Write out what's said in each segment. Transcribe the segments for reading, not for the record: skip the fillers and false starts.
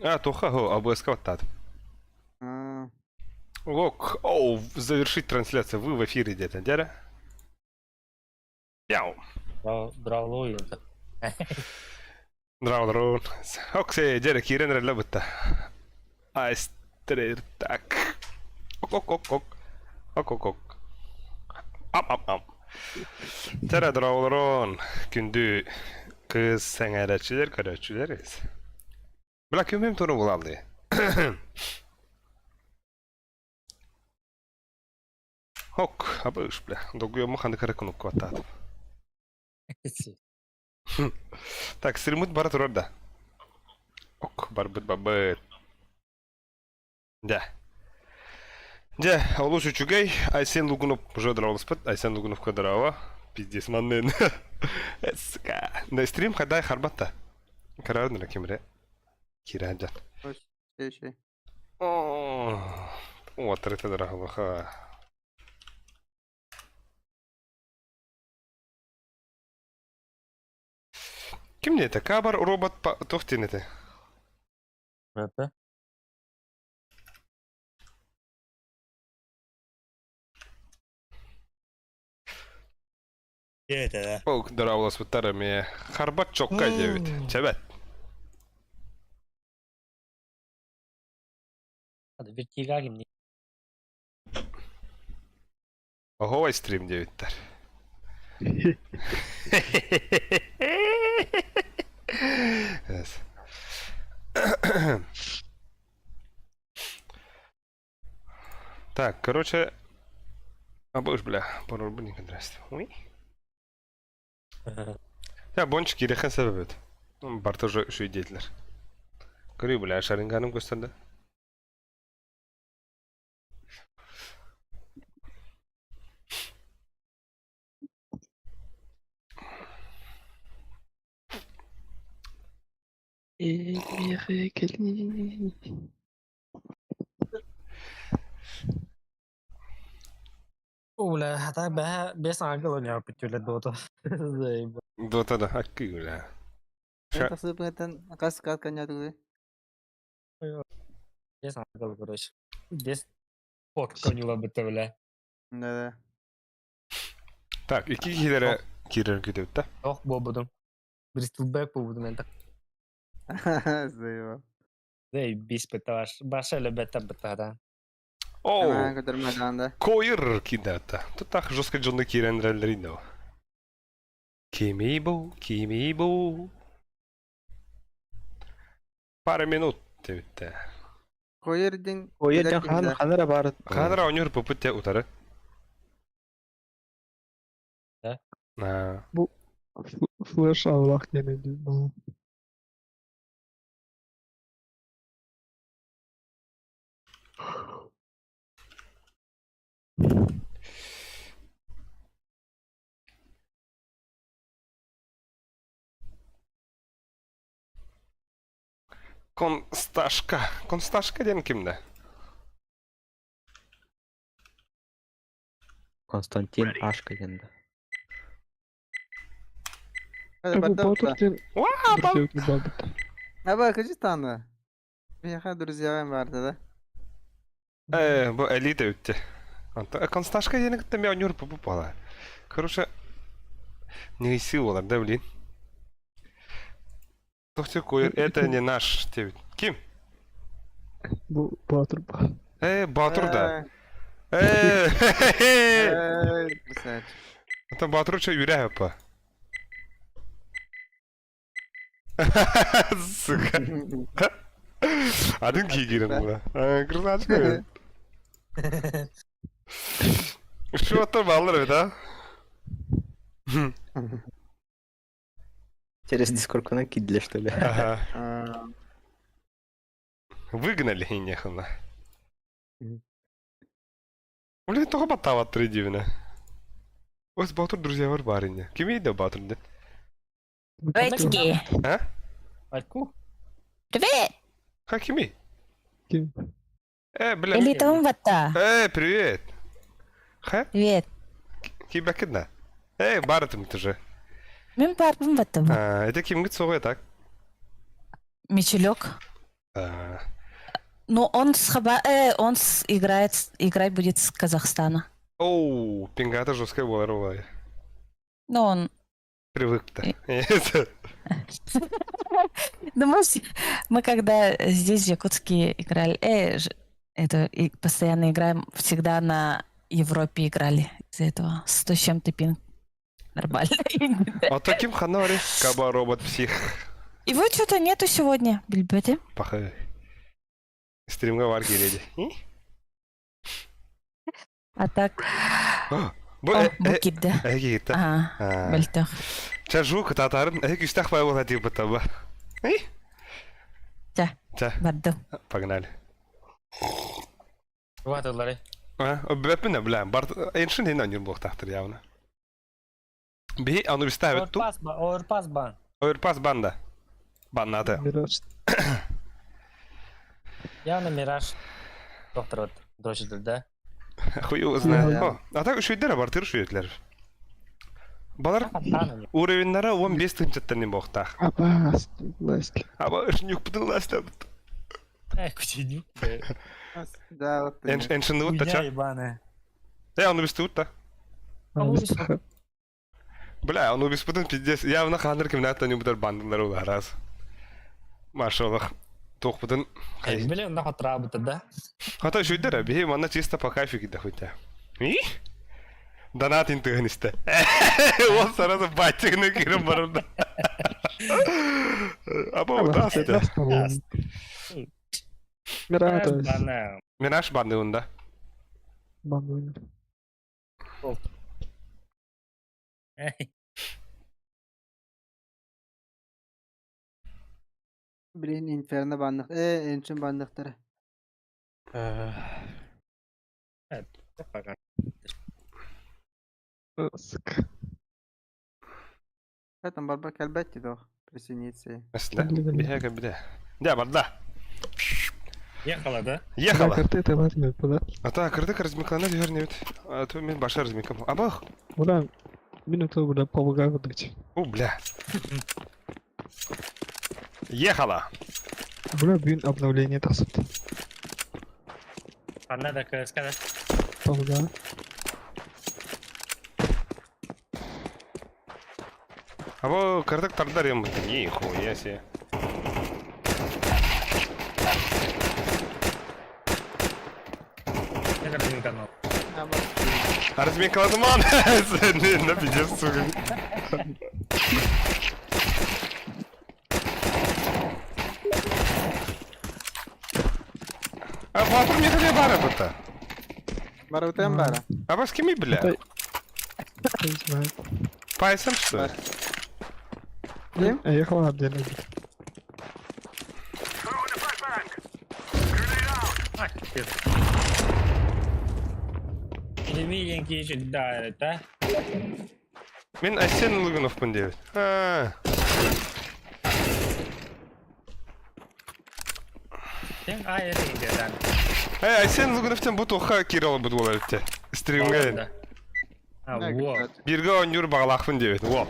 А, туха, хо, АБС-ка баттаатым. А, Ок, оу, завершить трансляцию. Вы в эфире где-то, дядя? Пяу. Браво ойунта. Драулрун. Оксе, дядя, киирэн эрэллэ бытта. Айстрер так. Ок-ок-ок-ок. Ок-ок-ок. Ам-ам-ам. Тэра драулрун. Күндү кыз сэҥээрээччилэр, көрөөччүлэр. Бля, күмүм туру булалды. Ок, абыш, бля. Долгуйомму ханнык эрэ кнопка баттаатым. Так, стриммут бара турар да. Ок, барбыт бабыт. Дьэ. Дьэ, олус үчүгэй. Айсен Лугунов уже дорооболоспут. Айсен Лугуновка дорообо. Пиздец, маннын. Сука. Да стрим хадай харбатта. Карарныр кимре. Кираджан. Следующий. О, вот это дорого. Ким не это? Кабар робот туох диэн этэ? Это? Это, да. Ол дорооболоспуттар эмиэ харбат чокка диэбит. Чэбэт. Вертига ким Оһуобай стрим диэбиттэр. Yes. Так, короче, а будешь, бля, пароль блин, здрасте. Ой. Я бончик кириэххин сөп эбит. Барта уже үчүгэй диэтилэр. Көрүүй, бля, шаринганым көстөр да. Миэхэ кэлин Бля, хата бэһэ бэс ангел оонньооппут үлэ Дота. Заебал. Дота да, аккыы бля. Тахсыппыттан хас кат коннятыгы? Бэс ангел, короче. Бэс фотка конюла бытта, бля. Да-да. Так, икки киһилэрэ киирэрин күүтэбит да? Ох, буолбутум. Бристлбэк буолбутум эн Заебал. Заебись бытта баша элебеттер бытта Оо, Көтөрмө да. Койыр киирдэ Тут жестко дьонно киирэн эрэллэрин да. Кимий бу, кимий бу. Пара минут диэбиттэ. Койыр дин Койыр диэн хаһан ханна эрэ баар Хаһан эрэ оонньуур пупут те утары. Да? Аа. Бу флеш аллах диэн өйдүүр Консташка. Консташка диэн ким да? Константин Ашка диэн да. Бу Боотур диэн Уа, друзья барбыт. Аба, кажи таны. Миэхэ друзьям барды да. Э, бу элита үтте. Консташка диэни кытта мен оонньуур пупу буола. Короче, не буолар да, блин. Тохтер койор, это не наш диэбит. Ким? Бу Боотур бу. Э, Батур да. Э, Э, красавчик. Это Батур что, юря па. Сука. Один кигирин була. Красавчик. Что баллар эбит, а? Через Дискорд кидли, что ли? Ага. А, Выгнали и нехуна. Блин, тоҕо баттаабаттар дивина. Ос Батур друзья бар барыня. Ким да Батур да? Приветики. А? Айку? Привет! Ха, кими? Ким? Э, бля. Элитом ватта. Э, привет. Ха? Привет. Кибакидна. Э, барытым тоже. Мен барбын ваттым. А, это кимгит соҕуя так? Мичелек. А. Ну, он играть будет с Казахстана. Оу, пингата жесткая была ролая. Ну, он... Привык-то. Ну, мы когда здесь в Якутске играли, это и постоянно играем, всегда на Европе играли из-за этого. 100 с чем-то пинг. Нормально. А таким ханари. Каба робот псих. Его что-то нету сегодня, билбэти. Пахай. Стримга вар келеди. А так... Бу О, бу киирдэ. эги та. Ага, мөлтөх. Ча жук татарым, эги күстах бай бола дип таба. Чэ. Чэ, Бардым. погнали. Ватылары. А, бэппин бля, бар эншин хин анюр блок тахтыр явно. Би аны биставит ту. Оверпас, оверпас бан. Оверпас банда. Баннаты. Мираж. Явно Мираж. Доктор вот дрочит, да? Хуй его знает. О, а так үшөйдер бар, тыр үшөйдлер. Балар уровеньнары 15 тынчаттан не боқтақ. Абас, ласки. Аба үшін юкпытын ластап. Эй, кученюк. Да, вот. Эншинны вот Хуйня ча. ебаная. Э, аны бисти вот А, Бля, он убиспытын пиздец. Явно ханыр кимнаттан юбдар бандылар ула раз. Машаллах. Тоқпытын. Блин, нахуй трабыта, да? Хата үшөйдер, бихи манна чисто по кайфу киде хуйта. И? Донат интыгын исте. Он сразу батигны кирим барында. Аба удасты. Мираж. Бана. Мираж банды унда. Банды. Эй, Блин, инферно банных. Энчин банныхтар. Пока. Сука. Там барбар кэлбэт дох. Присоединиться. Мәсіле. Бихе бile. Да, барда. Ехала, да? Ехала. Карты это ладно, да? А та кырдык размиклана дүйөрнебит. А то мен баша размикам. Абах. Бля, минуту, бля, помогаю выдать. О, бля. Ехала. Бля, блин, обновление тасыт. А надо сказать. Помогаю. Або кырдык тардар ем. Нихуя себе. Это размиканул. А размикладыман. На пиздец, сука. А батыр мне бара бұта. Бара утен бара. А вас кеми, бля? Не знаю. Пайсам, что ли? Ким? А ехала отдельно. А, пиздец. Или миленький еще, да, это. Мен Асен Лугиновпын деп. А, Сен а, это да. Эй, Асен Лугиновтен бу тоха киралы бут болар битте. Стримге. А, во. Бирге ойнур бағалақпын деп. Во.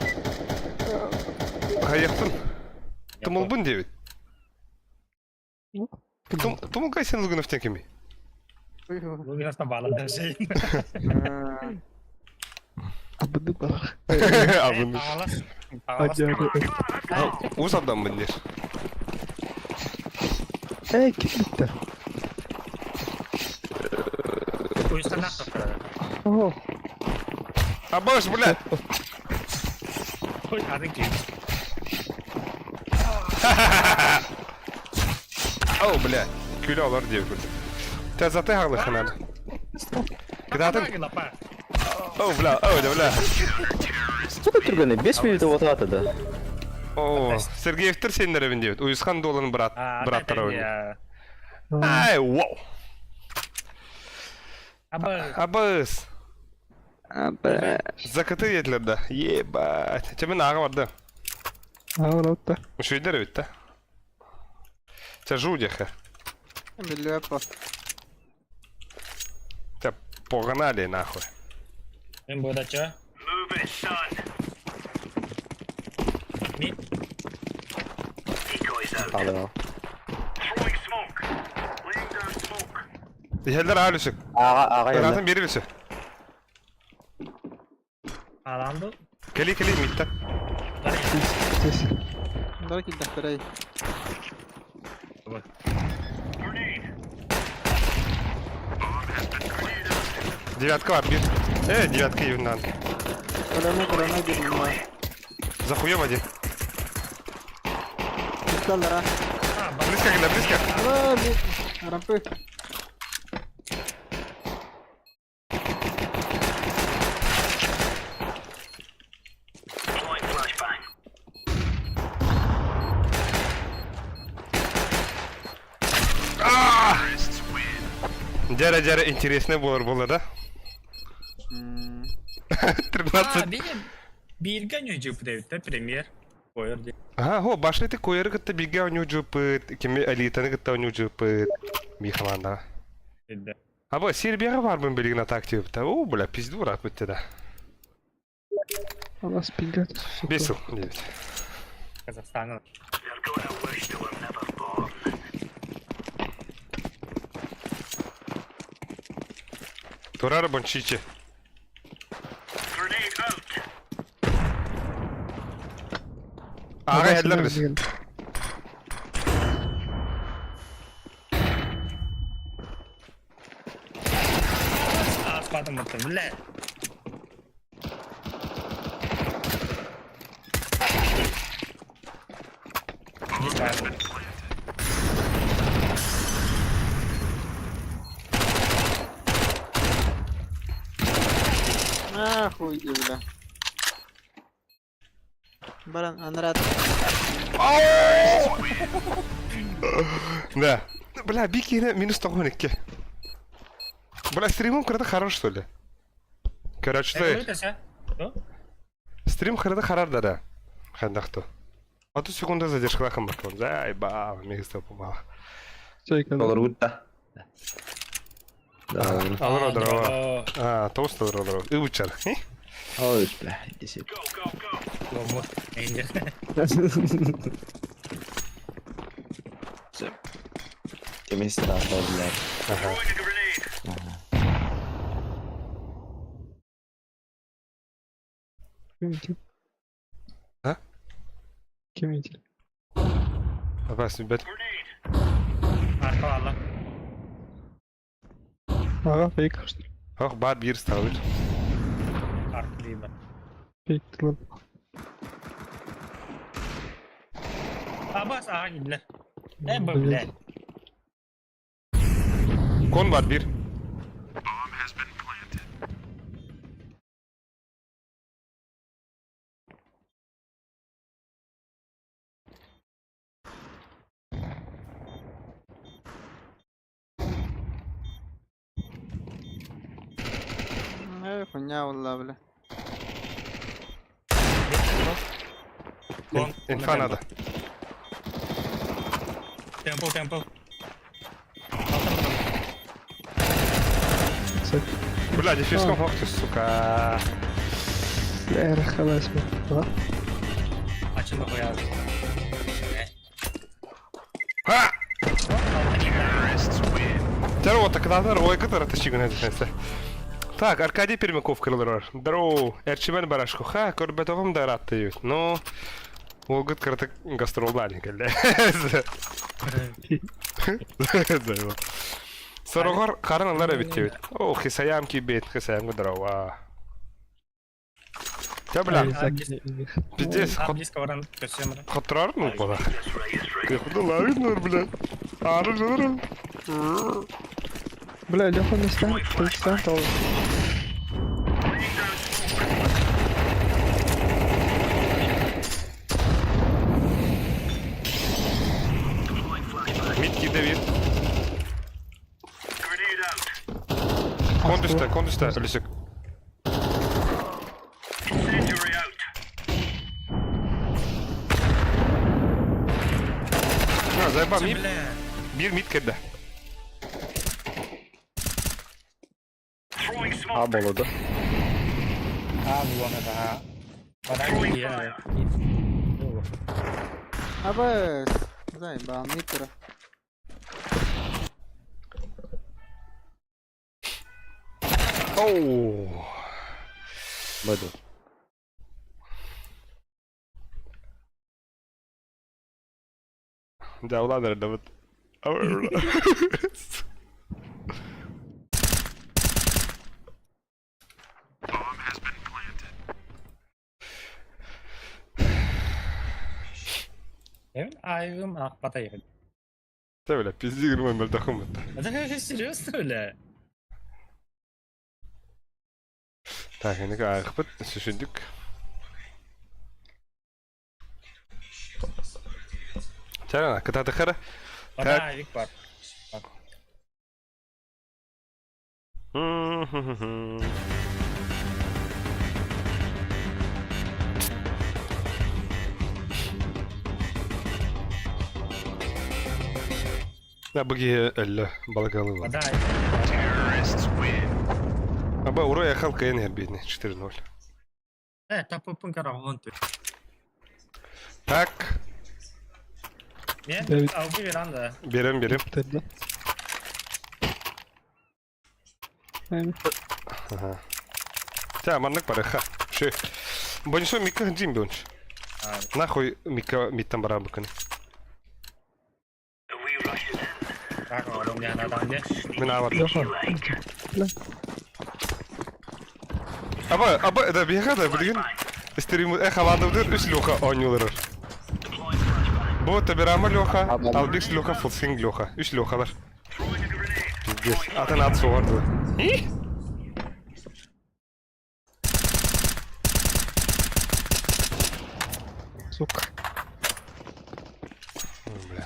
Қаяқтын. Тымылбын деп. Тымылға Асен Лугиновтен кеми? Лугиновтан бала даже. Абыды бар. Абын. Ағалас. Ағалас. Уз абдан дер. Эй, ким битти? Уйсқан ақ О, Абаш, бля. Ой, атын киіп. Ау, бля. Күлі алар деп көрдім. Тәзаты хағлы ханады. Кыдатын. Оу, бля, оу, да, бля. Что ты түргені? 5 минут отырады да. О, Сергеевтер сендер деп. Уйысқан долын брат, браттар ойын. Ай, вау. Абы. Абыс. Абы. Закаты етлер да. Ебать. Чемен аға барды. А, вот Үшөйдер бит да. Ча жу деха. Билеп. Ча погнали нахуй. Мен бұда чё? Мид. Алло. Иһэллэр аал үсүк. Аҕа, аҕа Ыраатын биэри үсү. Аалаан Кэли, кэли, миттэн. Здесь. Бары киирдэхтэрэй. Девятка бар, бир. Девятка юннан. Көлөмө көлөмө диэн За хуем один. Тутталлара. Близко, когда близко. Aa, bir rampa. Дяра, дяра, интересно было, было, да? 13. Бииргэ ньүдьүпүтэбиттэ премьер. Койор дии. Ага, хо, башни ты койеры кытта бигэ онюжупыт, кими элитаны кытта онюжупыт. Би команда. Деді. Аба, Сербияға барбын билигин атак тип. О, бля, пизду рад бітті да. У нас пингат. Бесил, девять. Казахстанга. Турара бончичи. Аға әдлер біз. Ааспатым бутты, бля. Не знаю. Нахуй, бля. Баран, анрат. Да. Бля, бикини минус 92. Бля, стримом кырды хорош, что ли? Короче, стрим кырды харар да да. Хандахту. А то секунда задержка хам бакон. Зайба, место помало. Олар да. Да, Алро дрова. А, толсто дрова. И учар. Ой, бля, иди сюда. Ты страшно, блядь. Ага. Ким видел? А? Ким видел? Абас, бет. Аркалала. Ага, фейк. Ох, бар бир ставит. Аркалиба. Фейк тлан. Абас, ага, бля. Бля. Кон бар бир. Хуйня wallah, бля. Инфа надо. Темпл, темпл. Бля, дефиском ох ты, сука. Бля, халас, бля. Ачын хуя. Ха! Здорово, так надо, ой, который ты чигун это. Так, Аркадий Пермяков крылыр. Здорово, Эрчимен Барашко. Ха, көрбетогум да рад ты. Ну, Олгыт кыртык гастролдали, кэллэ. Сорогор харын алар бит. О, хисаям ки бет, хисаям здорово. Тя, бля, пиздец, хотрар, ну, пора. Куда лавит, ну, бля. Ары, жыры. Бля, Леха не стан, ты стан должен. Митки Давид. Кондуста, кондуста, Лисик. А, заебал, мид. Бир мид кеда. А, было, да? А, вон это. Баран. Абас. Заебал, митра. Оу. Буду. Да, ладно, да вот. Эвин айгым ахпата ехать. Да, бля, пизди, говорю, мөлтөхүм. Это серьезно, бля? Так, эник аахпыт, сүшүндүк. Чарана, кытаатыхара. Так. Авик бар. Да, быги өллө балагалылар. Да. Аба ура яхал КНР бедный 4-0. Тапыппын караҕын Так. Мен алгы веранда. Берем, берем. Бүтэрдэ. Ага. Та, маннык барыха. Ши. Бонисо микка джим бонч. Нахуй микка миттан баран букын. Так, у меня надо не. Мен авар. Аба, аба, да биха да билген. Стрим э хавандыр үс леха оонньуулар. Бу Табирама Леха, Албикс Леха, Фулсинг Леха. Үс Лехалар. Пиздец. Атын ат суғарды. Сука. Бля.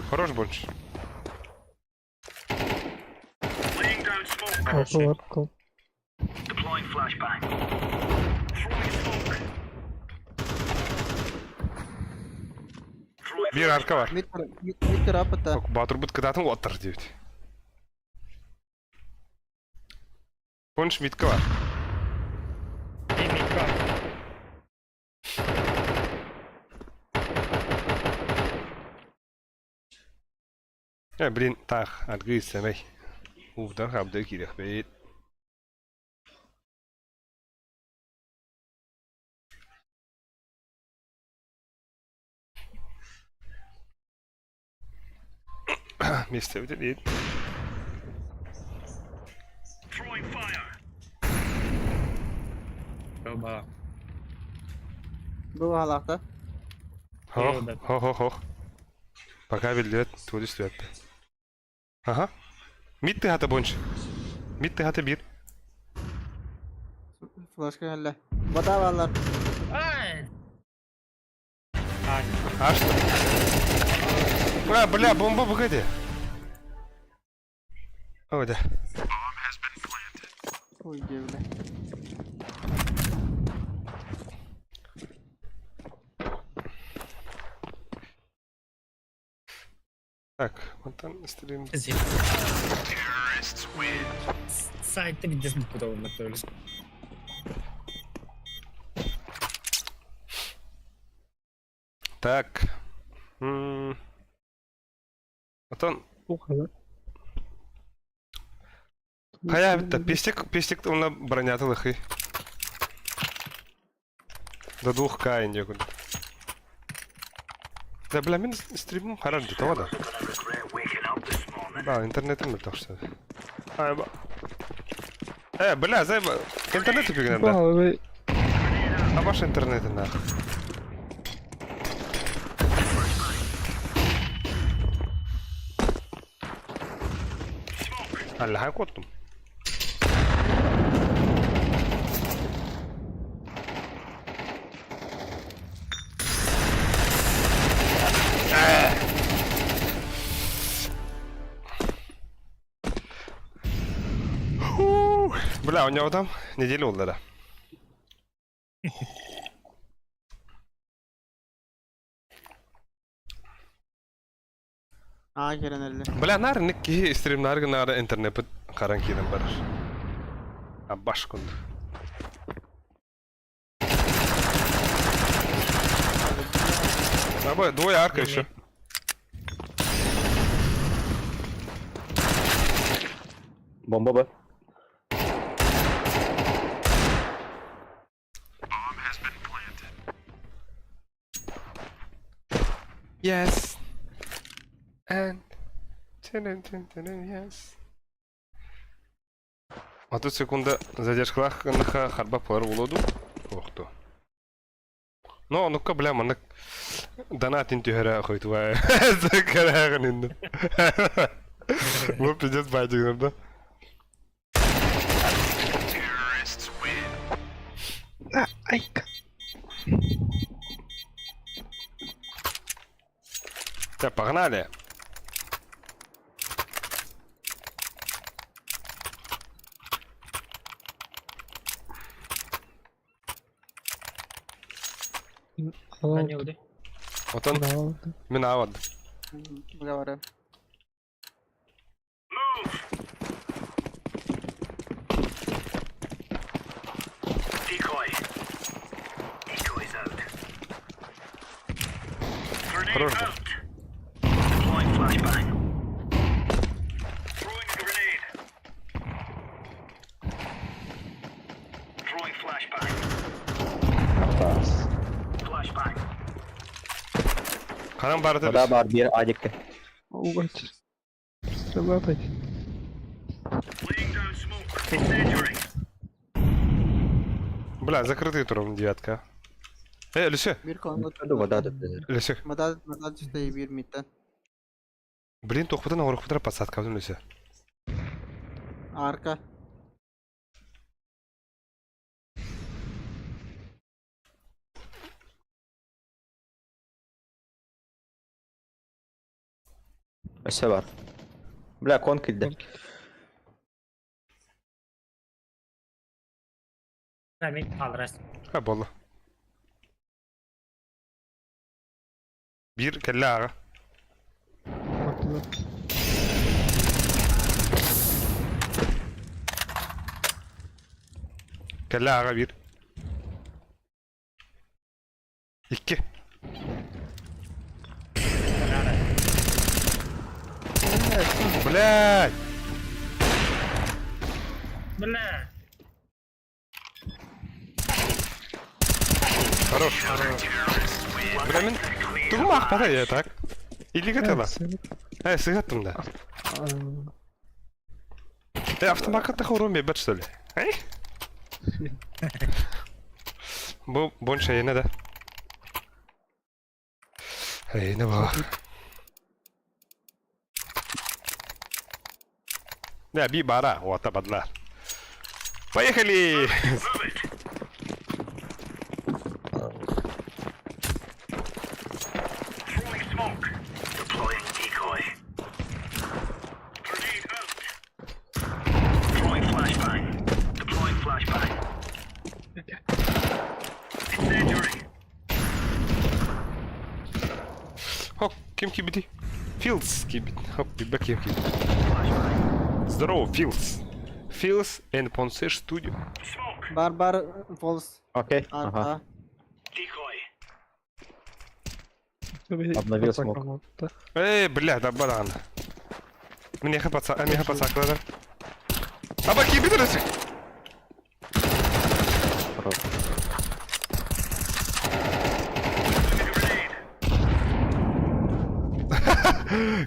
Хорош больше. Алты Биир арка бар. Мид мид рапата. Батырбыт кытатын оттар дейт. Понш мидка бар. Э, блин, таах, аргы сэмэй. Увдар хабды кириэхпит. Миэстэ эбит Оба. Бу халахта. Хох, хох, хох, хох. Пока биллибэт, тугу истибэт. Аха. Мид тыһата бонч. Мид тыһата биир. Флешка кэллэ. Бата бааллар. Ай! А что? А, бля, бомба, погоди. Ой, да. Ой, бля. Так, вот там стрим. Сайты где готовы. Так. Отон Хайа битта пестик пестик уна бронята лыхы. До 2К инде курдук. Да бля мин стримум харар дии тоҕо да. Да, интернетим мөлтөх что. Э, бля, зай интернет үпүгүнэн да. А ваш интернет нах. Аллаһа куоттум. Бля, у него там неделю буолла Аа кэлэн эрэллэр. Бля, наар инник киһи стримнаар гынаары интернеппит харан киирэн барар. А баш курдук. Абы, двое арка еще. Бомба Б. Yes. And yes. 30 секунда задержкалаах гыннаха харбап буолар буолуо дуу? Туох дуо? Но онукка бля маннык донатын түһэрэ хойтуа кэрээҕин иннин. Бу пиздец баайдыгынар да. Айка. Так, погнали. Отон мин аавад. Говорю. Хорош. Ханан барыта Вода бар биир адикка. Угать. Стрелять. Бля, закрытый туром девятка. Э, Люся, Бир конго Вода да. Люся. Мада мада түстэ бир миттен. Блин, тохпутан оҕорохпутара подсадкабытын Люся. Арка. Өссө бар. Бля, кон килде. Ha буолла. Биир кэллэ ааҕа. Кэллэ ааҕа биир. Икки. Блядь! Бля! Хорош. Бля, мин тугум аахпата я так. Илигэ тыла. Э, сыгаттым да. Э, автомакка хорум бэт что ли? Эй? Бу больше не да. Эй, не было. Да, би бара, вот бадла. Поехали! Хоп, ким кибити? Филдс кибит. Хоп, бибек ким кибит. Здорово, Филдс. Филдс and Ponce Studio. Бар бар фолс. Окей. Ага. Арка. Обновил смок. Эй, бля, да баран. Мне паца, мне паца, кладер. Аба кибит рысы. Хорош.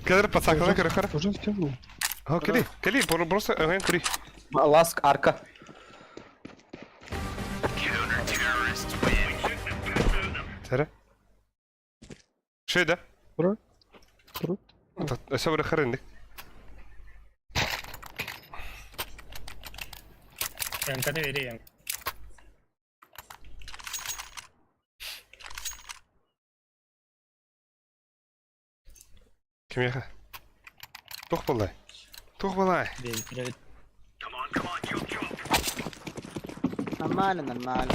Кадр паца, кадр, кадр. Уже втянул. О, кели, кели, просто кури. Ласк арка. Сара. Что это? Ура. Ура. Собра харындык. МК верим. Кимеха. Тух балай. Тух балай. Нормально, нормально.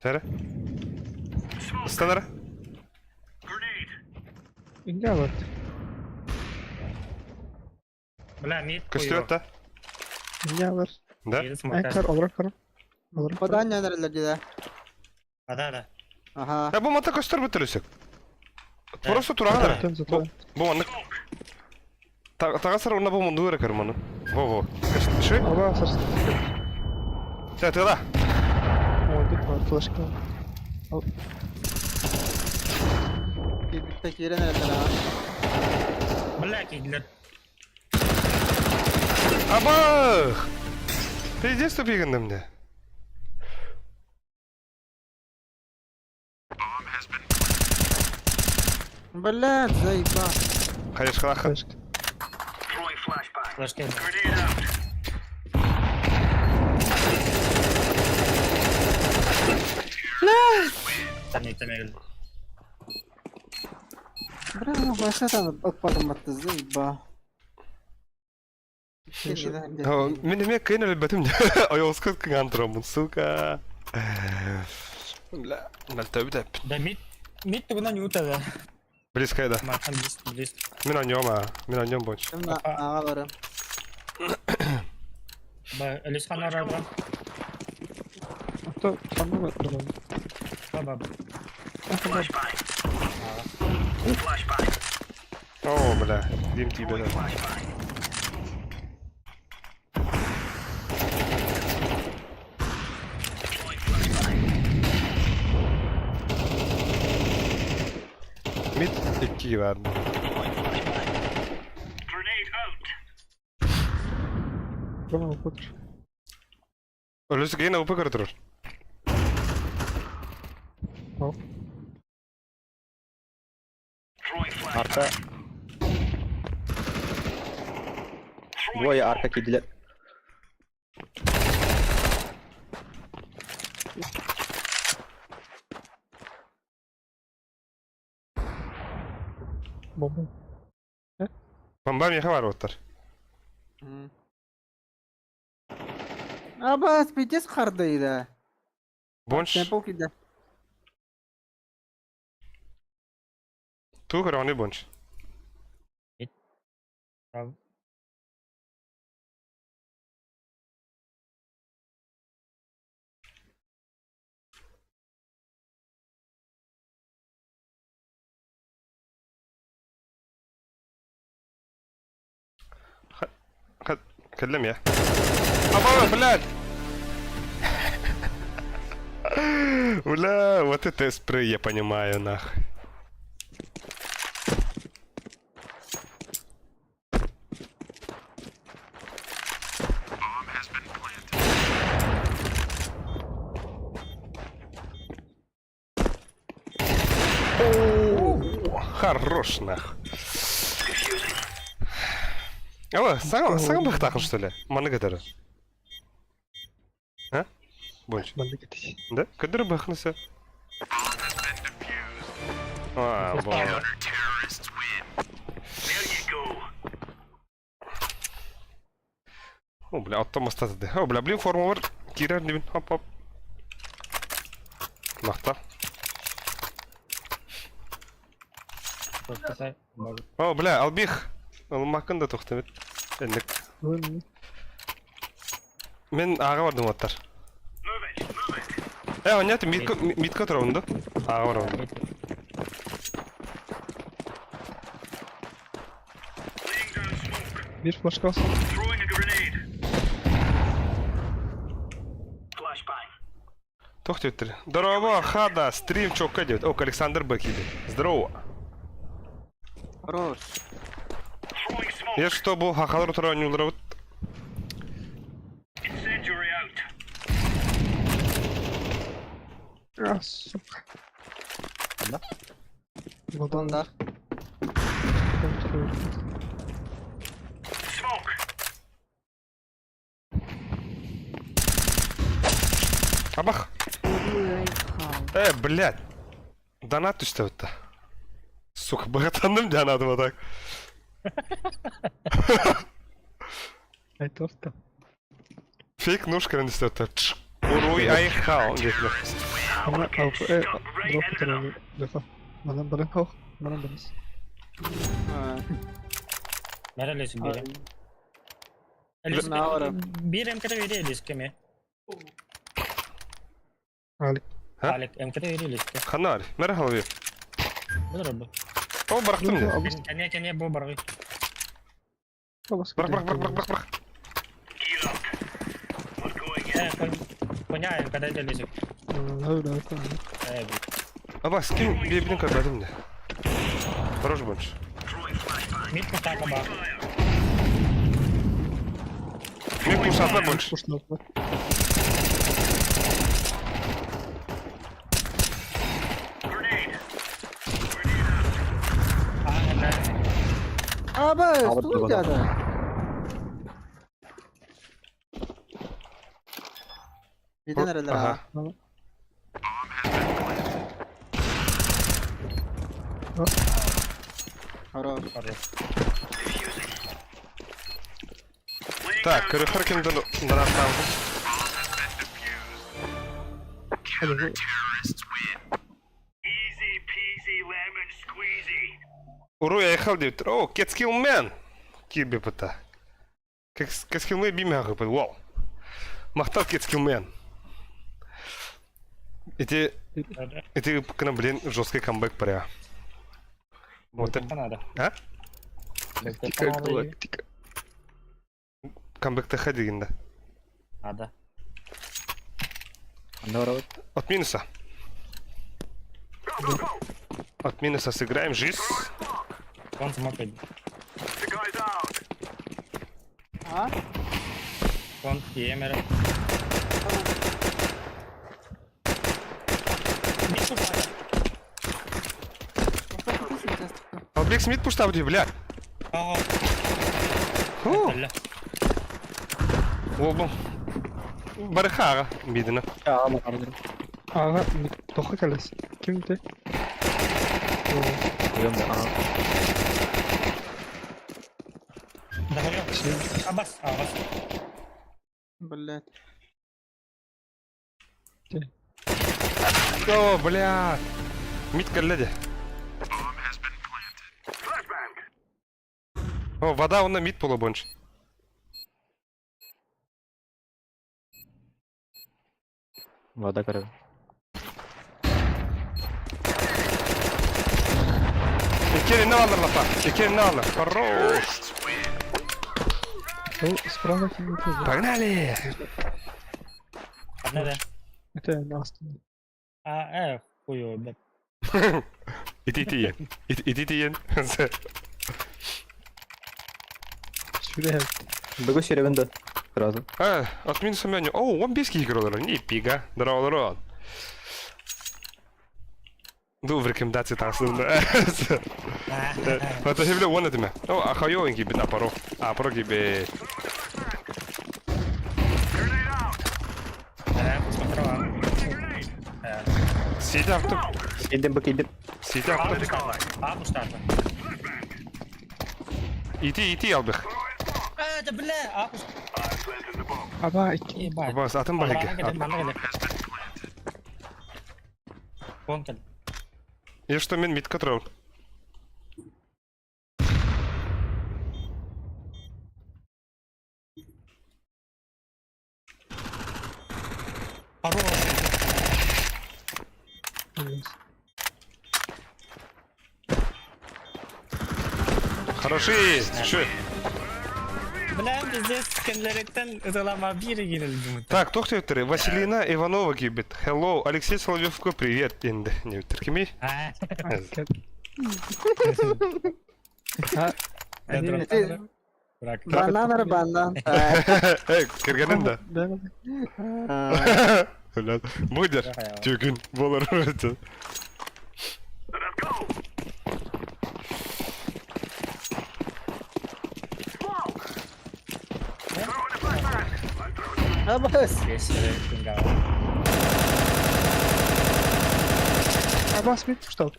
Сара. Станара. Я вот. Бля, мид Көстүөт да? Я вот. Да? Кар, олар кар. Олар. Вода не нэрэлэр дии. Да, да. Аха. Э, бу мата көстөр бүтүрүсүк. Просто тураҕын эрэ. Тен Бу, затвор. бу маннык. Таҕасар уонна бу мунду эрэ көр муну. Во, во. Ши? Ала сарс. Тэ, тыла. О, тут бар флешка. Киирбиттэ киирэн эрэллэр аҕа. Бля, киирдилэр. Абах! Пиздец тупигынным де. Блядь, заеба. Хайышкалаха. Флешка. Флешка. Бля, ну флешка там отпадом заеба. Мин эмиэ кыайан өлбөтүм ойоҕоско кыҥаан тураммын, сука. Бля, мөлтөөбүт эппин. Да мид, мид тугунан юта да. Близко да. Мартан близ, близ. Мин оонньуом аа. Мин оонньуом больше. Аҕа барым. Ба, Элисхан арада. А то ханна баран. Ба, ба. О, бля, дим тебе да. Мид икки бар. Рома Поттер. Өлөсү кийин УП көрө турар. О. Арка. Двое арка киирдилэр. Бомба. Бомба миэхэ бар буолтар. Абас, пиздец хардайда. Бонш. Темпл кида. Туу көрөҕүнүй бонш. Прав. Кэллим я. Аба, блядь! Бля, вот это спрей, я понимаю, нах. О, Хорош, нах. Алло, саҥа саҥа быһахтааххын что ли? Маны кытары. А? Больше. Маннык этий. Да? Кыдыр быһахнысы. А, бо. О, бля, оттон мастаты. О, бля, блин, форма бар. Киирэр дибин. Хоп, хоп. Махта. О, бля, албих. Ылмакын да тохтабыт. Энник. Мен ага бардым аттар. Э, нет, митка, митка турабын да? Ага барабын. Биир флешка алсын. Тохтөттөр. Здорово, хада, стрим чокка диэт. О, Александр Бакиди. Здорово. Хорош. Я что бу хахалар тура ойнуулар А, сука. Да? Вода. Онда. Абах. Э, блядь. Донат түстэ Сука, быһатанным донатым так. Айторта. Фейк ножка түстэ Уруй айхал. Ана алфа э дроп туралы леха. Манан баран хох, манан барас. Нэрэлэс бире. Наора. Биир эмката бире элис кеме. Али. А? Алик, МКТ или что? Ханар, мэр голове. Бұл О, барахтым не. Кәне, кәне, бұл барғы. Бырах, бырах, бырах, бырах, бырах. Коня, МКТ делесек. Аба, с кем бебин көрбәдім де. Хорош больше. Мид пустата ба. Мен пушатна больше. Аба, Алып что тұрған. деді? Neden nereler Ага. ha? Хорош. Так, көрөхөр кимден нараттан. Уруй айхал деп О, Кетскилл Мэн. Кирби пыта. Кетскилл Мэн биме ағып. Вау. Мақтал Кетскилл Мэн. Эти, эти, кына, блин, жесткий камбэк пря. Вот это, Надо. а? Галактика. Камбэк ТХ дегенде. Надо. Анда От минуса. От минуса сыграем жизнь. Он смог. А? Он кемер. Мид пустата. Албек Смит пуштап дей, бля. Ага. Фу. Олбым. Барыха аға, бейдіні. Ага, тоқы кәлес. Ким те? Абас, абас. Блять. О, бля. Мид кәлләде. О, вода онна мид бола бойынша. Вода көрөм. Икерин алыр лапа. Икерин алыр. Хорош. Ол справа ким те? Погнали. Одна, да. Это астын. А, хую, блядь. Ити ити Ити ити Сүрә. Бүгү сүрәбин да. Сразу. А, от минуса меню. О, он бески игралар. Не пига. Здорово, Ну, в рекомендации тасында. Это же, бля, он это ме. О, а хайо инки бит апаро. Апаро гибе. Сидя авто. Идем бык идем. Сидя авто. А, пустата. Ити, ити албых. А, да бля, а, пустата. Аба, икки. Ебать. Бас, атын багы. Он кел. Я что, мен мид контрол. Хорош. Хороши, Что? Бля, пиздец, кенлереттен ыталама бир кирилди. Так, тохтер, Василина Иванова гибит. Hello, Алексей Соловьевка, привет. Енді, не өттір А, А, Банан ар банан. Эй, кіргенін да. Будер, тюгін, болар өте. Абас. Аба, Смит что?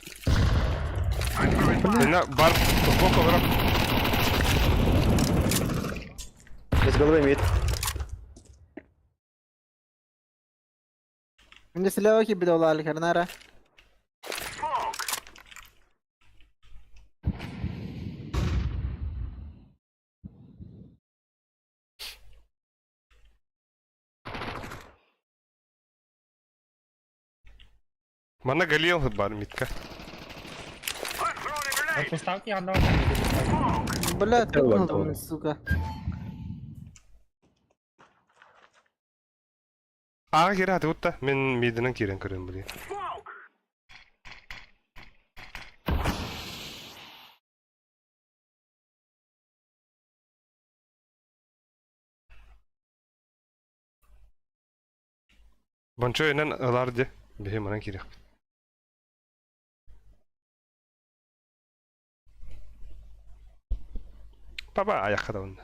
Мына бар, боқ оларақ. Без головы имеет. Şimdi silahı ki bir dolarlık nara. Манна Галил бар митка. Поставки анда. Бля, тыкнул, сука. Аға кире аты утта. Мен мидинен кирен көрөм биле. Бончойынан ылар де. Биһи манан кириэхпит. Папа аяққа да онна.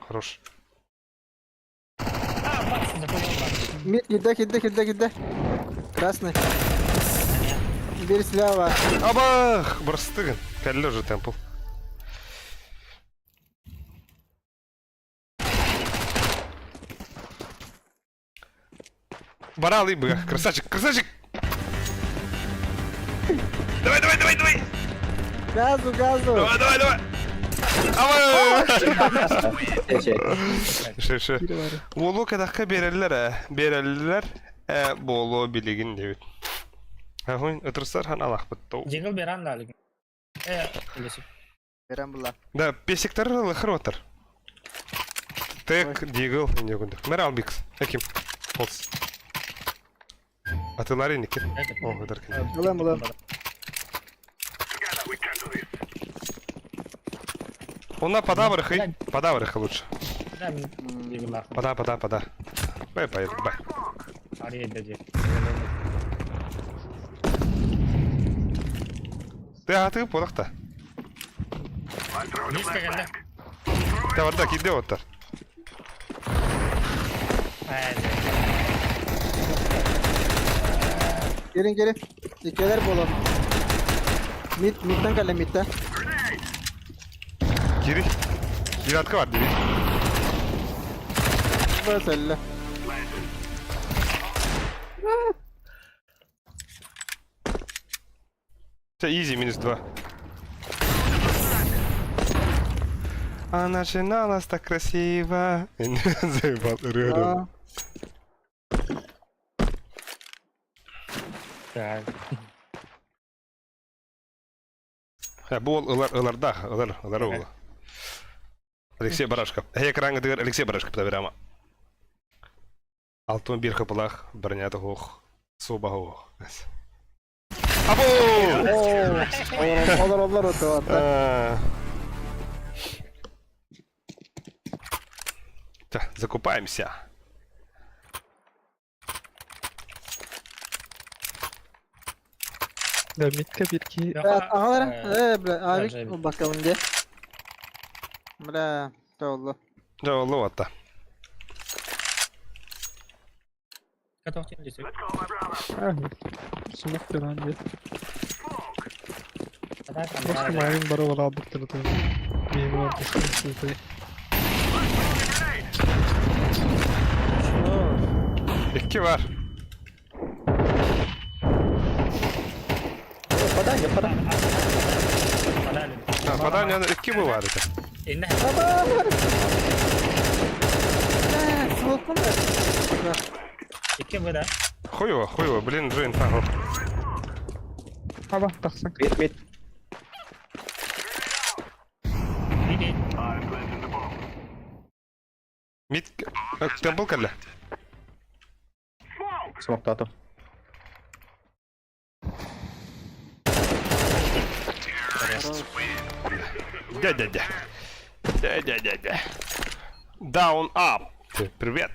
Хорош. Мид, кидда, кидда, кидда, кидда. Красный. Теперь слева. Абах! Бырыстыгын. Кэллэ уже темпл. Барал быга. Красавчик, красавчик! Давай, давай, давай, давай! Газу, газу. Давай, давай, давай! Абах! Чэ, Ше, ше. Уолу кадахка береллер, ә. Береллер, ә, болу билигин дебит. Ахуин, ытырсар хан алахпыт. Жигл беран да алик. Э, үлесіп. Берем була. Да, песиктер лыхыр отыр. Тек, дигл, не күндік. Мэр албикс. Әким. Олс. Атылар инеки. О, ыдаркин. Булам, булам. Онна пода барыхы. Пода барыхы лучше. Да, жигл Пода, пода, пода. Бай, бай, бай. Ари деді. Ты аты полақта. Неске келді? Та варда киде оттар. Gelin gelin. Dikkeler bolum. Mid, midden gel midden. Кири. Девятка бар, девять. Böyle. Все, изи, минус два. А начиналось так красиво. Заебал, ры-ры. Так. Бу ылар ыларда, ылар, ылар ола. Алексей Барашков. Эй, экран дигер Алексей Барашков табирама. Алтын бир хапылах, бронята хох, суба хох. Або! Olur olur olur olur. Так, закупаемся. Да, митка бирки. Ağlar. Ee, бля, abi bakalım diye. Бля, ne oldu? Да, олу атта. Готов десек. Сумок беран де. Просто майын бары бар алып тұрды. Мен бар дескен Икки бар. Подай, не подай. А, подай, мне икки был это. Smoke mu? Икки быда. Хуево, хуево, блин, же инфа. Аба, тақсан. Мид, мид. Иди. Мид, темпл калля. Смоктату. Дя-дя-дя. Дя-дя-дя-дя. Down up. Привет.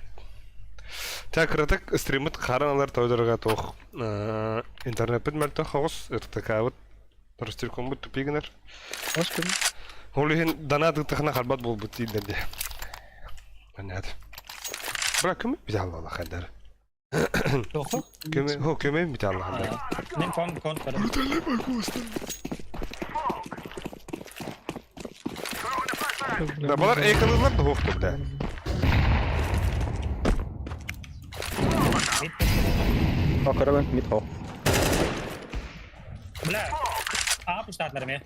Так, ратак стримит хараналар тойдорга тох. Интернет бит хоос, РТК Ростелеком бут тупигнер. Hoş geldin. Ол иһин донат тахна харбат болбут дииллер Понятно. Бра, көмө бит алла хандар. Тоқы? Көмө, хо, көмө бит алла хандар. Мен кон кон көрдüm. Да, балар экылылар да хоқту, бля. О, мид хо. Бля. А, пуштатлар ме.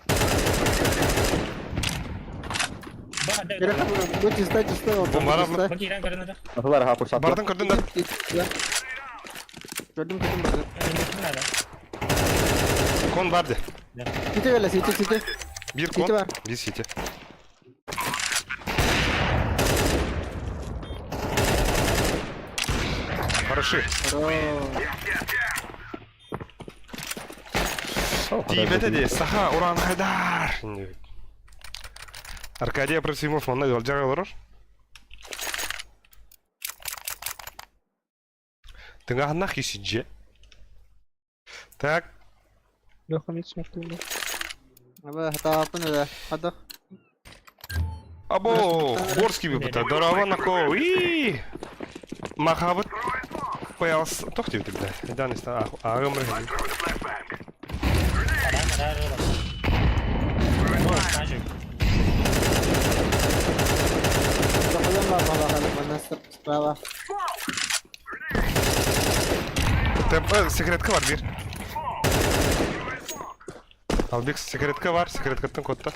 Bu чисто чисто. Бу мара Бу кирен көрүнөдө. Атылар ха пушат. Бардын көрдүн да. Көрдүм көрдүм барды. Кон бар де. Сити кэллэ сити сити. Биир Сити кон. бар. Биир сити. Хороши. Тиийбэтэ дии, саха ураанхайдар! Аркадий Апросимов манна ыалдьаҕа олорор. Тыҥааһыннаах киһи дьиэ. Так. Леха мид смотрю. Аба хатааппын эрэ. Хадах. Або, Горский выпыта. Здорово, Нако. И Махабыт поялс. Тох тебе бля. Дан иста аагым ры. Заходим бар балахан. Манна справа. Темп секретка бар бир. Албек секретка бар, секреткаттан кодта.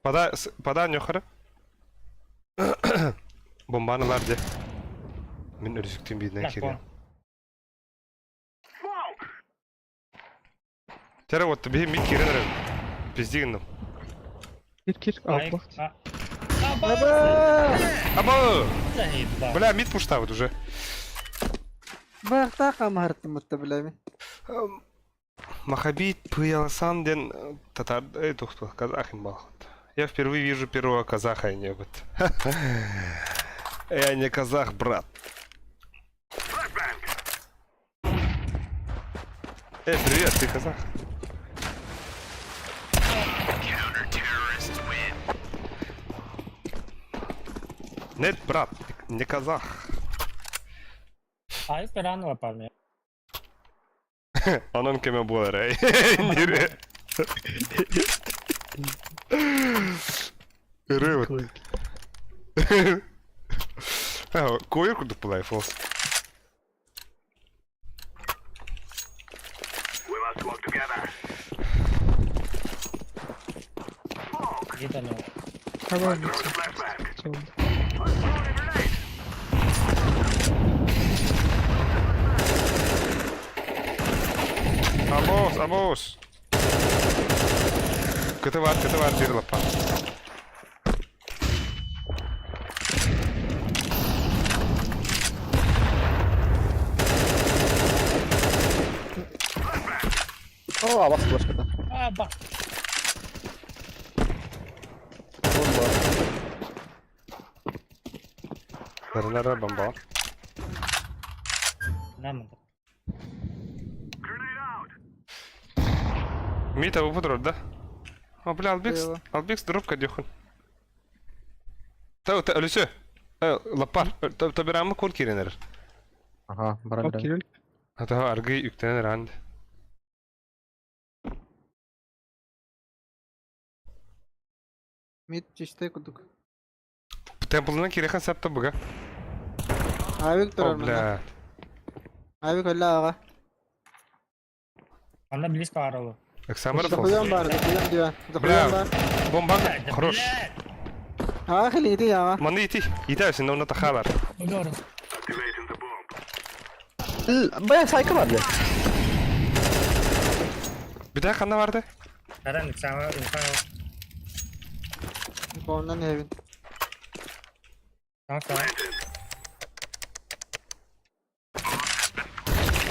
Пода, пода нөхөрө. Бомбаны бар де. Мен өрүсүктен биринен кирием. Тере вот биһи мид киирэн эрэр. Пизди гынным. Кир кир алтлах. Аба! Бля, мид пуштабыт уже. Баахтаах амаһартыммытта билэбин. Махабит Пыялсан ден татар тухту казах им балхот. Я впервые вижу первого казаха не вот. Я не казах, брат. Эй, привет, ты казах? Нет, брат, не казах. А это ранила парня. Онон кеме буолар эй. Ырыабыт. Куойар курдук булай фолс. Где-то ну. Хава мид. Абоос, абоос. Кыты бар, кыты бар, жер лапа. О, абас флешката. А, ба. Нара бомба. Нам. Мита выпудрот, да? О, бля, Албекс, Албекс дробка дехун. Та, та, Люсё. Лапар, табирамы кол киренер. Ага, баран О, кирил. Ата аргы үктенер анд. Мид чистэй курдук. Темплынан кирехан сапта буга. Авик О, турар манна. бля. Авик өллө аҕа. Она близко орала. Оксамар фолс. Заходим бар, заходим диван. Бля. Заходим бар. Бомба, хорош. Аҕа хилиити аҕа. Маны ити, итәсин, онна тахалар. Бля, сайка бар, бля. Битә ханна барды? Аран самая инфа. Оннан эбин. Так, так.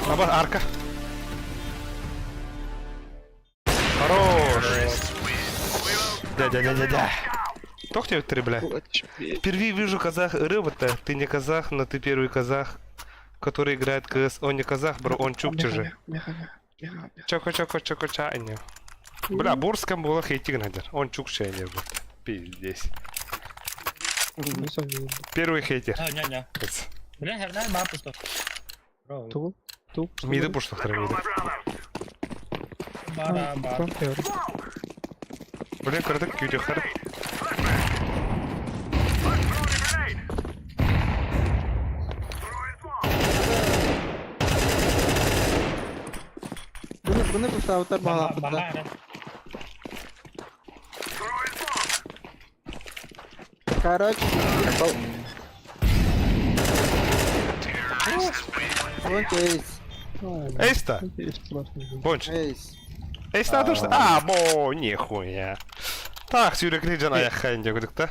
Аба, арка. Хорош. Да-да-да-да-да. Тох тебе три, бля. Впервые вижу казах рыба-то. Ты не казах, но ты первый казах, который играет КС. Он не казах, бро, он чукча же. Чоко чоко чоко ча не. Бля, Бурском было хейтик надер. Он чукча не был. Пиздец. Первый хейтер. А, не, не. Бля, херня, ба, пусто. Ту, ту. Миды пуштахтар миды. Бара, ба. Блин, кырдык күйдехтар. Bunu bunu пустаабыттар баҕалаахпыт да. Короче, Вон эйс. Эйста! Бонч. Эйс. Эйста то что? А, бо, нихуя. Так, сүүрекли жана аяққайын деп күдік та.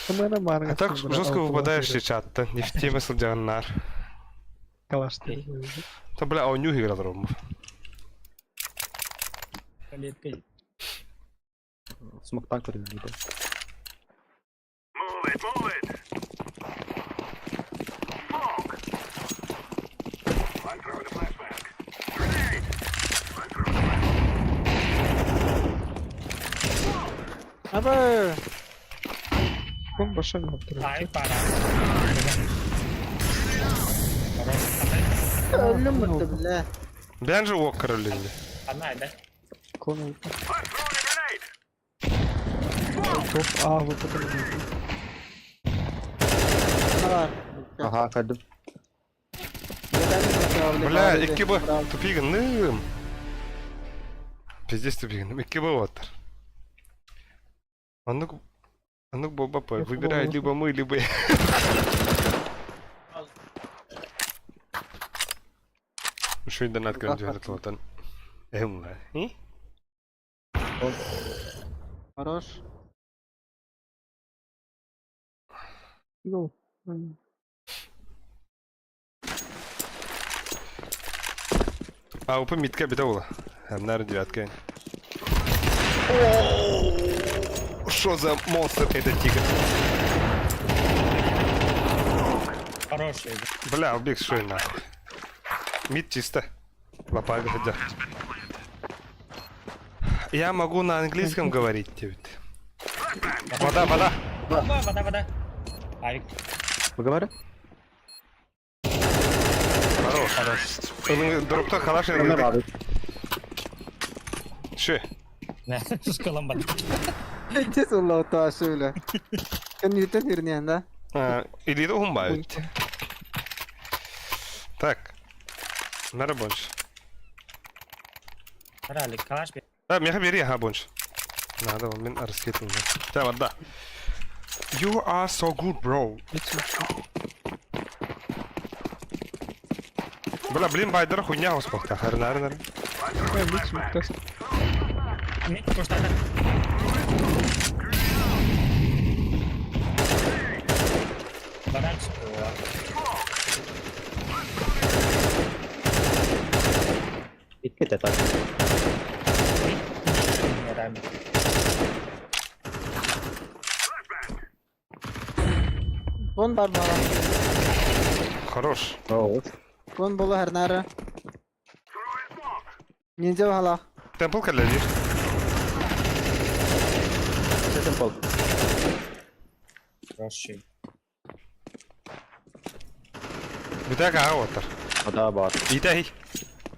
А так жестко выпадаешь чатта, не в теме сылдьаҕыннаар. Та бля, оонньуу играл ромму. Калитка. Смоктан көрүллүүтэ. Аба! Ай, пара. Өллүм бутта, бля. Бэйэн же уок көрүлүннэ. Она, да? Бар. Аха, көрдүм. Бля, икки б тупигынным. Пиздец тупигынным. Икки б оттар. Оннук оннук буолбаппа. Выбирай либо мы, либо я. Үчүгэй донат көрөн түһэр тылытан. Эһим И? Хорош. А упа митка беда була. Наверное, девятка. Что за монстр этот тигр? Хороший. Бля, убег шо нахуй. Мид чисто. Лопага хотя. Я могу на английском говорить, тебе. Вода, вода. Вода, вода, вода. Авик. Выговаривай. Хорош. Хорош. Дропта халаш. Ши. Шкаламбат. Тез улла ташы, бля. Көн ютен ирнен, да? Или это умбавить. Так. Надо больше. Ралик, калаш. Да, меха бери, ага, больше. Надо, он мен раскидывал. Да, вода. You are so good, bro. Бля, блин, байдер хуйня успохта. Харнар, нар. Мид, куштата. Баранчик. Икки так. Вон бар бала. Хорош. Оо. Вон була хернары. Ниндзя бахала. Темпл калядир. Темпл. Хороший. Бүтәк аға отыр. Вода бар. Итай.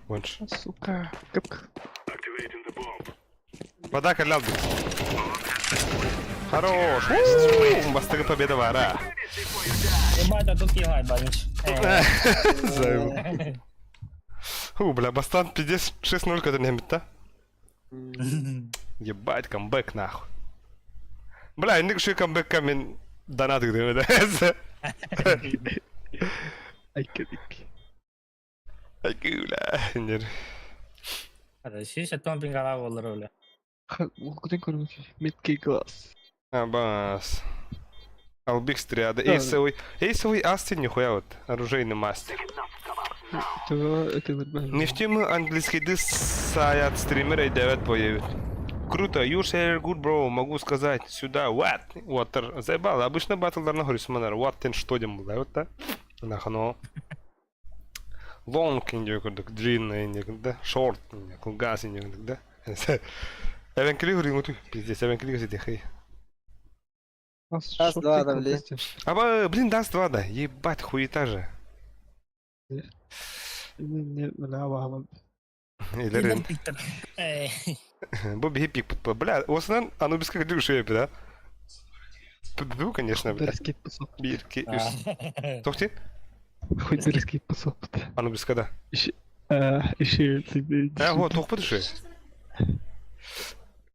Вонш. Сука. Кып. Вода калялды. Хорош. Бастыгы победа бара. Ебать, а тут егай, банич. Займ. Фу, бля, Бастан пиздец 6-0 когда не да? Ебать, камбэк нахуй. Бля, инник шуй камбэк камен донат где да. Айкедик. Ай, бля. Нер. Сүйсе томпинг ала болар өлі. Куден көрмөк. Меткий глаз. А, бас. Албик стряда. Эйсовый. Эйсовый астер нихуя вот. Оружейный мастер. Это Не в тему английский дыс саят стримеры 9 появит. Круто, you share good bro, могу сказать, сюда, what? Water, заебало, обычно батлдар на манер, what тен что дем, да, вот да? Нахано. Long инде курдук, длинный инде да, short инде, кулгас инде курдук, да? Эвенкили гурин пиздец, эвенкили гурин хей. Раз, два, да, блин. А, блин, даст два, да, ебать, хуета же. Не, бля, бахала. Илерин. Бу биһи пик бля, осынан Анубиска кадыр шуя да? Ну, конечно, бля. Дерзкий пысок. Бир, ки, үс. Тохти? Хоть дерзкий пысок. Анубиска да. Иши. Э, вот, тохпа души.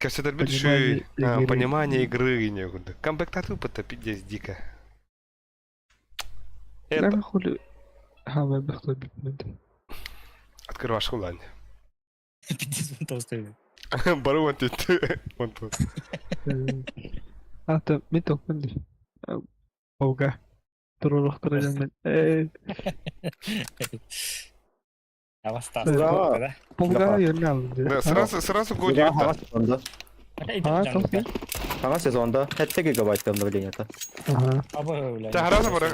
Кэпсэтэрбит үчүгэй. Понимание игры не курдук. Камбэктатыы это пиздец дико. Это... хули... Хамай бахтой битмет. Открывашь хулань. Пиздец, он толстый. Бару вон тут. Вон тут. А, то мен токмын. Ога. Турулахтар мен. Полга Да, сразу, сразу годик. А, Саҥа сезонда 7 гигабайт обновление-то. Ага. Таһараза бар.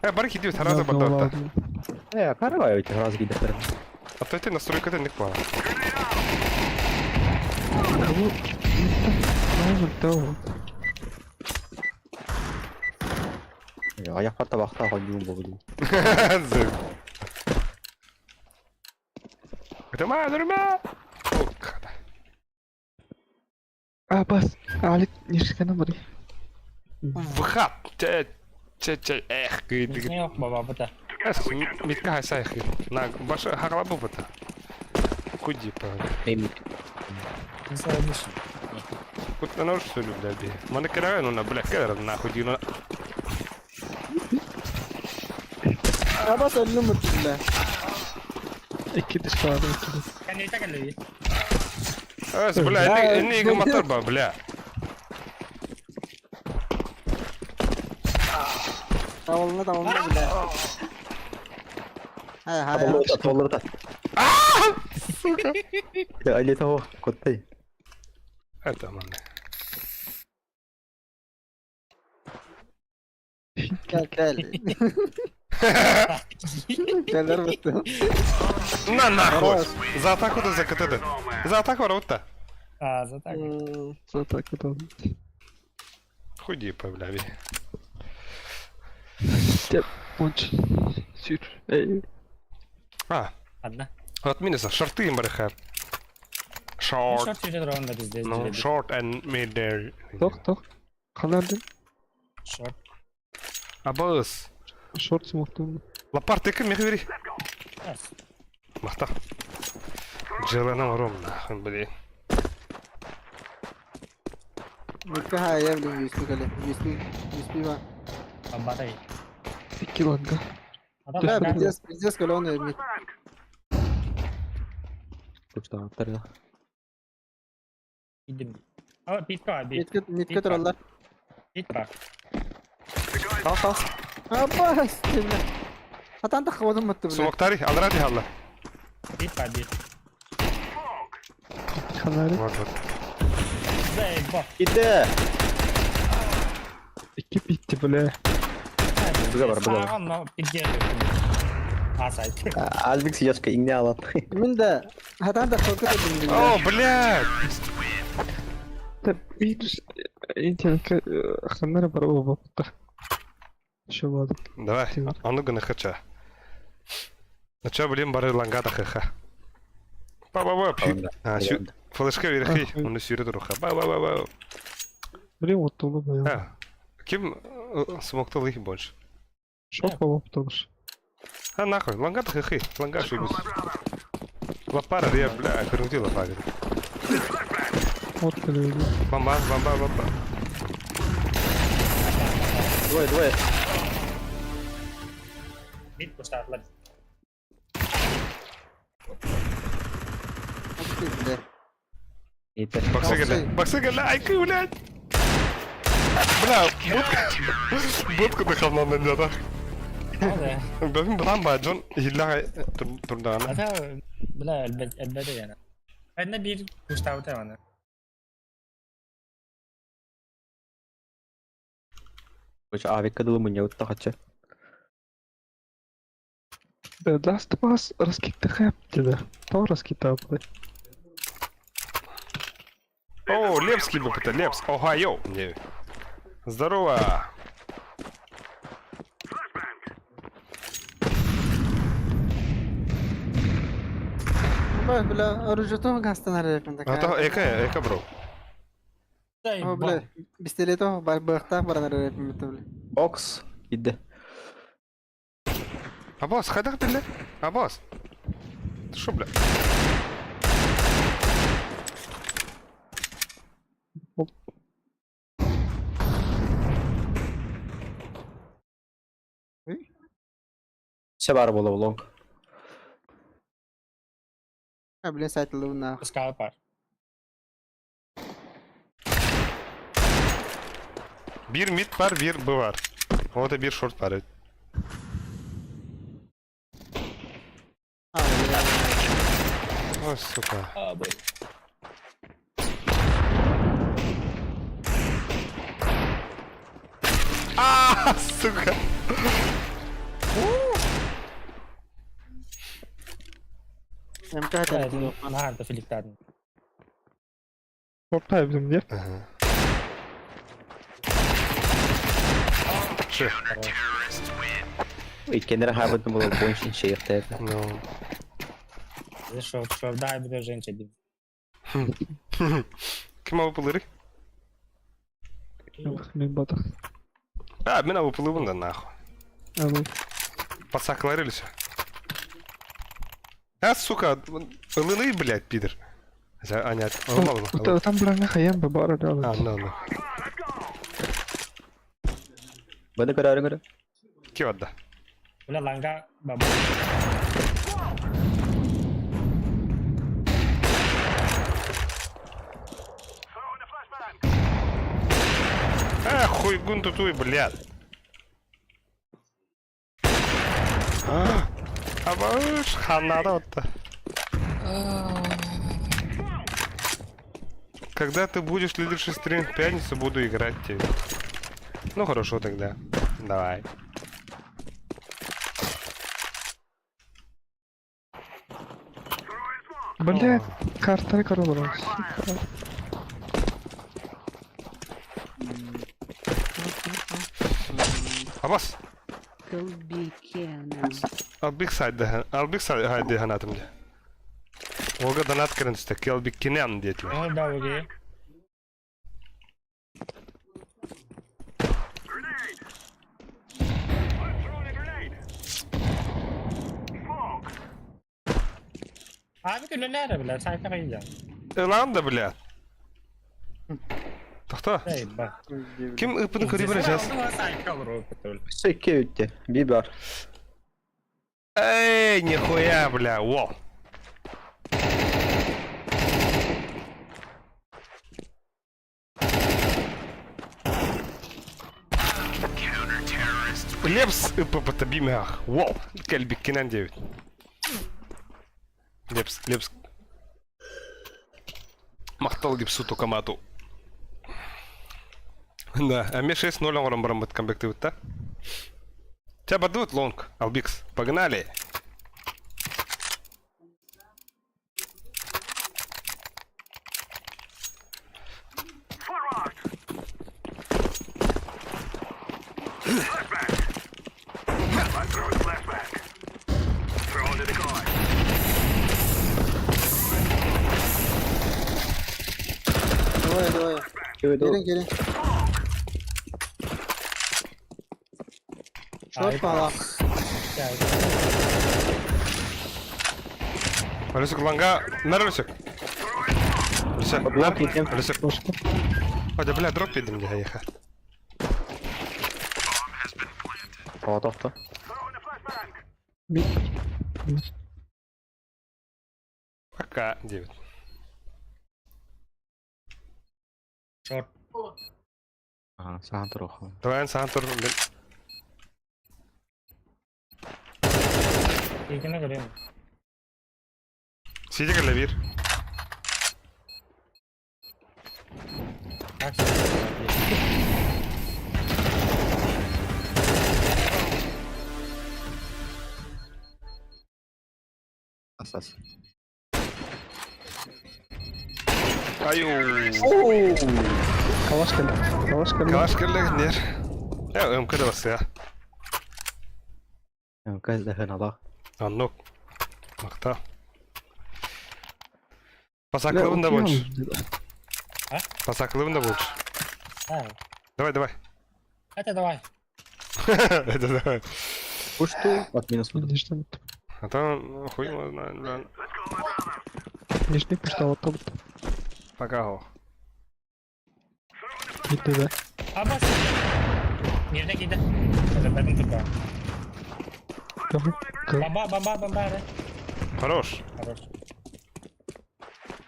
Э, бар кидиут, хараза бар. Э, каравай эти раз гидер. А то это настройка не кла. Аяққа табақта қойдым болды. Это моя норма. А, бас, Алик, нешкана бari. Вхат. Че, че, че, эх, кыйдык. Yok baba bu da. Митка хайсайхи. На, баша хагла бубата. Куди, па. Кут на нож что ли, бля, би. Мана кераве, ну на, бля, кедр, нахуй, дину. Абас өллүм бля. Икки дышкалады, икки. Эс, бля, инни мотор ба, бля. Таволна, таволна, бля. Хай, хай. Толлар Сука. Али того, котты. Это мана. Gel gel. Gelir bitti. На нахуй! За атаку да за КТД. За атаку работа. А, за атаку. За атаку да. Худи, бля. Понч. Сүр. Эй. А. Одна. От минуса. Шорты им барыха. Short. Short yürüdür onda bizde. No, short and mid there. Тох, тох. Канарды. Short. Абыз. Шорт смоктун. Лапар ты кем мехвери? Махта. Желана ром нахуй, блин. Митка хая, блин, USP кале. USP, USP ба. Бабатай. Икки ланга. Бля, пиздец, пиздец, калёный мид. Кучта, Иdim. Ama pit var bir. Митка, митка тураллар. Pit var. Тал, тал. Абас, бля. Хатан тахвадым битти, бля. Смоктари, алради халла. Pit var bir. Канары. Вот, вот. Zey bak. Китте. Икки битти, бля. Быга бар, быга бар. Sağ pit Асайт. Альбик сияшка иңне алат. Мин да хатан тахвадым бля. О, блядь! Да, видишь, интернет ханнары бар оба бакта. Еще ладно. Давай, ону гына хача. Нача, блин, бары лангата хаха. Ба-ба-ба, пью. А, сю... Флешка верхи, он сюрет руха. Ба-ба-ба-ба. Блин, вот тулу, бля. А, кем смоктал их больше? Шок по потому что. А нахуй, лангата хахи, ланга шибус. Лапара, я, бля, крути лапара. Вот когда Бамба, бамба, бамба. Двое, двое. Bit kuşatlar. Бля. Итте. Баксы геле, баксы геле, айкы, блядь. Бля, будка, будка дыхал на меня, да. Бэм бам Джон хилла турдана. Ата бля elbet elbet yani. Ben bir kuşatlar var. Куча авика дылы мыня утта хача. Last of Us раскитта хэп да. То раскита, блядь. О, Лепский бы это, Лепс. Огайо. Не. Здорово. Бля, бля, оружие гастан арепин А то эка, эка, бро. О, бля, пистолет бар бахта баран арепин бля. Бокс. Идде. Аббас, хайдах бля? Аббас. Ты шо, бля? Все бар буола long. А, блин, сайт луна. Скала пар. Биир mid бар, биир B бар. Ол биир short бар эбит. А, бля. Ой, сука. А, б. А, сука. МК это. Наһаа да филиктадын. Short эбитим дии. Ага. Ши. Иккиэннэрэ хаабытын буола буон шейхтэр. Ну. Шо, шо, дай буде женщина. Ким алып Мин батах. А, мин алып да нахуй. Аны. Пацаклар или все? А, сука, ылыны, блядь, пидор. А, нет, ылма, ылма. Там браҥҥа хайан ба баар А, ну, ну. Баны көрөөрү көрө. Ким отда? Бля, ланга баба. А, хуй гун тутуй, блядь. А, абаш, ханада вот. Когда ты будешь следующий стрим в пятницу, буду играть тебе. Ну хорошо тогда. Давай. Блядь, картаны көрө олорон. Сука. Абас. Кылбикена. Албик сайды, албик сайды ханатым де. Олга донат кирен түсті, келбик кенен диэтилэр. Ну, да, окей. А, ви үлэлээр бля, сайта кайда. Ылан да, блядь. Тохто. Эй, ба. Ким ыпын көрі сейчас? Сайта олорор. Өссө икки үтте. Биир бар. Эй, нихуя, бля, во. Лепс ыппт бимях. Вол. Кельбик кинан 9. Лепс, лепс. Махтал лепсу токамату. Да, а мне 6-0 оҥорон бараммыт камбэктыыбыт. Тебя бадут long, Албикс. Погнали. Давай, давай. Чего Gelin gelin. Short пала. Алисик ланга. Нар Алисик. Алисик. Long киирдим. Алисик. Ой, бля, дроп видим, где я Ова тохто. Мид. Пока, 9. Short. Ага, сахан турух. Давай, Сантор. Икини көрөм. Сиди клавир. Так. Асас. Аю. Калаш кэллэ. Калаш кэллэ. Калаш кэллэ нер. Я МК да бас я. Каз да ханала. Аннок. Макта. Пасаклыбын да больше. А? Пасаклыбын да больше. А, Давай, давай. это давай. Это давай. Пушту от минус буду. Нижний. А то хуй его знает, бля. Нижний пуштал оттуда. Пока. Киирдэ да. Абас. Мирне киирдэ. Бэтин турда. Бомба, бомба, бомба. Хорош. Хорош.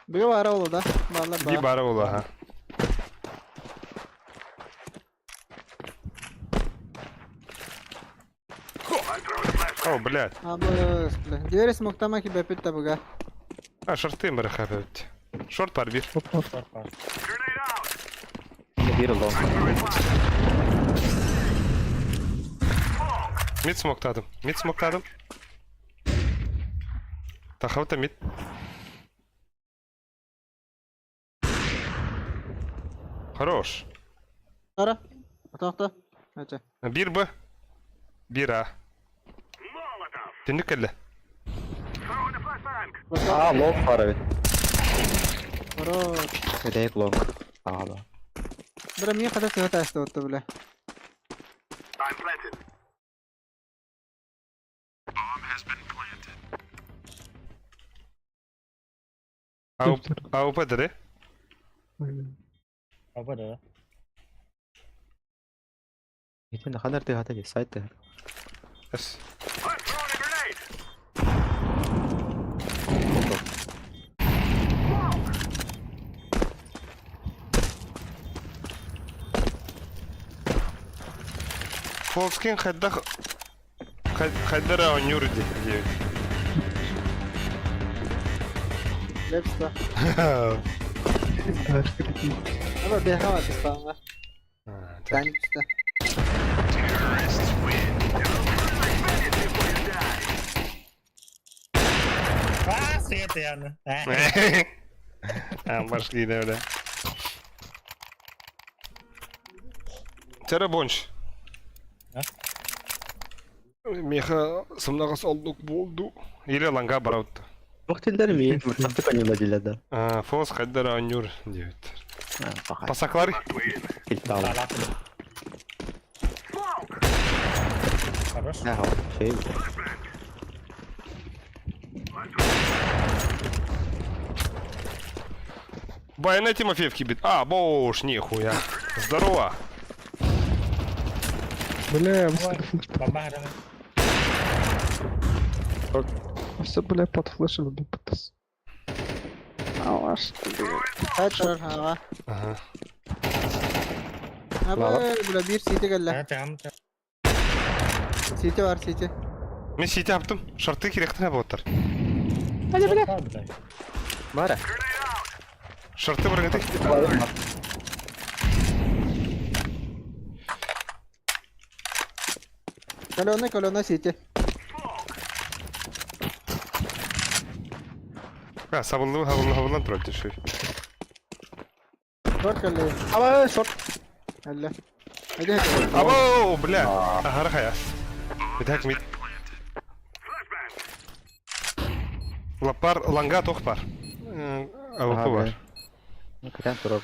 Быга баара ол да. Баалар Би баа. бара була, ха. О, блядь. Абыс, бля. Двери смоктама ки бэпит да быга. А, шорты бары хапают. Шорт бар бир. Оп, оп. Шорт бар. Бир long. Mid смоктадым. Mid смоктадым. Тахавта mid. Хорош. Ара. Атахта. Ача. Бир Б. Бир А. Түнүк келди. А, long бар эбит. Хорош. Өтейік long. Ага, да. Бля, мне хотя бы это вот, бля. АУП деди. Баба да. Итин ханар ты хата сайт ты. Эс. Фолскин хайдах хайдара онюрди диэбит. Лепста. Аба бэха бар тыстаанга. Тань түстэ. А, свет яны. А, пошли, да, да. Тера бонч. А? Меха сымнагас алдык болду. Или ланга бараутта. Бох тилдер ми? Мыртакты конюла дилер. А, фос хайдара онюр диэбит. Пасаклар. Килтал. Хорош. Ага, шей. Байна Тимофеев кибит. А, бош, нихуя. Здорово. Бля, Бомба все, бля, под флешем бля, Алаш. Сайт турар ага. Ага. Аба, бля, бир сити келле. Там, Сити бар, сити. Мен сити аптым. Шарты керектіне боттар. Бля, бля. Бара. Шарты бар гыты. Колонна, колонна, сити. А, сабылды, хабылды, хабылдан турат түшүй. Шорт келле. Аба, шорт. Элле. Эди хэтэ. Або, бля. Ахара хая. Битак мид. Лапар, ланга тох бар. АВП бар. Катан турар.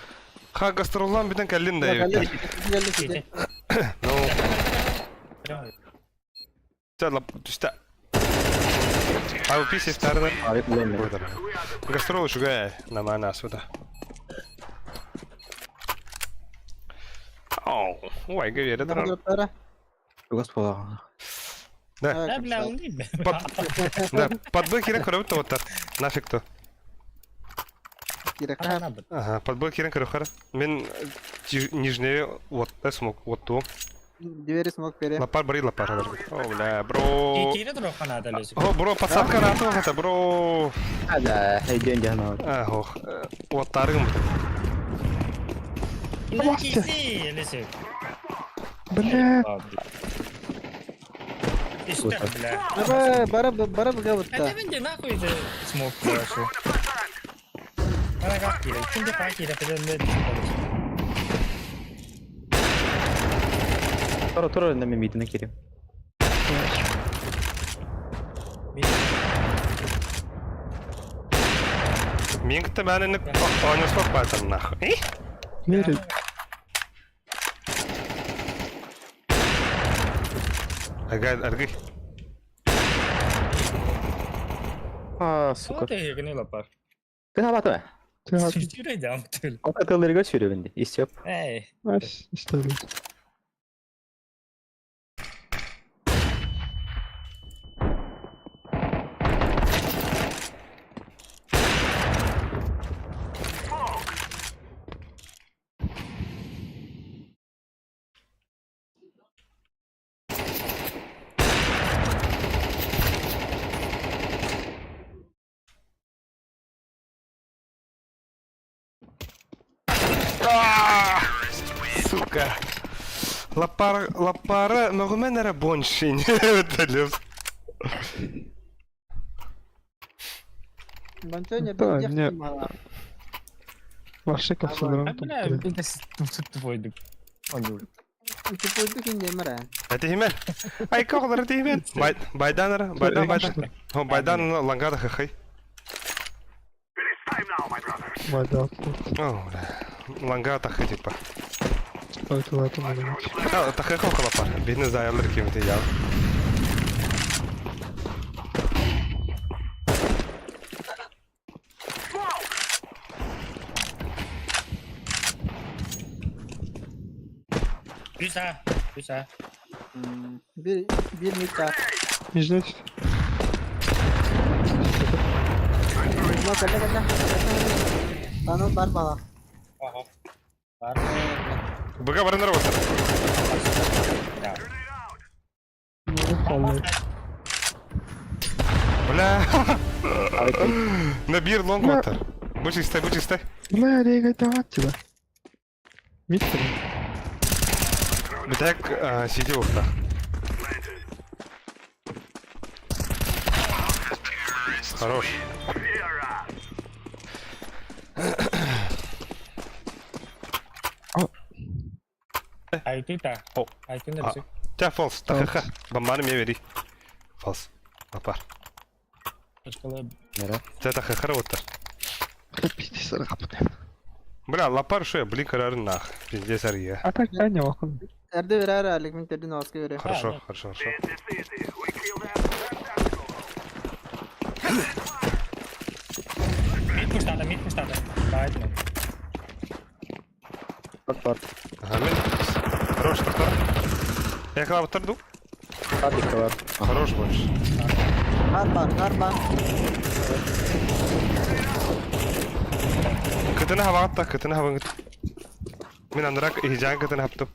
Ха, гастроллан битен кәллин да Келле, ебит. келле, сити. Ну, Ча, лап, түстә. АВП сефтарына. Авик булам. Гастрол шугай на мана сюда. Оу, ой, говорит, это Тара. Тугас була. Да. Да, бля, он не Под... Да, под Б кирен көрөбүт тоттар. Нафиг то. Кирек. Ага, под Б кирен көрөп кара. Мен нижнее вот смог вот ту. Двери смог пере. Лапар бри лапар. О, бля, бро. Кире дро хана лезет. О, бро, подсадка на то, это, бро. А, да, иден жана. А, ох. Вот таргым. Киси, лезет. Бля, Истер, бля. Аба, бара, бара быга Это бутта. мен нахуй это смог хорошо. Ана как кире? Кимде как кире? Это Тура, тура, неме мидine кирем. Мен кітті мәніні ойнасып байтыр нахуй. Э? Мере, Ага, аргы. А, сука. Сука. Ты гнила пар. Кына баты. Тыа Сүүрэ дьам түл. Атыларга сүүрөбүн ди. Истеп. Эй. Ас истэбин. Сука. Лапара, лапара, мөҕүмэн эрэ боншин. Төлөс. Бончоня Да, бир не. мала. Вообще капсуларым А бля, топтур. это тупойдук. Ондур. Тупойдук индемер ээ. Этиһимэн. Айка оҕолор этиһимэн. Байдан эрэ, байдан, байдан. О, байдан лангада хахай. Байда О, бля. Ланга тахы типа. Айтылатын А, тахы хохолапар. Бини заялыр кимти ял. Үс а. Үс а. Бир бир микар. Нижнет. Ма кэллэ кэллэ. Тану бар бала. Ага. Бар. Быга барынар болсар. Да. Бля. На бир лонг ватер. Бу чистай, бу чистай. Бля, регай давать тебя. Миттер. Битек сиди ухта. Хорош. Айты та. О. Айты А. на Тя фолс, тахаха. Бомбаны мне бери. Фолс. Апар. Очкалы. Нера. Тя тахаха работа. Пиздец, рахапны. Бля, лапар шо я, блин, карар нах. Пиздец ария. А так я не вакын. Эрде берер әлик мин тердин оска бере. Хорошо, да. хорошо, хорошо. Мид пуштада, мид пуштада. Давай, ну. Шорт бар. Ага, мен. Хорош, тахтар. Я клаву тарду. Хардика бар. Хорош больше. Бар бар бар бар. Кытына хаватта, кытына хавангыт. Мен анрак ихжан кытына хаптым.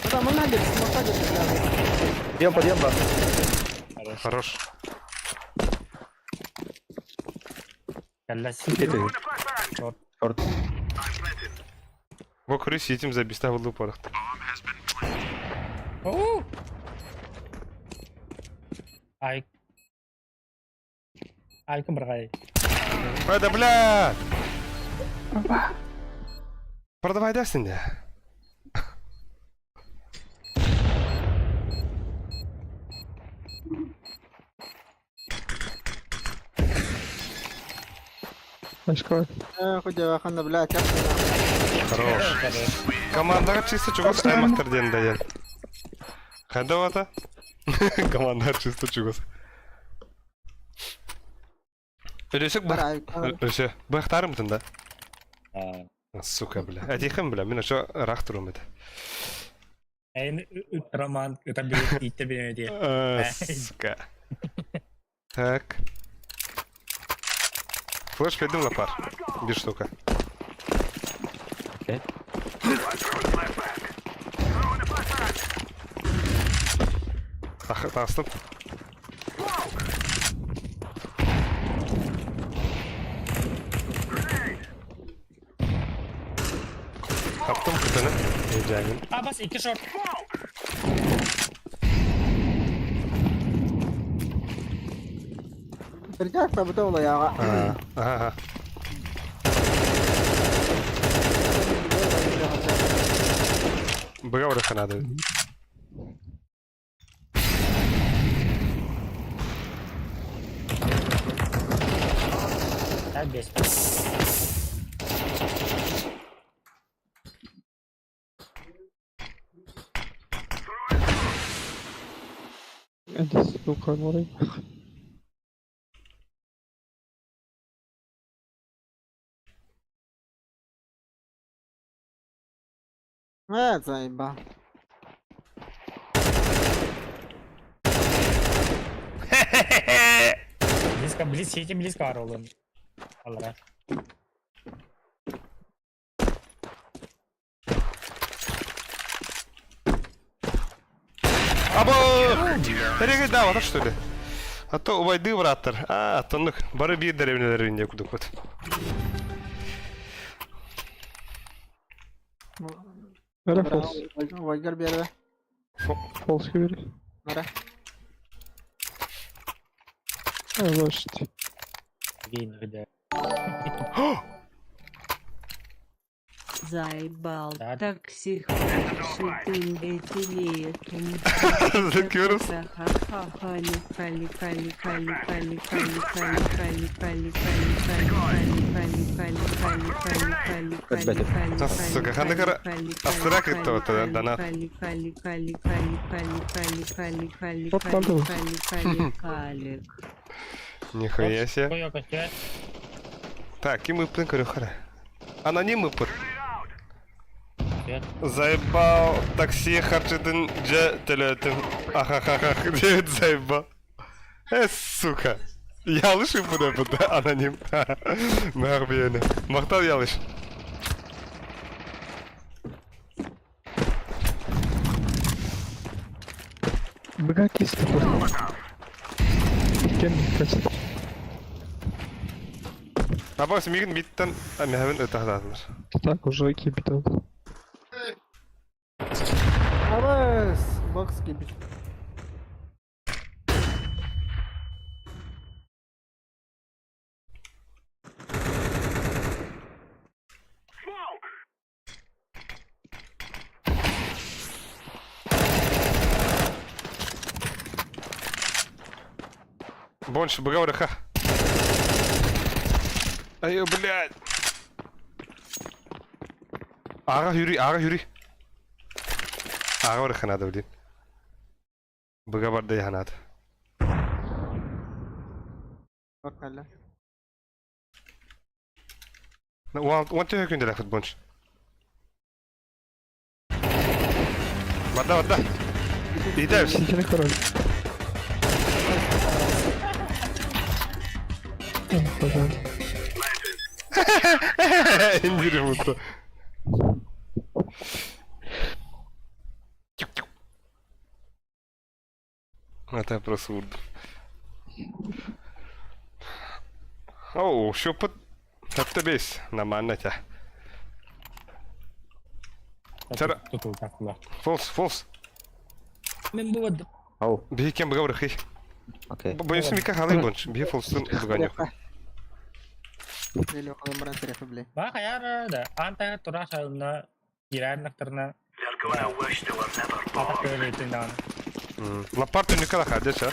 Адам мына бир смока деп. Подъем, подъем бар. Хорош. Кэллэ. Сити. Шорт. Шорт. Бу көрү ситим за биста булду порохт. Оу. Ай. Айкын бір қай. Ой, да бля! Продавай дерсин де. Ашка. Э, худя ханна бля, чак. Хорош. Командаға чисто чугас аймақтар ден дайын. Қайда бата? Командаға чисто чугас. Үлесік Бар бар. ай. Үлесе. Бақтарым тында. А. Сука, бля. Әтихім, бля. Мен ошо рақ тұрым еді. Эйн үт роман ыта бир итте бир дие. Сука. Так. Флеш пойдем на пар. Бир штука. Окей. Тастым. Таптым кытыны. Ejangin. А бас iki шорт. Биржак та бутола яга. Ага, ага. Быга надо. Так бес. Это сука, морай. Э, заебал. Близко, близко, сети близко аролын. Аллара. Або! Эреги да, вот что ли? А то убайды браттар. А, тоннук бары биир деревнелер инде кудук вот. Эрэ фолс. Вайгар биэрэ. Фолс кибери. Нара. Лошадь. Гейн, Заебал Да. такси Закюрус. Сука, ханыкара астыра кытта вот донат. Нихуя себе. Так, ким ыппын көрүөххэ. Аноним ыппыт. Заебал такси харчытын дьэ төлөөтүм. Ахахахах диэбит заебал. Э, сука. Ялыш ыппыт ыппыт аноним. Мэх биэни. Махтал Ялыш. Быга кисти Кем качет? Абас мигин биттен мехвин ытаһдаатылар. Так, уже кипит. Абас! Бокс кипит. Больше быга Ай, блядь. Ага, Юрий, ага, Юрий. Ага, барыха надо, блин. Быга барда яханат. Бакалла. Уан төһө күндэлэх футбонч. Барда, барда. Идэвс. Ситини король. Пожалуйста. Индири муту. Это просто урду. Оу, шөппүт Таттабес, наманна тя. Тара. Фолс, фолс. Мен бу Ау, Биһи кем быга барыхый. окей. Боюсь, мика халы бонч. Биһи фолстун быганю. Или около брата бля. Ба хаяр да. Анта тура шална кирән нактарна. Ата көйлейтин дан. Лапарт уникала хадеша.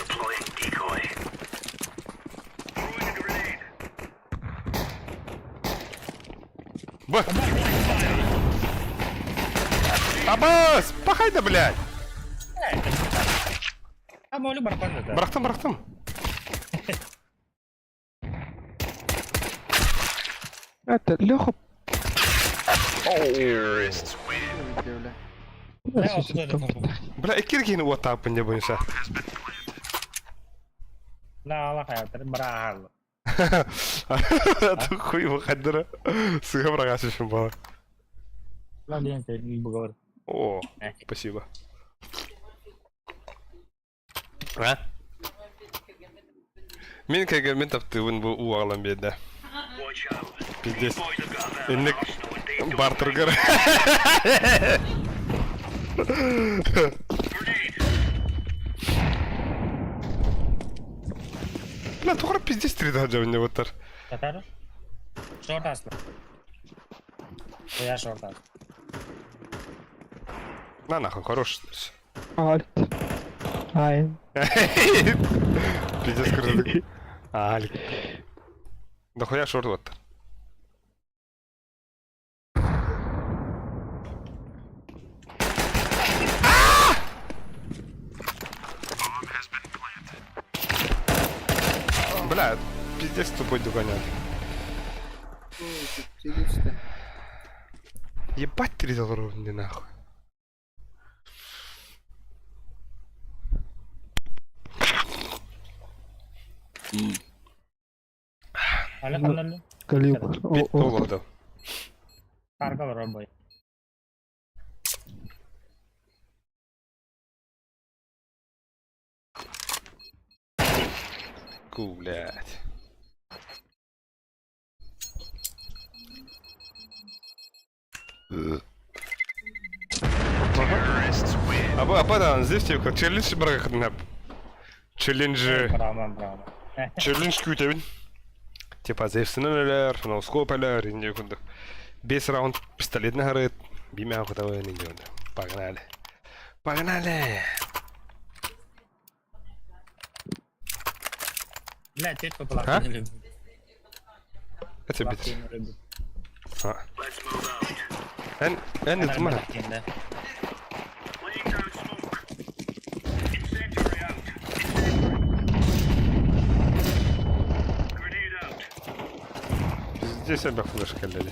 Б. Абас! Пахай да, блядь! А молю барбан да. Бырахтым, бырахтым. Это Леха. Бля. Бля, иккир киһини уоттааппын дьэ буйса. На ала хаятар барахал. А хуй выходдыра. Сыга бырагасы бала. Ла диэн бугор. О, спасибо. А? Мин кәгә мин таптыбын бу уағлан беде. Пиздец. Инник бартергер. Бля, тугры пиздец три жабын оттар. Татар. Шорт аслы. Я шорт ас. На нахуй, хорош. Альт. Ай. Пиздец кырдык. Алик. Дохуя шорт оттар. Бля, пиздец тупой догонял. Сидите. Ебать ты долларов не нахуй. Аны ханнан Калибр. Бит олорду. Карга бар бой. Ку, блядь. Аба, аба да, здесь тебе челлендж барахнап. Челлендж. Браво, браво. Челлендж күүтэбин. Типа Зевсинен өлөр, ноускоп өлөр, инде курдук. Бес раунд пистолетин харыт, бимэ хутабын инде курдук. Погнали. Погнали! Бля, чуть поплакать не люблю. Это бит. Плакать не люблю. А. Эн, эн ытма. Да. Здесь себя флешка леди.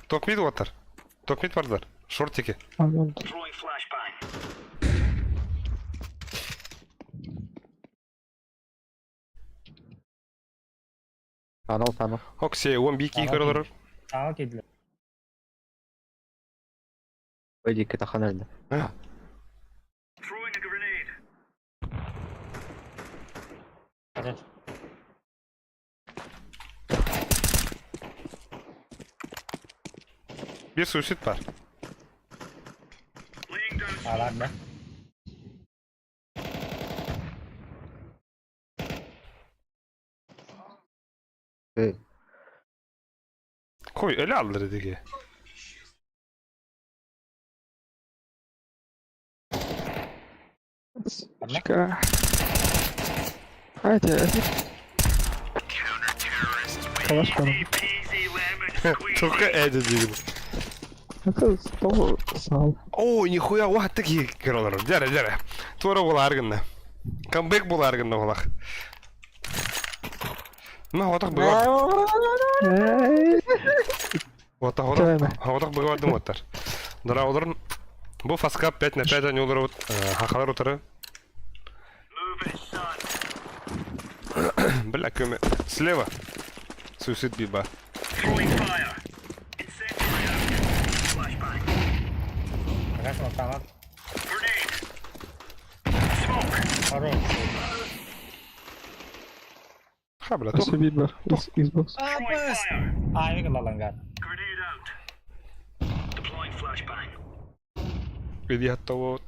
Топ мид ватар. Топ мид вардар. Шортики. Анон. Анал таныл. Оксе, он бики көрөлөр. Саҥа киирдилэр. Өйдик тахан өлдө. Хорош. Bir suicid бар. Алар да. Эй. Кой, эле алдыр диги. Сучка. А, это... Калаш бар. Только Эдди дигин. Это стол сал. О, нихуя, уа, такие көрөлөр. Дәрі, дәрі. Тура болар гынна. Камбэк болар гынна болах. На, отақ бұға. Отақ, отақ. Отақ бұға дым оттар. Дара оларын. Бу фаска 5 на 5 они олар хахалар отыры. Бля, көме. Слева. Суицид биба. Хорошо, саҥа. Хорош. Ха, бля, тух. Спасибо, бар. Xbox. Авик лалангар. Иди от того.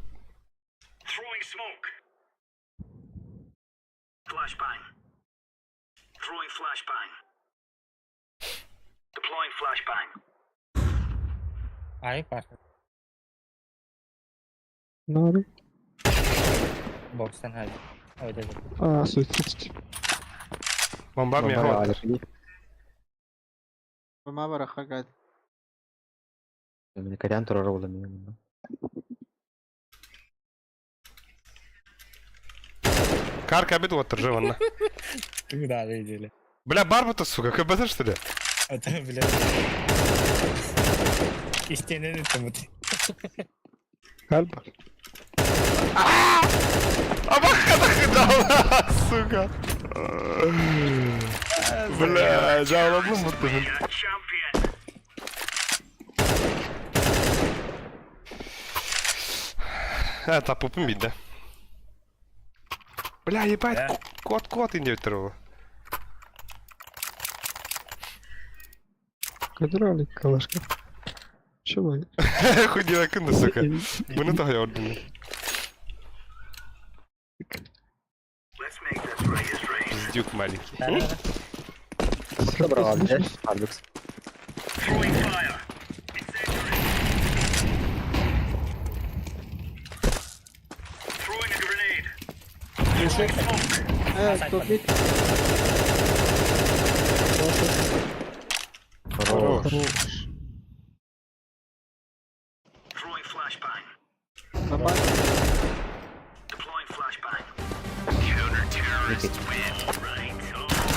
Авик бар. Надо. Бокстан авик. Ой, да. А, суицид. Бомба мне хватит. Бама бараха гад. Мен кайдан турар болдум мен. Карка обед вот живанна. Куда видели? Бля, барба-то, сука, КБТ что ли? Это, бля. Истинный там. Кальбар. А бахата сука. Бля, жауладым будто. А, тапупым бит, да. Бля, ебать, кот, кот инде өттір Кадрали калашка. Чего? Хуй делай күнді, сука. Бұны тағай ордын. Пиздюк маленький. Доброго, Арбекс. Топ мид. Хорош. Баба.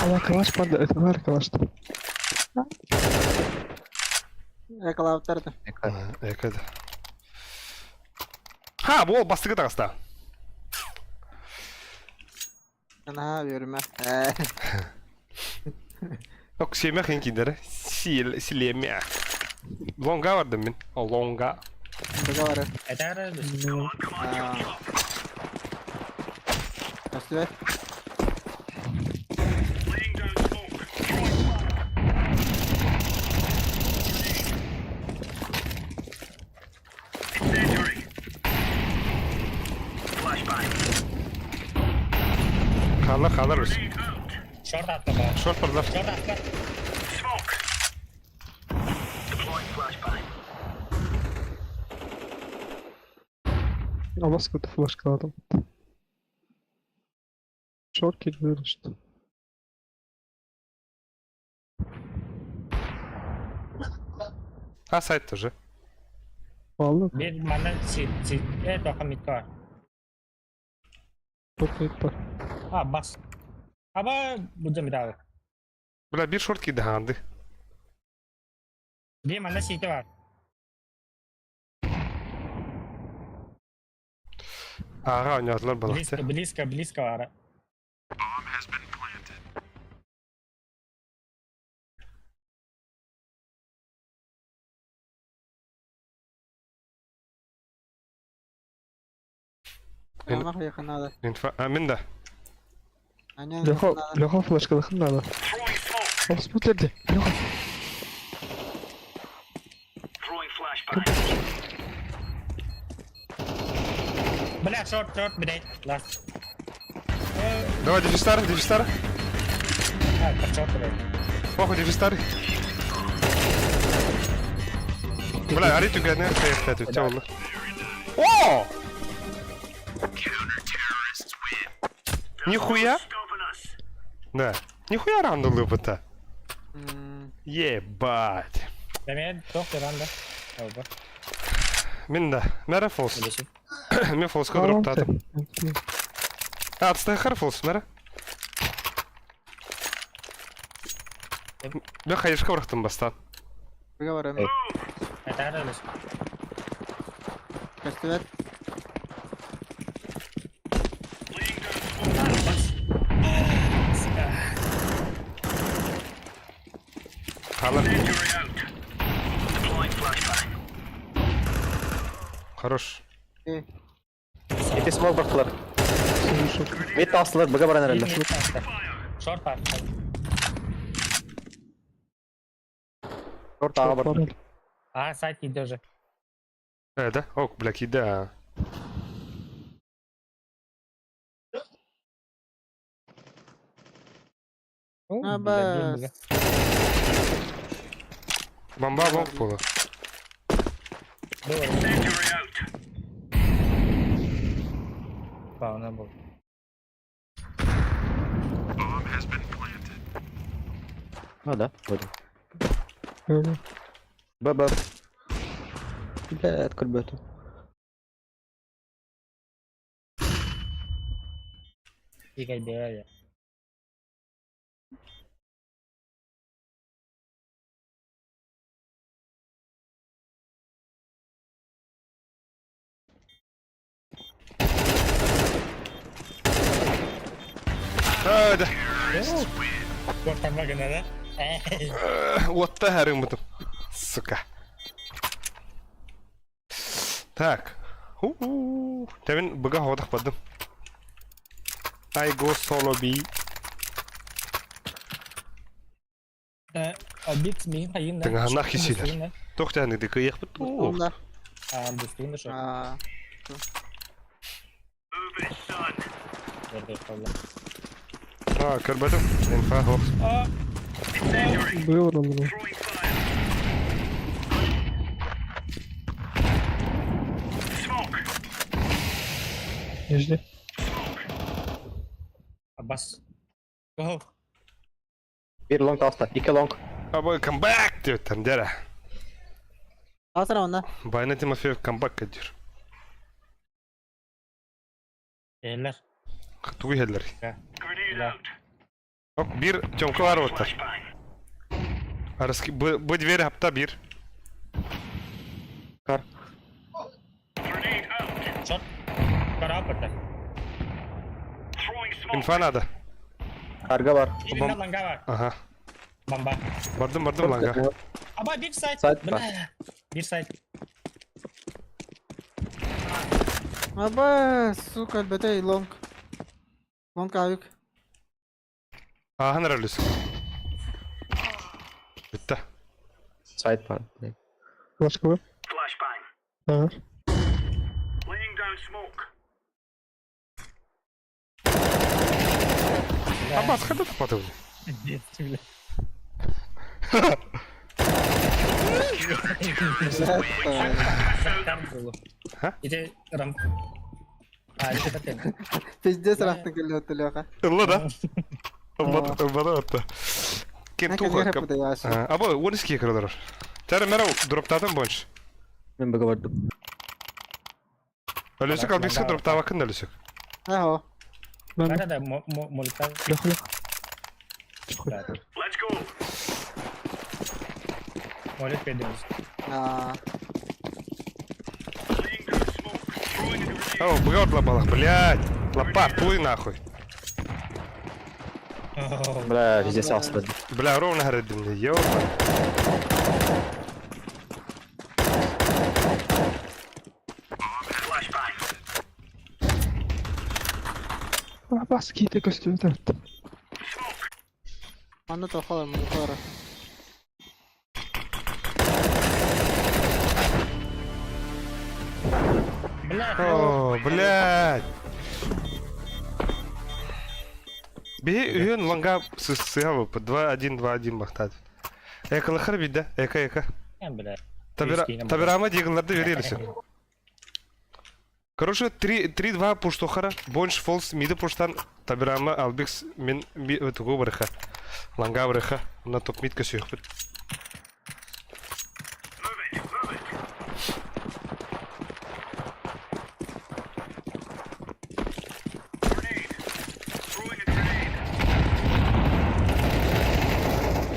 Ала калаш панда, это бар калаш. Экалаптарды. Экеді. Ха, бұл бастығы тағыста. Наһаа үөрүмэ. Ээ. Ок, сиэмэх иһин киирдэрэ. Сиэл, силиэмэ. Лонга бардым мин. Лонга. Договор. Это Көстүбэт. Хаалар, хаалар өс. Шорт атта бар. Шорт барлар. Шорт атта. Алас кытта флешкалаатым. Шорт киирдилэр что. А сайт тоже. Паллы. Биир манна си си э тоха митка. Шорт бар. А бас. Аба будем митаа. Бля, биир шорт киирдэ хаанды. Биир манна сити бар. Ааҕа оонньоотулар Близко, балахты. близко, близко бара. Ама хайыха надо. Инфа... А, мин да. Аня Леха, Леха флешкалахын надо. Ол спутлерде. Леха. Бля, шорт, шорт, блядь. Ласт. Давай, дефистар, дефистар. А, это шорт, блядь. Похуй, дефистар. Бля, ари түгәне кәйефтә түтә улы. О! Нихуя? Да. Нихуя раунд лыпыта. Ебать. Дәмән, тоқ ранда. Оба. Мин да. Мәрә фолс. Үлеші. Мин фолска дроптадым. А, отстай фолс, мәрә. Мен хайышка бырахтым бастан. Договор. Это үлеші. Көстүбэт. Халар. Хорош. Ити смок бырахтылар. Мид таастылар, быга баран эрэллэр. Шорт бар. Шорт ааҕа бар. А, сайт киирдэ уже. Э, да? Ок, бля, кида. Ну, А, бля, биир бас. быга. Бомба лонг була. Было. Пауна был. Ну да, вроде. Б, Б. Бля, көрбөтүм. Игорь Белая. Э, да. Кортарма гына да? Уотта харымытым. Сука. Так. У-у-у. Тәмин быга ходах бадым. I go solo B. Обид мин хайын да. Тыңаһаннах хисилер. Тохтаны дыкы яхпыт. Да. А, бустуун да шо. А, А, көрбөтүм. Инфа хох. А, Быга баралар. Нижний. бас. Го. Биир лонг тааста, икки лонг. Абы камбэк деп там дәрә. Асыра онда. Байна Тимофеев камбэк кедир. Эллер. Тугу хеллер. Да. Ок, бир тёмка бар оттар. Арыски бу бу дверь хапта бир. Кар. Шорт. Карапата. Инфа надо. Арга бар. Бом- Ланга бар. Ага. Бомба. Бардым, бардым ланга. Аба, бир сайт. Сайт бар. Бля. Бир сайт. Аба, сука, өлбөтөй, лонг. Лонг авик. Ааһан эрэ өлүс. Бүттэ. Сайт бар. Флешка Ага. Абас, хата тапаты. Пиздец, бля. Там было. А? Ити рам. А, это так. Пиздец рахтын келле өттү Леха. Ылла да. Ылбады, ылбады отта. Кем туха. Аба, 12 кырылар. Тәрі мәрау дроптадым бойынша. Мен бага бардым. Өлөсүк албексе дроптабакын өлөсүк. Аха. Мен Да, да, молитва. Леха, Леха. Молит педемс. Аа. О, бгордла балах, блядь. Лопат, плый нахуй. Бля, везде астылар. Бля, ровно гордым, ёпа. Абас кийте көстүбүт эрт. Аны тохолор, монитора. Бля. О, блядь. Би үйен ланга сыга по 2 1 2 1 бахтат. Эка лахар бидде, эка эка. Бля. Табира табирама дигнларды верились. Короче, 3 3-2 пуштохара, больше фолс миды пуштан табирама албикс мен тугу барыха. Ланга барыха, на топ мидка сүйөхпүт.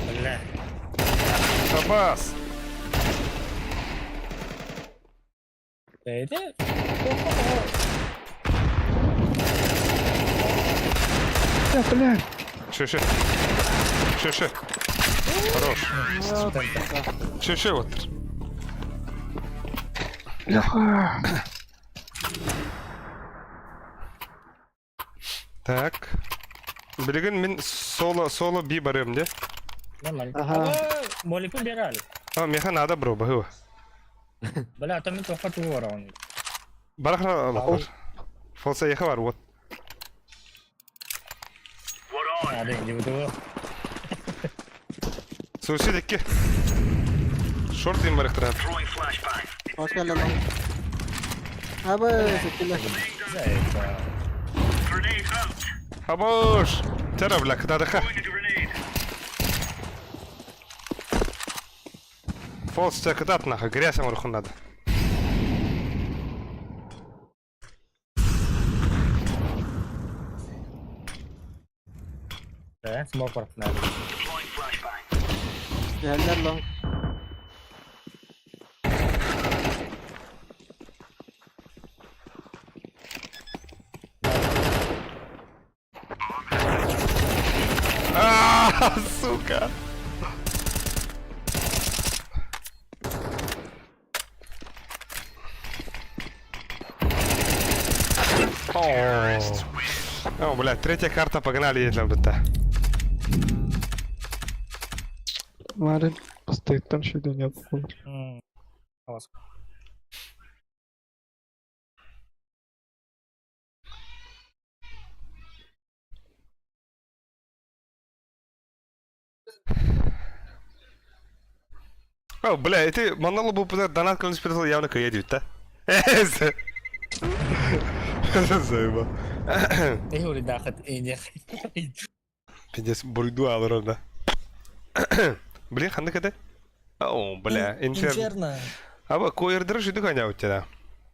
Бля. Табас. Это? Я, бля. Шö шö. Шö шö. Хорош. Шö шö вот. Леха. Так. Билген мен соло соло би барым де. Нормально. Ага. Молитву бирали. А, меха надо бро, бахыва. Бля, там мен тоққа тугу бар оны. Барахра лапар. Фолса еха бар, вот. А, да, не буду. Суицид икки. Шорт им барахтырат. Hoş geldin лонг. Аба, секиле. Зайка. Абош! Тара, бля, кытадыха. Фолс тебя кытат нахуй, грязь амархун надо. Да, смог бар. Geldiler лонг. А, сука. О, О, блядь, третья карта, погнали, едем быта. Марин бастыктан шүйден ябып. Алас. О, бля, это монолог был донат кылын явно кыйдют, да? Заебал. Эй, дахат, эй, не. Пиздец, бурду алыр да. Блин, ханды кede? О, бля, инферно. Инферно. Аба, койырдыры жүйді коня у тебя.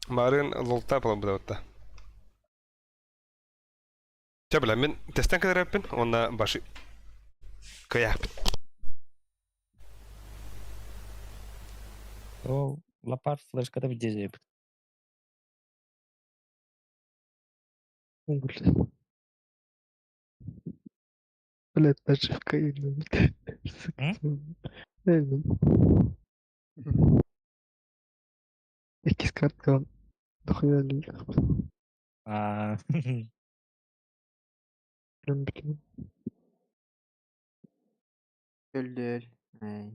Марын лолта пала бұда Ча, бля, мен тестен кедер әппін, онда башы кыяппын. О, лапар флешка да где Блин. Блядь, наживка иҥнибит. Иккис карткаҕын дохуя элбэх. Аа. Бүтүн. Өлдөр. Эй.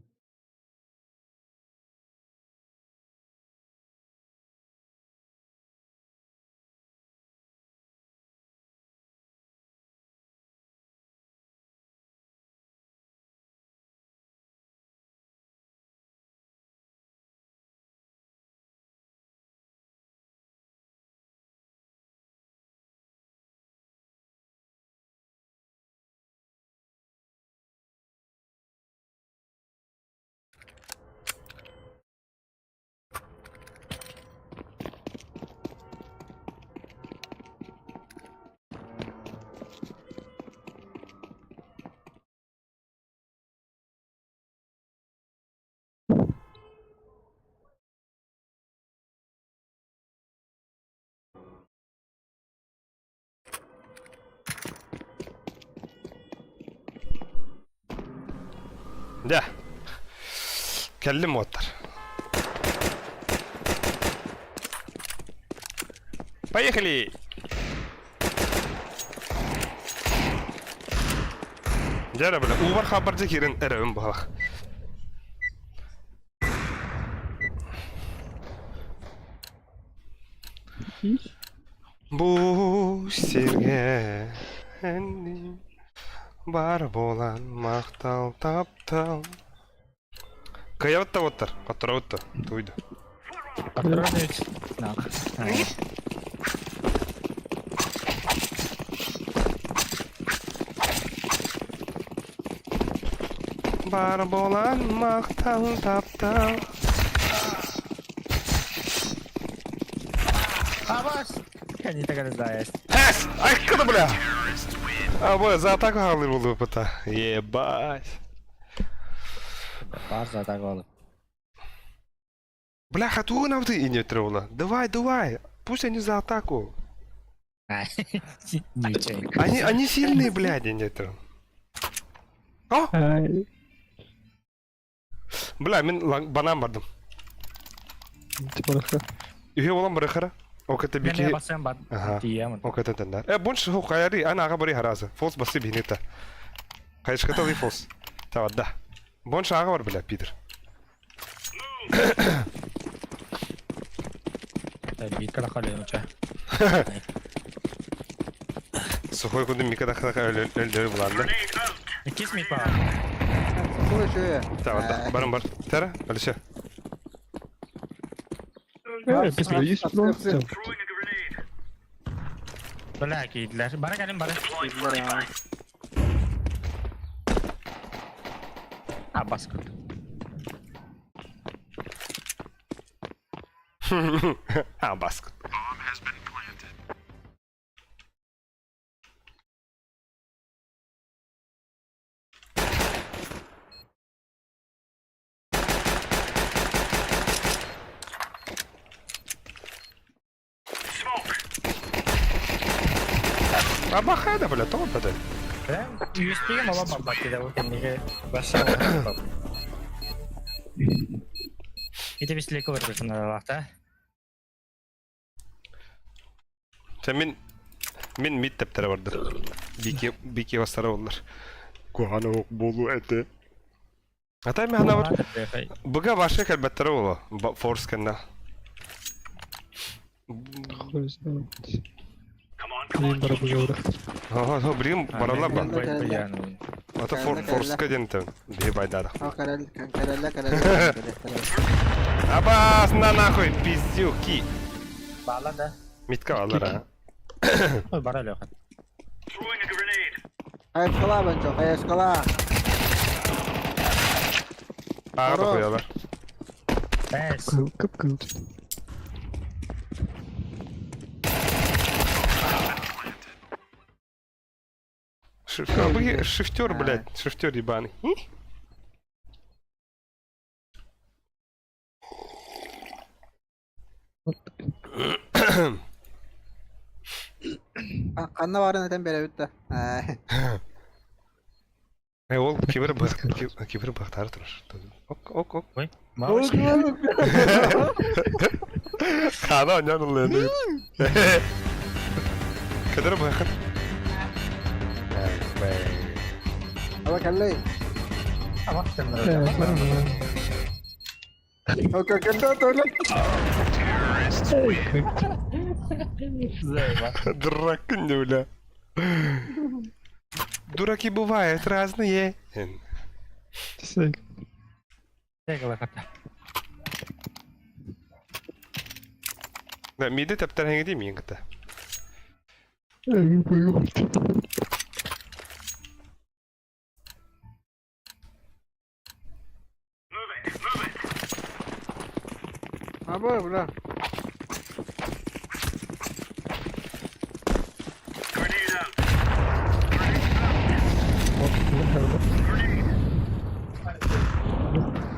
Дьэ, кэллим уоттар. Поехали! Дьэ эрэ бля, уубар хаабар дьэ киирэн эрэбин баһалах. Бу сиргэ эн бар буолан махтал таптал. Кыайабыт да уоттар, хотторобут да, туйду. Бар буолан махтал таптал. Абас! Не так знаешь. Хэс! Айккада, бля! А, бля, за атаку хаалыр буолуоппута. Ебать. Бар за атаку алып. Бляха, тугу нам ты и не трогала. Давай, давай. Пусть они за атаку. Ничего. Они сильные, блядь, не это. О! Ай, Бля, мин банан бардым. типа Үһү болан барыхара. Оката бики. Мен басым бар. Ага. Тиемин. Оката тендар. Э, больше ху каяри, ана ага бари харазы. Фолс басы бинета. Кайшката ли фолс. Тава, да. Больше ага бар, бля, пидор. Бикара халыуча. Сухой кунду микада хака өлдөр буланды. Кис ми па. Слушай. Тава, да. Барым бар. Тара, алиша. Есть просто. Бля, кийдилер. Бара кэлин бара. А, бас көрдүм. А, баск. Абахада, бля, тоҕо бадай. USP-ге мола барбат диде бу кэнниге баша. Ити бислеке көрбүтүн Чэ мин мин мид тэптэрэ бардым. Бики бики бастара боллар. Куһаҕан оһох буолуо этэ. Атай мен ханабар быга баша кэлбэттэрэ буолуо. Форс кэннэ. Хуй знает. Блин, барабыга Хо блин баралар ба. Ата Кэллэ, форска диэн тэн. Биһи байдара. Карел, карелла, карелла, карелла. Абас на нахуй пиздюки. Баала да. Митка алар а. Ой, бара леха. Хайа школа, Банчо, хайа школа. Ага Здорово. тохуялар. Эс. Кып-кып. Шифтер, блядь, шифтер ебаный. Ханна барын этен бере бүтті. Ол кибер кибер бахтары турар. Ок, ок, ок. Ой, малыш. Хана онян ыллыны. Кадыр бахат. Ала кэллэй. Дурак не, бля. Дураки бывают разные. Да, миди тэптэр хэҥи миин кытта. Аба, бля.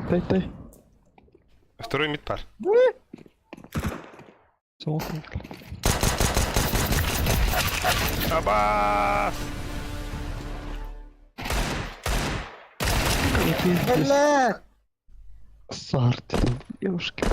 Дай, дай. Второй мид пар. Абас! Бля! Сарти там, девушки.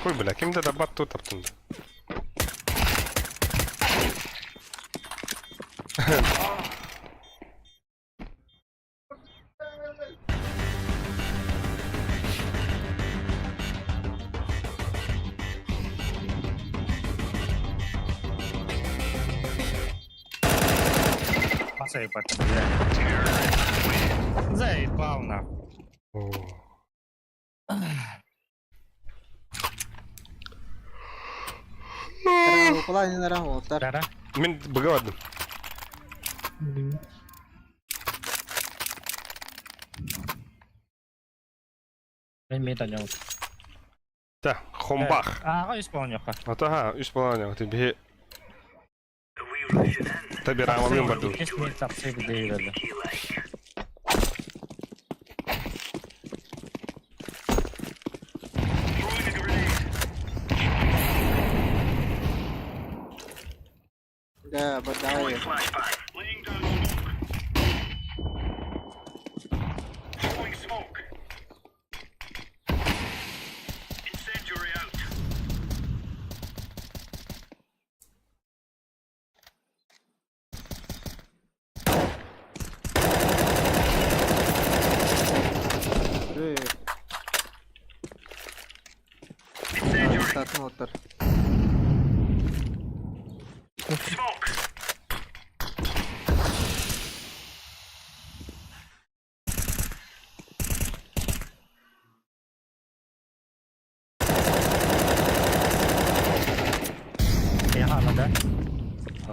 Хуй, бля, ким да бат тут таптын. Заебал нахуй. Мин быгавадым. Мен мид анял. Да, хомбах. Ага, исполнил. Ата, исполнил. Ты бе. Табирамалым барду. Да, бадаю. Мотор.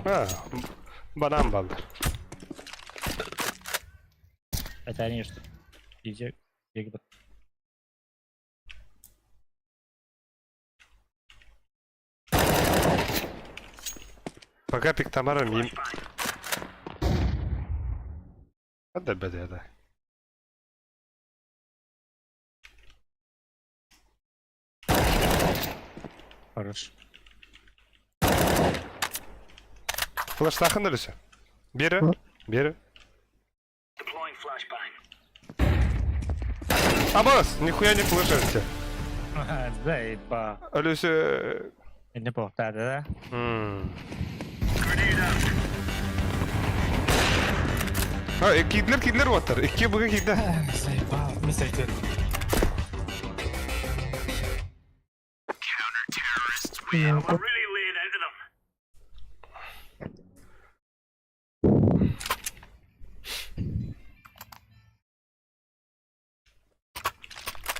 А, банан балдар. Это они что? Иди, Пока пик Тамара мим. Отдай беде, да. Хорош. Флеш тахын ölüsü. Biri. Biri. Абас, нихуя не флешишься. Заеба. Ölüsü. Не помню, да, да, да. Ha, кидлер кидлер оттар. Икки буга кидде. Заебал. Мистер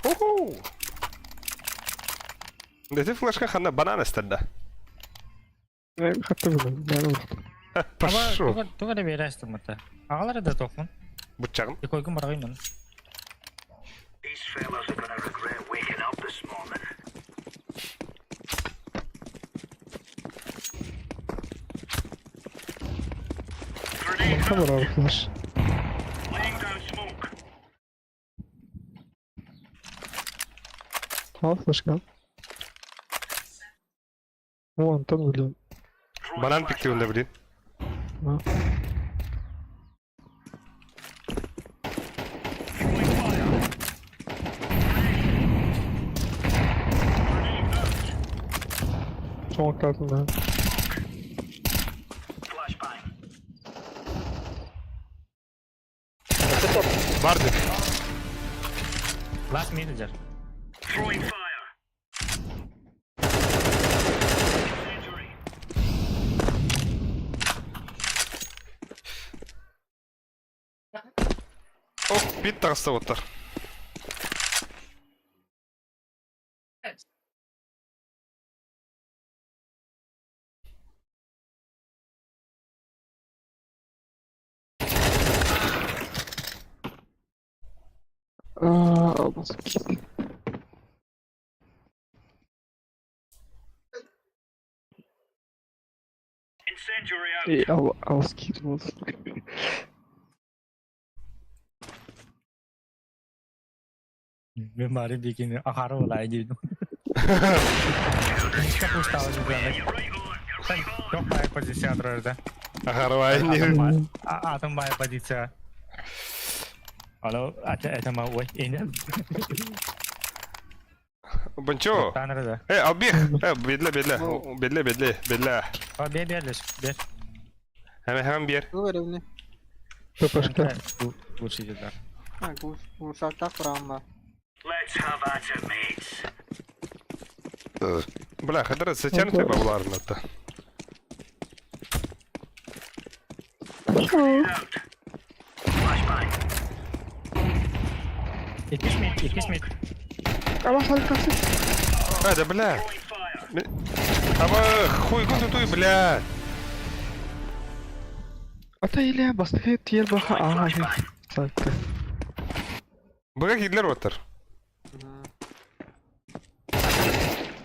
Уху. Дети флешка хана банан истедде. Хатты было. Пошел. Туга да берестим это. Агалары да тохмун. Бутчагын. И койгун баргыймын. Туохха барабыт флеш? Ал флешка. О, Антон, блин. Банан пиктибин да блин. А. Soğuk да. Бар деп. Last manager. Ох, бит таҕыста оттар. Аа, албас. И ал алыс киирбит. Мен бары бикини ахары болай дейм. Низко пусталась Жоқ бай позиция тұрады. Ахарвай не. Атом бай позиция. Алло, это это ма ой, эне. Бончо. Танырды. Э, албих. Э, бедле, бедле. Бедле, бедле, бедле. А бер берлеш, бер. Hemen hemen bir. Бу өрөбүнү. ППшка. Лучше идет. А, курсактах барамба. Бля, хадара затянутый бабуларын атта. Икиш мид, икиш мид. Ала халкасы. А, да бля. Аба, хуй гун туй, бля. Ата или бастыхы тиер баха ага. Сакка. Бага кидлер оттар.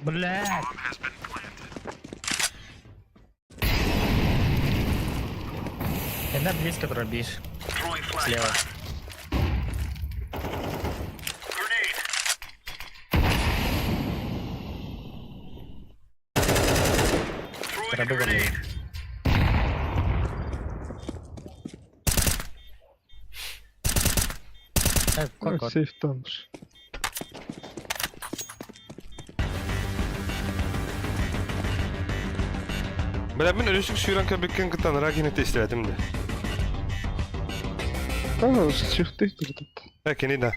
Блядь. Она близко пробишь. Слева. Пробивали. Кот, Сейф танш. Бля, мен ölüşük сүйрен кәбеккен кытан рагини тестеледим де. А, шихты турдут. Э, кени да.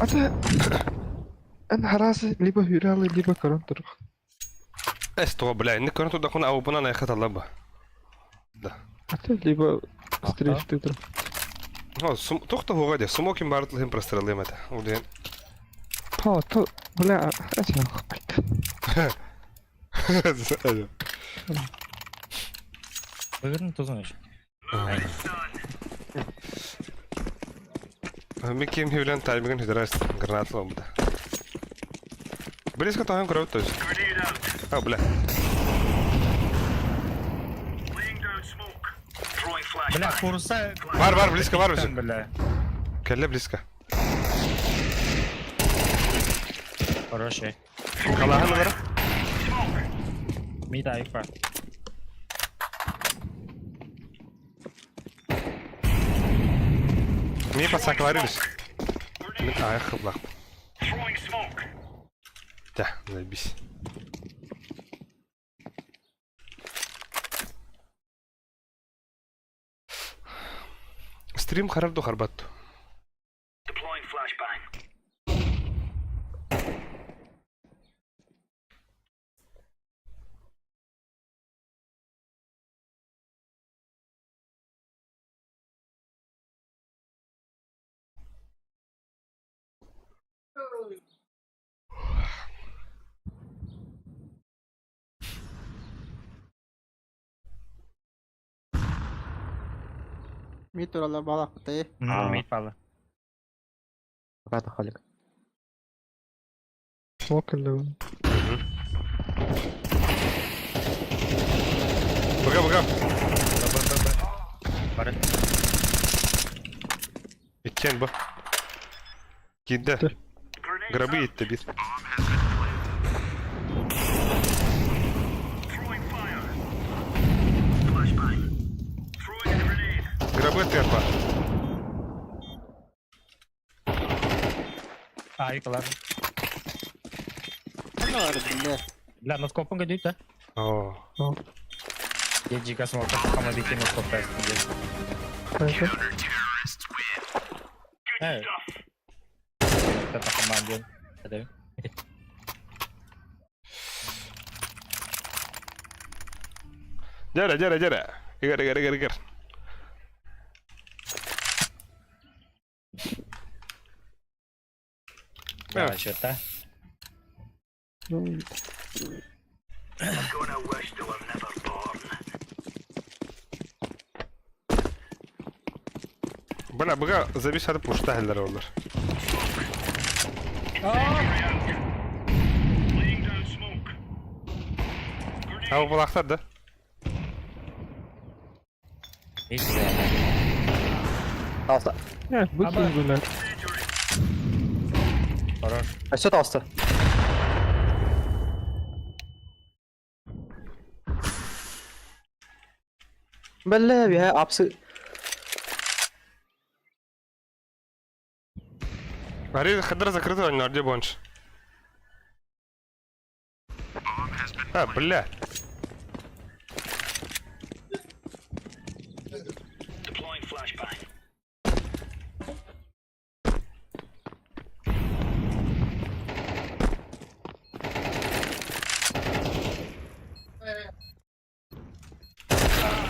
Ата эн харазы либо хүралы, либо корон турух. Эс туга, бля, не көрін туда хуна аубына найхат алаба. Да. Ата либо стрейфты турух. О, сум тухта хуга де, смокин барытлыхын прострелым это. Уден. Па, то, бля, это хайт. Выверни тузун еще. Мен кем хевлен таймигин хидрас гранатлы буда. Близко тагын көрөт то есть. А, бля. Бля, курса... Бар, бар, близко бар өзү. Бля. Келле близко. Хороший. Калаһын бар. Мид айфа. Ми подсакларились. Мен аяқ қыблақ. Да, заебись. Стрим харарду харбатту. Мид туралар балакты. Мид палы. Пока халик. Смок или. Быга, быга. Б, Б, Б. Бары. Иккиэн бу. Киирдэ. Гробы иттэ биир. Гробы терпа. Авик ылар. Ну, бля. Бля, носкопын көдүйт, да? О. Жига смокта хама битен носкоп Хорошо. Э. Это команде. Это. Дяря, дяря, дяря. Игорь, Игорь, Игорь, Игорь. Да, что-то. Ну, Бля, быга завис атып ушта хәлләр олар. А булактар да? Алса. Нет, быстро гулять. Хорош. Өссө таҕыста. Бэллэ биһэ апсы Ари хадра закрыта, а где бонж? А, бля.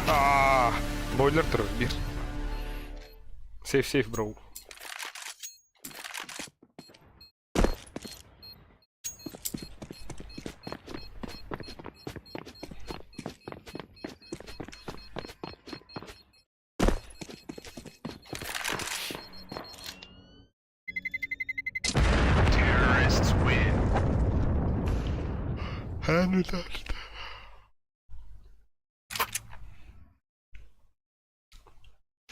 А, бойлер тур, бир. Сейф, сейф, бро.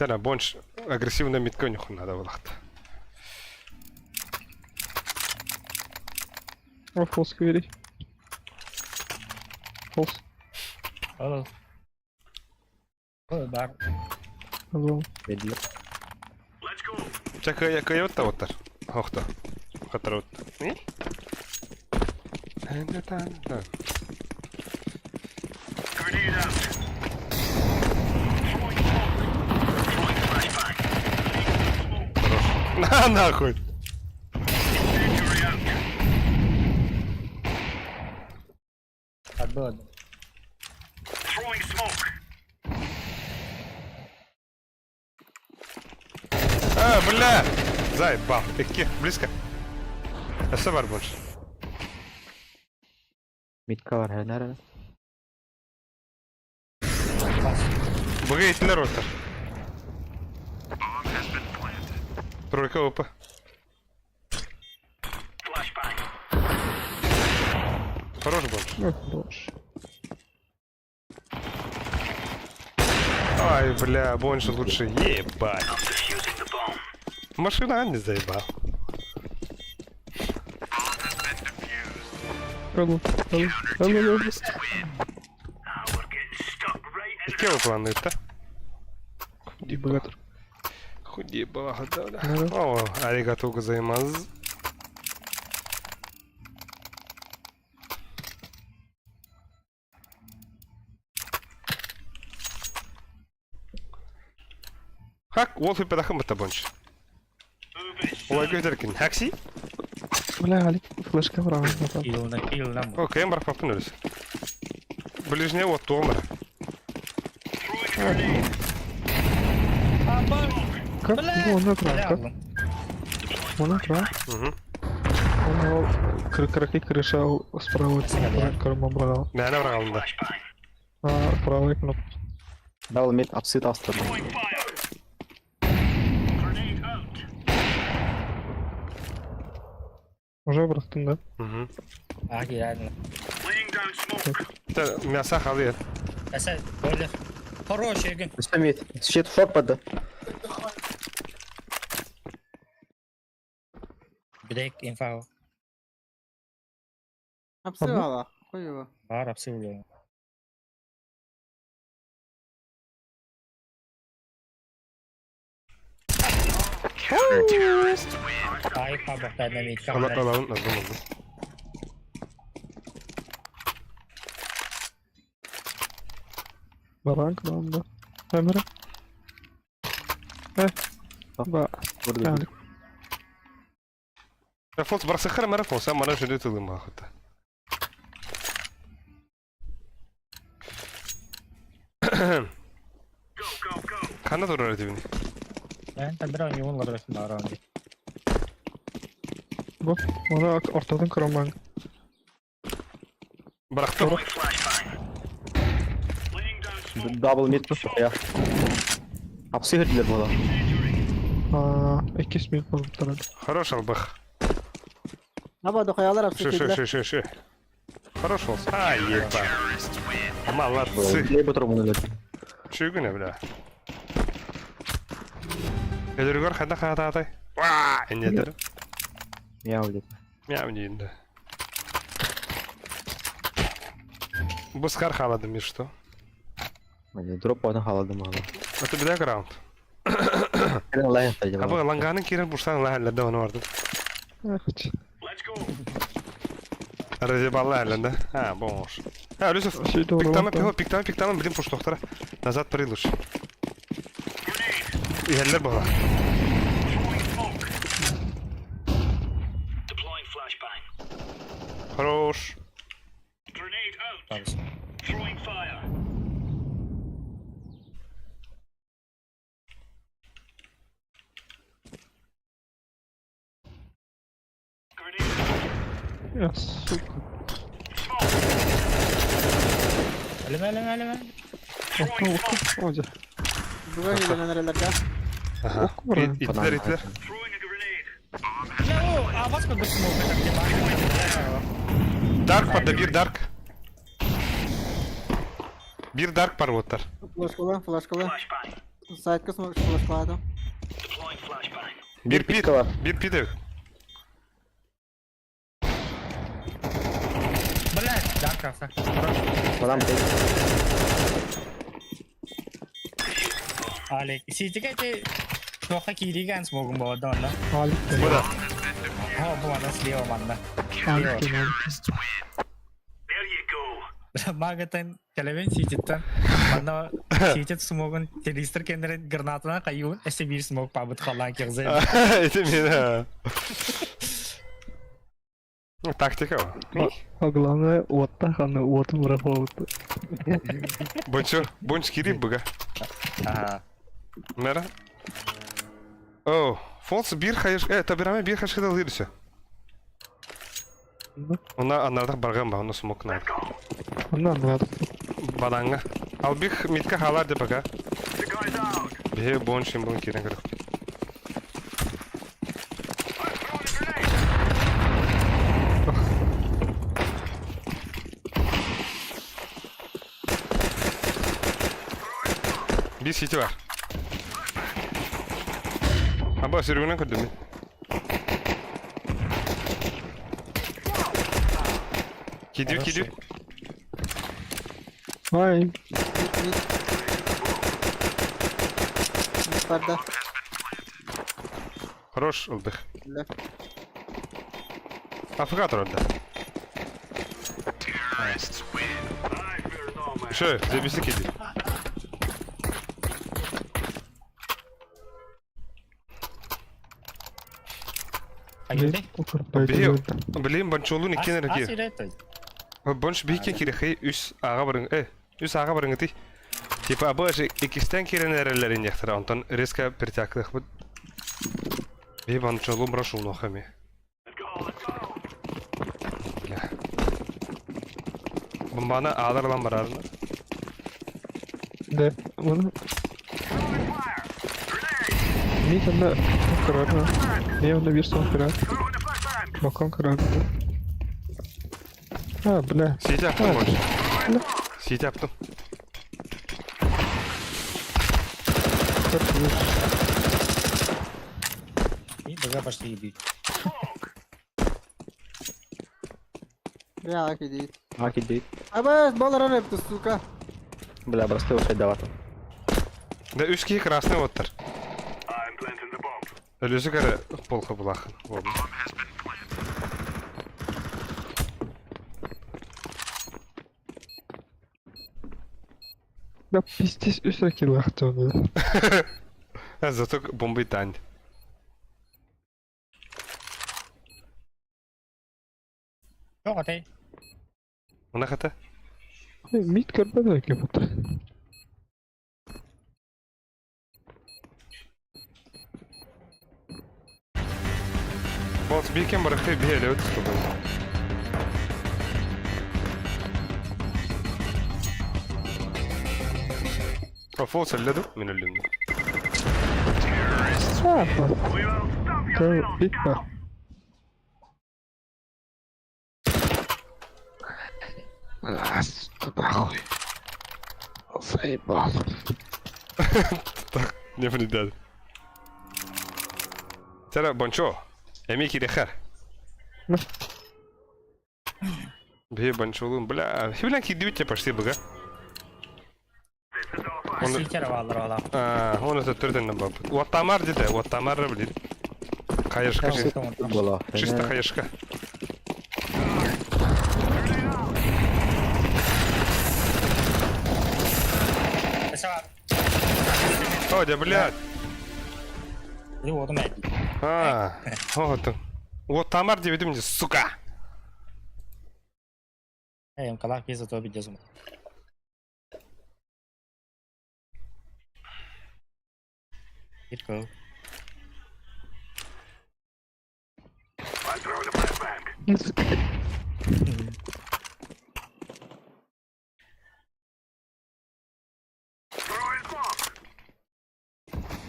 Тара, бонж агрессивно митконюху надо было. О, фолс квери. Фолс. Алло. О, бар. Назвал. Бедли. Ча кайотта оттар. Хохто. Хатар отта. На нахуй. Отбыл. А, бля! Заебал. Эки, близко. Өссө бар больше. Митка бар хэнэр. Быга итилер оттар. Тройка опа. Хорош больше. Ну, хорош. Ай, бля, больше лучше. Ебать. Машина не заебал. Алло, алло, алло, алло. Икки планы-то? Дебагатор. Худи да. Да. О, аригато гозаимаз. Хак, Wolfie педахым бата бонч. Олай көйдеркин. Хакси? Бля, Алик, флешка враг. Килл на килл на. Окей, бар папын Ближний вот томер. Как? Ну, он экран, как? Он экран. Угу. Он краки крыша справа корма брал. Мә бралында. А, правая кнопка. Дал мид апсы таҕыста. Уже бырахтың, да? Угу. А, реально. Та мяса халы. Эсэ, бойлер. Хороший күн. Өссө mid. Щит short барды. Break info. Апсы бала. Хуево. Бар апсы улуон. Ай, хабахтарна мид. Алабын, алdım, алdım. Баранка да. Камера. Э. Ба. Көрдүм. Рафолс барсахара марафолс, а мара жөдө тылым ахыта. Ханна турар этибин. Мен табира ойнуун ларбын баран. Бу. Оны ортадан кыраман. Барахтым. Double mid я. Апсы кирдилер була. Аа, иккис мид болуптар. Хорош албах. Аба дохаялар апсы Шö, шö, киирдилэр. шö, шö, шö. Хорош болс. А, еба. Молодцы. Не бутыр муну. Чүгүнэ бля. Элөргөр ханда хататай. Ва, энедер. Мяу деп. Мяу дейін. Бускар халадым, и что? Міне дроп батын халадым ала. Это бля раунд. Кирен лайн тайды. Абы ланганын кирен бурсан лахаллада оны барды. Эх. Разъебал лахаллада. А, бомж. А, Люсов, Сөйтіп пиктама, оралып. пиктама, пиктама, блин, пуштохтара. Назад прилыш. Иһэллэр була. Хорош. Я, сука. Элеме, элеме, элеме. Орта, орта. Оде. Бүгүн үйленерелерге. Ага. Ок, бара. Итлер, итлер. Ну, а вас как бы смог это где Дарк бар да бир дарк. Бир дарк бар оттар. Флешкалы, флешкалы. Сайтка флешкалады. Бир пит. Пикка бар. Бир пит эбит. Блядь, да, краса. Мадам тек. Алек, ситик эти Тоха кириган смогу было да, да. Алик. Буда. О, бу слева манна. Алик. Алик. Магатын телевен сититтен. Манна ситит смогун телестер кендерин гранатына каюн, эсе бир смог пабыт халан кирзе. Это меня. Ну, Тактика. А главное, отта ханы отын бұрап Бончо, бонч кири быга. Ага. Мера. О, фолс бир хайш, э, табираме бир хайш хедал лирсе. Она анарда барган ба, оны смок на. Онан надо. Бананга. Албих митка халар деп пока. Бе бонч им бун кирен көрөк. Бир сити бар. Аба сүргүнөн көрдүм мен. Кидип, кидип. Ай, Мид, мид. Мид барда. Хорош ылдых. Бля. Африка турар да. Шö, зебиси киди. Айылды. Бихи, блин, банчолу никкен Ас эрки. ирет. Бонч бихикен кирехи үс ага барың, э, үс ага барың ти. Типа абы икистен кирен эрелерин яхтара, онтон резко притяклых бут. Би банчолу брашу нохами. Бля. Бомбаны аларлан барарны. Да, оны... Мид онда кырар. Не, онда бир сом кырар. Бакон кырар. А, бля. Сити аптым больше. Сити аптым. И быга пошли бить. Бля, иди. А, кидит. Абас, баллар рэп, сука. Бля, простой ушать дават. Да үс киһи красный оттар. Өлүсүк эрэ полка булаахын. Да пиздец, үс ракелахтан. Зато бомбы тань. Жоқ, атай. Она хата? Мид көрбөдө экен бут. Вот бикем барахты били вот с тобой. Фолс алладу мен өллүм. Көр бит ба. Нахуй. Заебал. Так, не внедал. Тара бончо. Эми кирехер. Бе бончолун, бля. Хиблян кидите почти бага. Он А, он это түрден бап. Уаттамар деди, уаттамар блин. Хаешка. Чисто хаешка. О, да, блядь. А, вот. Вот Тамар деп едім, сука. Эй, калах без этого видео. Кирков.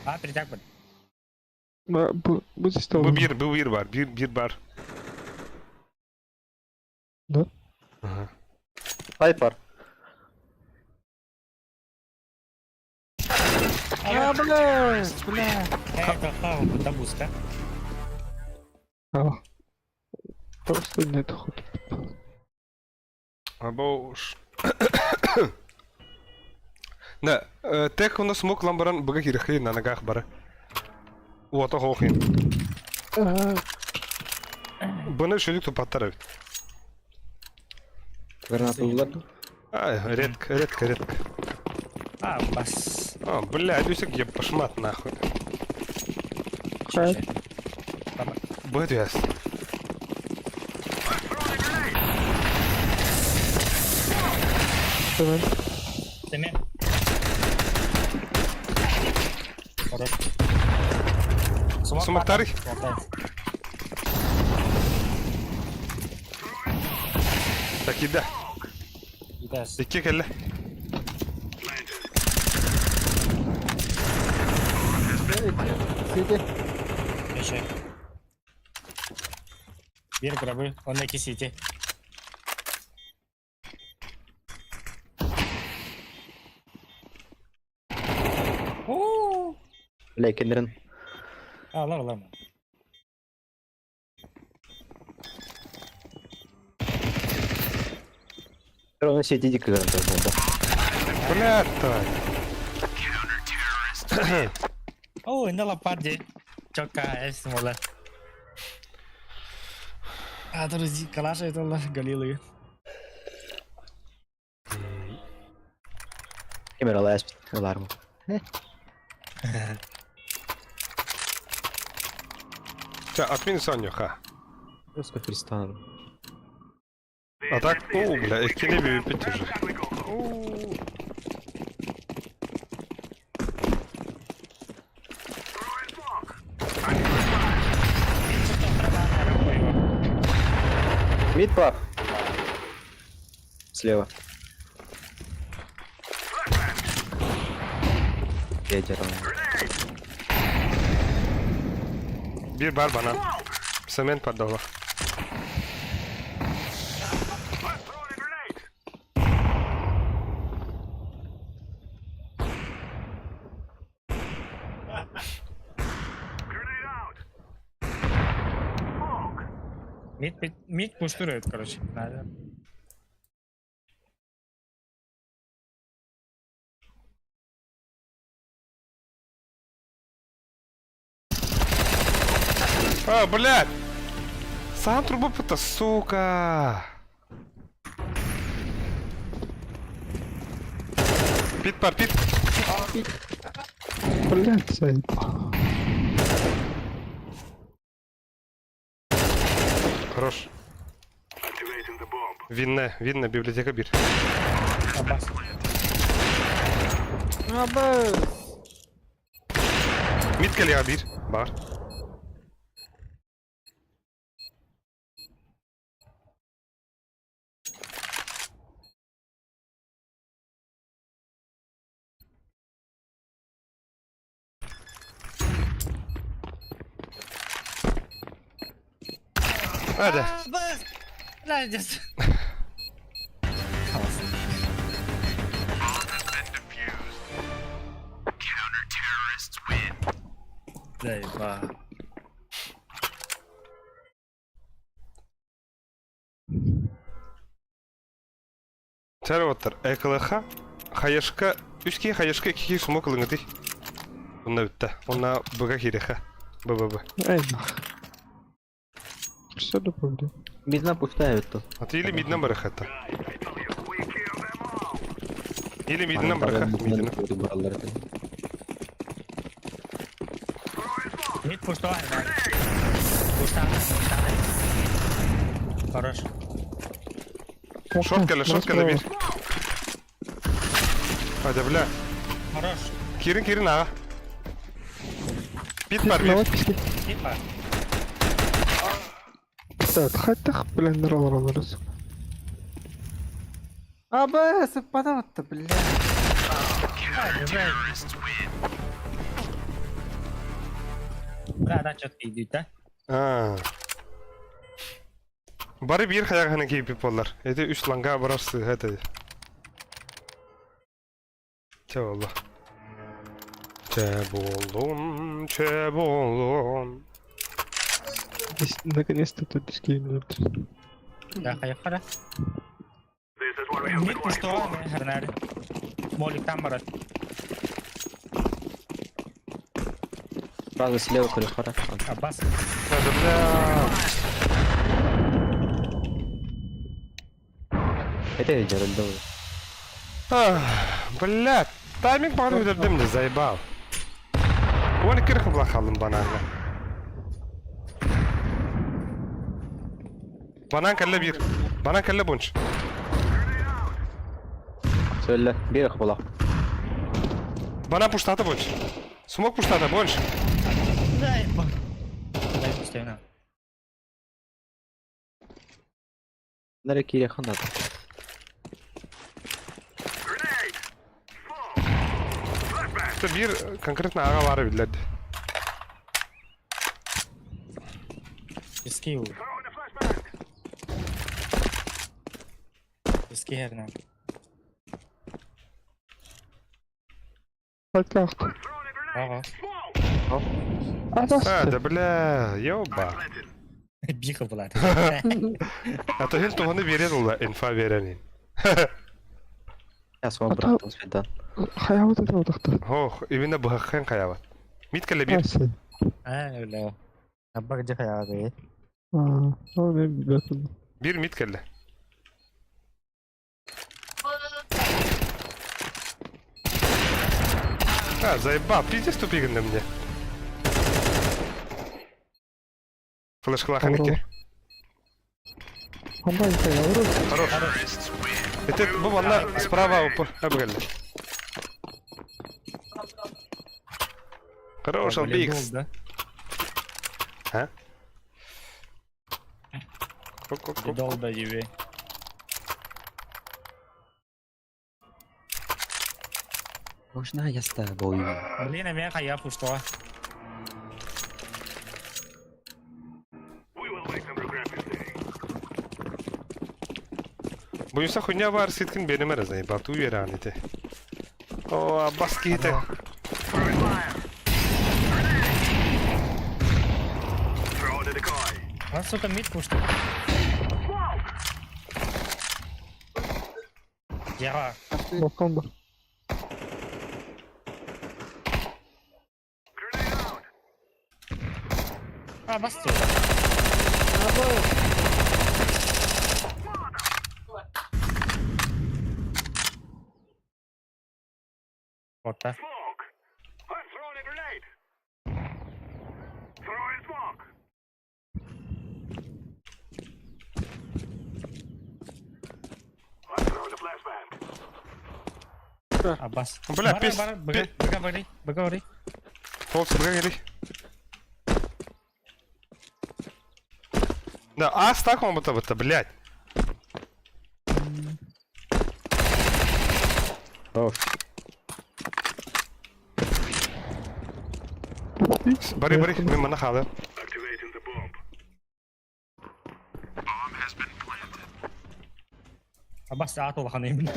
А, перетяг бар. Бу бу Бу бир, бу бир бар, бир, бир бар. Да? Ага. Хайпар. А, бля, бля. Это хава, табуска. А. Просто нет хоть. Або уж. Да, тех у нас смог ламбаран бага кирхи на ногах бара. Уота хохин. Бұны шөлік тупаттар бит. Гранату улар. Ай, редко, редко, редко. А, бас. А, бля, Люсик, я пошмат нахуй. Хай. Будет ясно. Tamam. Теме. Хорош. Сумактары? Так, ида. Икки кэллэ. Сити. Еще. Бир гробы, он на кисите. Бля, кеннерин. А, ладно, ладно. Ровно сети дико граната болды. Бля, так. О, на лопарде. Чока, эс мола. А, друзья, калаша это галилы. Кемер алайс алармы. Ча, отмин Соню, ха. Просто Христан. А так, о, бля, иккини биппит уже. Мид пар. Слева. Ядерный. Бир бар бана. Цемент поддала. Мид, мид пуштурует, короче. Надо. А, блядь! Сам труба это, сука! Пит пар, пит! Блядь, заебал. Хорош. Винная, винная библиотека бир. Абас. Абас. Мид кэлиэҕэ биир. Баар. Hadi. Молодец. Заеба. Чэ уолаттар, ЭКЛХ хайышка, үс киһи хайышка, икки киһи смок ылыҥытый. Онно бүттэ. Онно быга киириэххэ. Б-б-б. Эй, нах. Все добавлю. Мидна пустая тут. А ты или мидна барыха-то. Или мидна барыха. Мидна. Мид пустой, Пустая, пустая. Хорош. Шорт кэллэ, шорт кэллэ биир. Хадя, бля. Хорош. Киирин, киирин, аҕа. Пит баар биир. Типа. Так, хайтах, блин, ныралар. Абас, ыппатах бля. Да, да, что-то идет, да? А. Бары биир хайаҕаһынан киирбит буоллар. Ити үс ланга барар сыыһа этэ. Чэ буолла. Чэ буоллун, чэ буоллун. Здесь наконец-то тут скинули. Да, поехали. Мид пустой, Хернер. Молик там барат. Сразу слева коридора. Абас. Да, бля. Это я рандомно. Ах, Бля, тайминг баҕаны бүтэрдим дии, заебал. 12 хабла хааллым банаҥҥа. Банан кэллэ биир. Банан кэллэ бунч. Сөйле, биир була. Банан пуштата бунч. Смок пуштата бунч. Дай, Дай пустая. Нары кире ханат. Это биир конкретно аҕа баара биллэрди. Пески. Пески Хернер. Хайтах. Ага. А, да бля, ёба. Биха была. А то хин туһаны биэрэн ула, инфа биэрэн. Я смог брат, свидан. Хайабыт это утахта. Ох, именно быһаххын хайабат. Мид кэллэ биир. А, бля. Абба где хаяга? А, ну, не бетон. Биир мид кэллэ. А, заебал, пиздец тупигин на мне. Флешкалахан икки. Хорош. Это бу манна справа упор. Абгали. Хорош, Албикс. Да? А? Оп-оп-оп. Долго тебе. Можно я с тобой? Блин, а меня хая пусто. Буюса хуйня бар ситкин беремер заебал. Ту веран ити. О, Аббас киһитэ. Он, сука, мид пусто. Яга. Балкон бар. А, басты. Орта. Абас. Бля, Бара, пес- бара, быга, быга бары, быга бары. Холкс, быга кэлий. Да, а стак он будто будто, блядь. Хорош. Бары, бары, мен мана халы. Абас аат улахан эбит.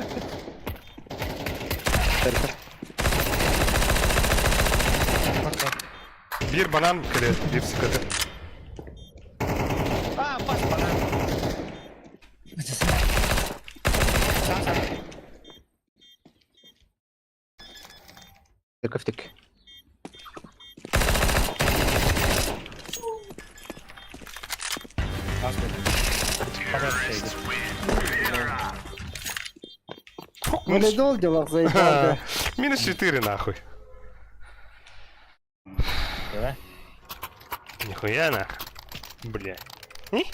Биир банан кэлэр, биир сыкаты. А, бас банан. Саа, саа. Церковь Бас бер. Хорош. Фук, Валидол делах заебал, да. Минус 4 нахуй. Да? Нихуя нах. Бля. И?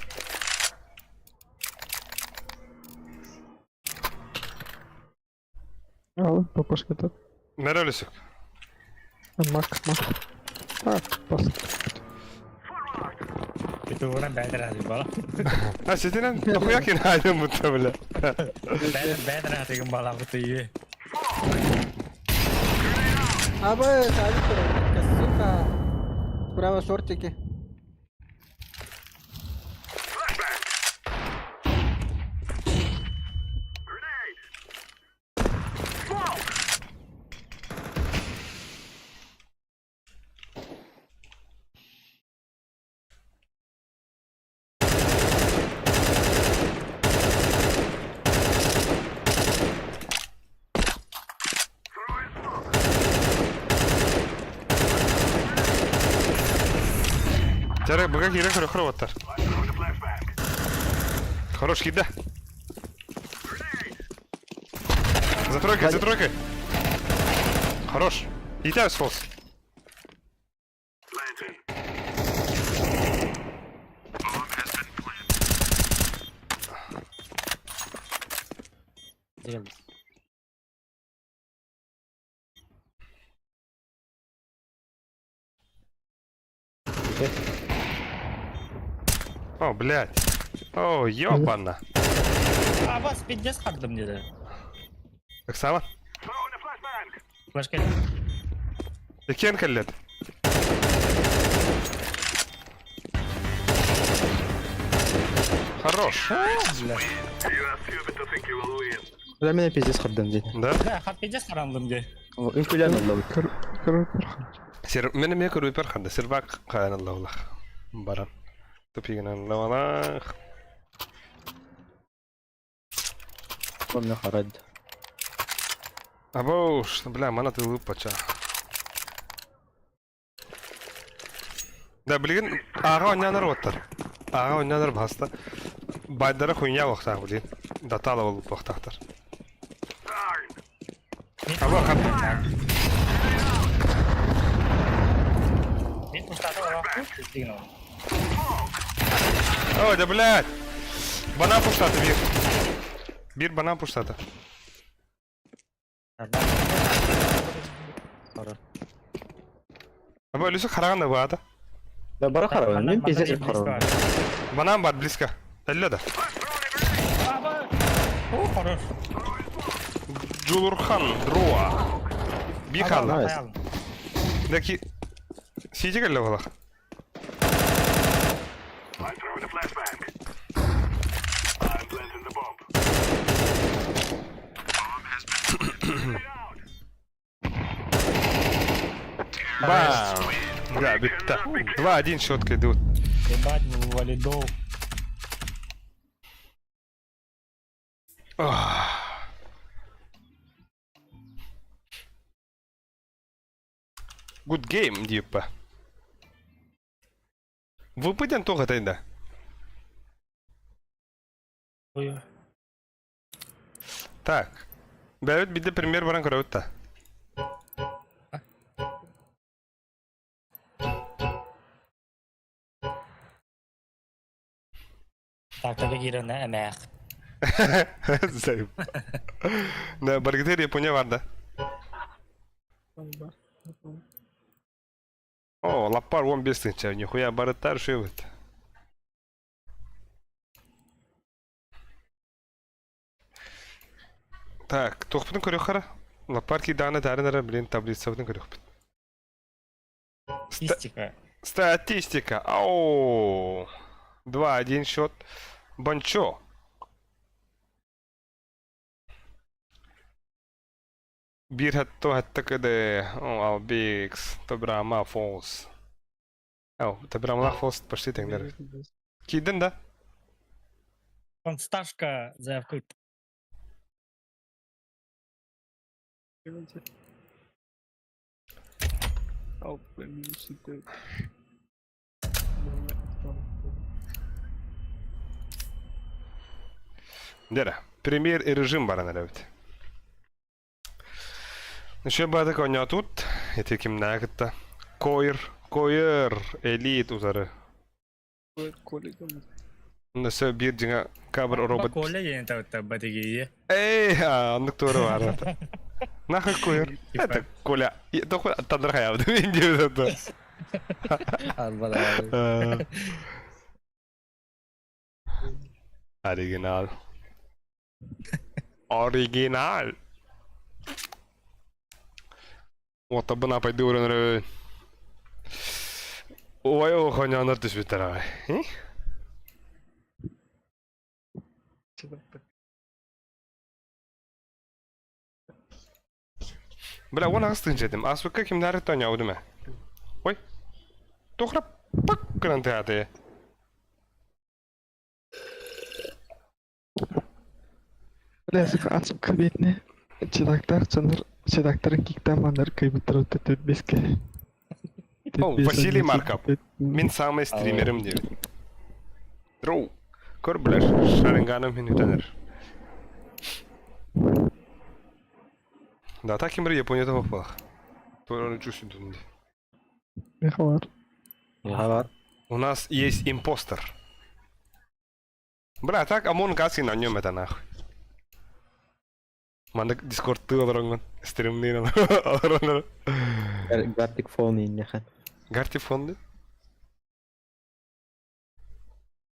Ал, папашка тут. Мөрөлүсүк. Мак, мак. Так, пас. Битуран бәдер әзи бала. А, сетинен дохуя кинайдым будто, бля. Бәдер бәдер әтеген бала бутыйы. Абы, садик, сука. Справа шортики. Жарай, быга кире көрө көрө баттар. Хорош, кида. За тройкой, за тройкой. Хорош. Итәбез фолс. О, блядь. О, ёбана. Абас пиздец хардым деді. Оксана. Флешка. Экен кэллет. Хорош. Бля, меня пиздец хардым день. Да? Бля, хат пиздец харандым де. Үҥкүүлээн ыллабыт. Көрөр Сир мен эмиэ көрүүпэр ханда сирбак хаан аллах. Баран. Тупигынан лавалах. Помню харад. Абоуш, бля, мана ты лупача. Да, билигин ага оннянар оттар. Ага оннянар баста. Байдара хуйня вахтах, блин. Датала болуп вахтахтар. Аба хат. Мен устаты олақ деген ол. Ой, да блядь. Банан пуштаты бир. Бир банан пуштаты. Аба үлүсү хараган да баата. Да бара харабын. Мин пиздец харабын. Банан бар близко. Элле да. Аба. О, хорош. Джулурхан Друа. Бихала. Найс. Даки. Сидите кэлле балах. Бам! Да, битта. 2-1 четко идут. Ебать, валидол. Ох. Good game диэппэ. ВП диэн туох этэй да? Ой. Так. Бэйэбит биирдэ премьер баран көрөбүт да. Так, киирэн эмээх. Займ. Да, Баргитер Япония бар да. О, лаппар 15 тысяча, нихуя барыттар шивыт. Так, туохпутун көрүөх хара. Лаппар киирдэҕинэ таарын эрэ, блин, таблицабытын көрүөхпүт. Статистика. Статистика. Ау. 2-1 счет. Бончо. Биир хатто хатта кыды. О, Албикс. Тобрама Фолс. Ау, Тобрамалаах Фолс почти тэҥнэр. Киирдин да? Консташка заявка Дьэ, премьер режим баран эрэбит. Еще баатык оонньоотут, ити кимнээҕи кытта. Койр, Койр, Элит утары. Өссө биир дьиҥэ кабр робот. Коля диэн табыттарба тигии. Эй, оннук туора баар. Нахуй Койр. Это Коля. Только тандыр хаябыт. Мен диэбит Арбалар. Оригинал. Оригинал. Уоттарбын апайды уран эрэ. Ой, охоньонор түспүттэр аҕай. Бля, уон аҕыс тыһыынча этим. Ааспыкка кимнээри оонньообутум ээ. Ой, туох эрэ пак гынан тыаһаатый. Бля, сука, ацука бедный. Седактар, ценр, седактарын киктан мандар кайбыттар өттө беске. О, Василий Марков. Мин самый стримерим диэбит. Дроу. Көр, бля, шаринганым мин үтэнэр. Да, так ким Японияда баппалах. Туора чувствую Мехалар. Мехалар. У нас есть импостер. Бля, так Among Us на нем это нахуй. Маннык Дискордтыы олороҥҥун стримниин олорон. Гартик фон иннехэн. Гартик фон дии?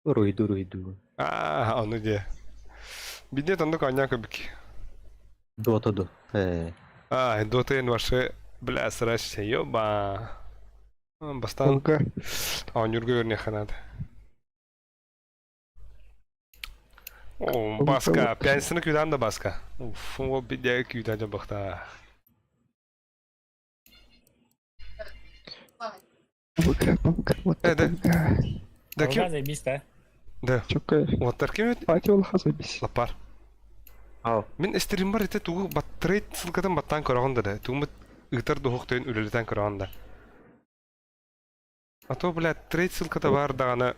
Уруйду уруйду. Аа, ону диэ. Бидиэт оннук оонньоон көрбүк. Дота ду. Ээ. Аа, Дота вообще, бля, срачься, ёба. Бастаан оонньуурга үөрэниэххэ наада. О, Баска, пианистаны күүтэн да Баска. Уф, ол бидиэ күүтэн дьон бахта. Вот Э, да. Да ким? Заебись, да? Да. Чокка. Уоттар ким Пати ол хазабис. Лапар. Ау. Мин стриммар ити тугу баттрейт ссылкатын баттаан көрөҕүн да да. Тугумут ыытар дуһук тойон үлэлэтэн көрөҕүн да. А то, блядь, трейд ссылката баар даҕаны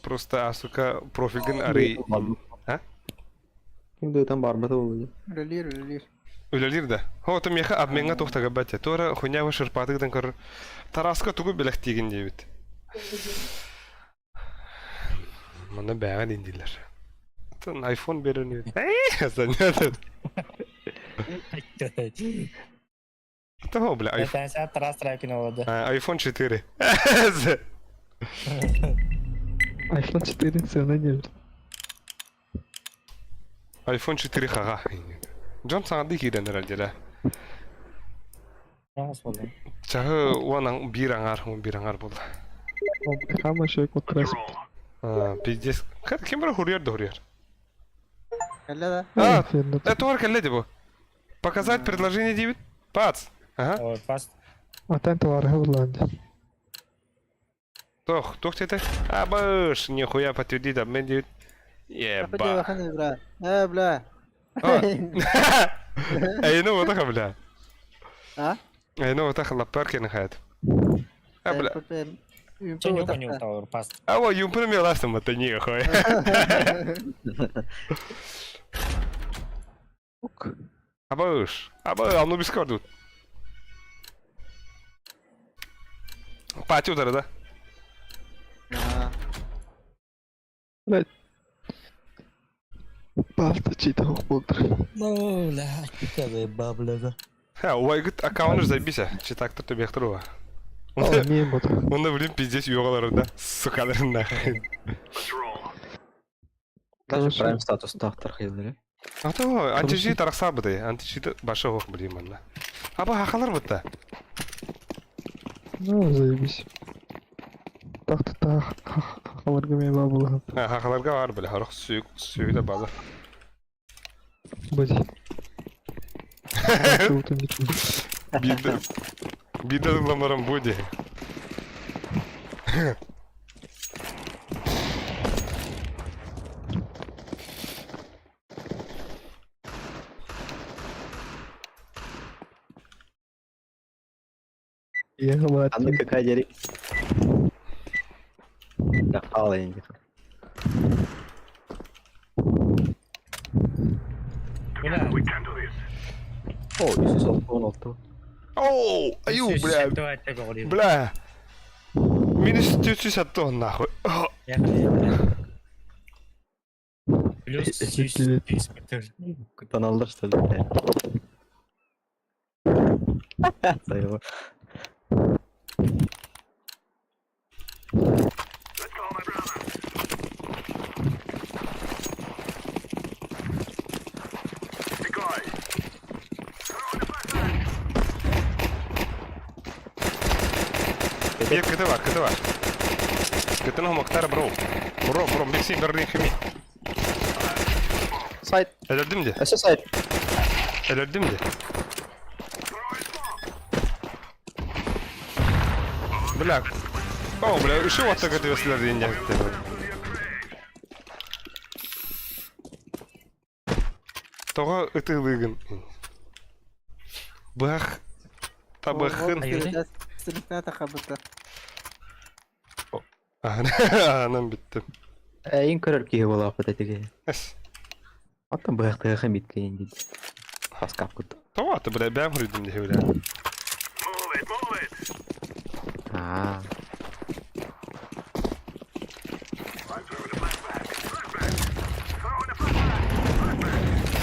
просто, а, сука, профилгын арый... А? Ким да там барбата болду. Үлэлиир, үлэлиир. Үлэлиир да. Хо, то миэхэ обмеҥҥа туохтага бать. Туора хуйня шырпаатыгытан көр. Тараска тугу бэлэхтиигин диэбит. Манна бэҕэ диин дииллэр. Атын iPhone берен Занятен. Того, бля, iPhone. Это Тарас Трайкин олорду. iPhone 4. iPhone 4 сыана диэбит. iPhone 4 хаҕа. Дьон саҥардыы киирэн эрэр дьэ. Чаһы уон биир аҥаар, 11 аҥаар буолла. Хама шөй котрас. Пиздец. Ким бара хуруйар да хуруйар. Кэллэ да? А, это тугар кэллэ дии бу. Показать предложение диэбит. Пац. Ага. Пас. Атан товарга буллаан. Тох, туох диэтэ? А, быш, нихуя подтвердить обмен диэбит. Еба. Бля. Э, бля. Эй, ну вот бля. А? Э, ну, вот лаппар кені хаят. А, бля. Че не понял, Тауэр пас. А, вот, юмпыр меласым, это не хой. Абыш. Абы, Анубис көрдүт. Пати удары, да? Балта чита болдыр. Ну, бля, бабля. Ха, уайгыт аккаунт забейся. Читактыр төбектір уа. Ал мен бота. Онда, блин, пиздец югалар, да? Сукалар нахрен. Даже прайм статус тахтар хайлары. А то антижит арақса быды. Антижит башы оқ блин манна. Аба хақалар бұтта. Ну, заебись. Так-то так, хахаларга мен бабылы. Хақаларға бар бля, харақ сүйік, сүйік де базар. Бади. Биді. Биді ламарам буде. Я Анны какая дери. Да, хала инди. Бля, О, Иисус 16. Оу, аю, бля. Бля. Минус 460 нахуй. Плюс 100 Тоналдар что ли, бля? Заебал. Е, кт бар, кт бар. КТ ну мактар бро. Бро, бро, мекси берлин хими. Сайт. Әлердім де, Әсі сайт. әлердім де. Бля. О, бля, еще вот так это веселер день Тоға ытылыгын. Бах. Табахын. Анам бітті. Эйин көрөр киһи буолааппыт этиги. Эс. Оттон быһахтыга миткейин диди. Паскап кут. Тоға ты, бля, бәм хүрдім де, бля. Аа.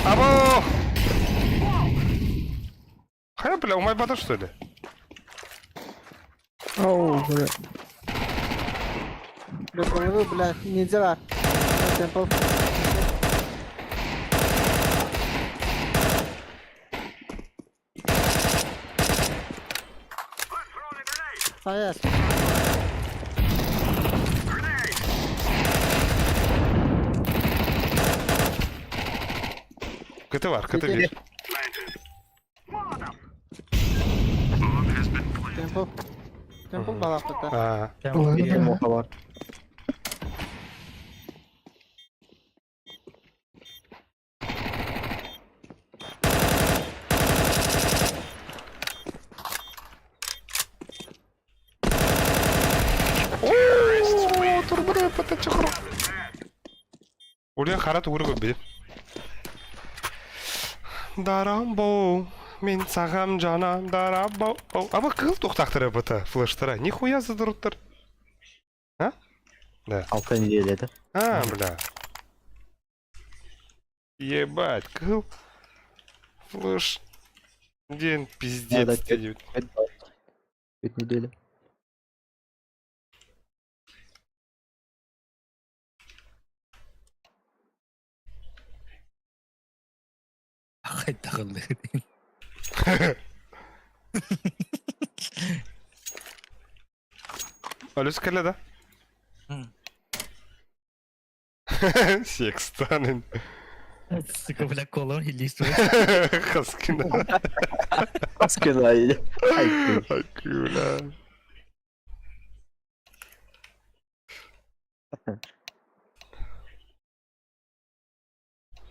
Або! Хая, бля, умай бата, что ли? Ау, бля. Бля, бля, ниндзя. Темпл. Стоять. КТ бар, КТ бир. Темпл. Темпл балапыта. А, Ладно. Моха бар. О, турбура пата чохро. Ульян харат угры көбі. Дарамбо, мен сағам жана, дарамбо. Аба кыл тоқтақтыры бұта, флештара. Нихуя задырыптыр. А? Да. Алты неделя, да? А, бля. Ебать, кыл. Флеш. День пиздец. Да, да, Пять неделя. Хайдагылды. Алло, скале, да? Секстанын. Сука, бля, колон или что? Хаскина. Хаскина. Ай, Акула.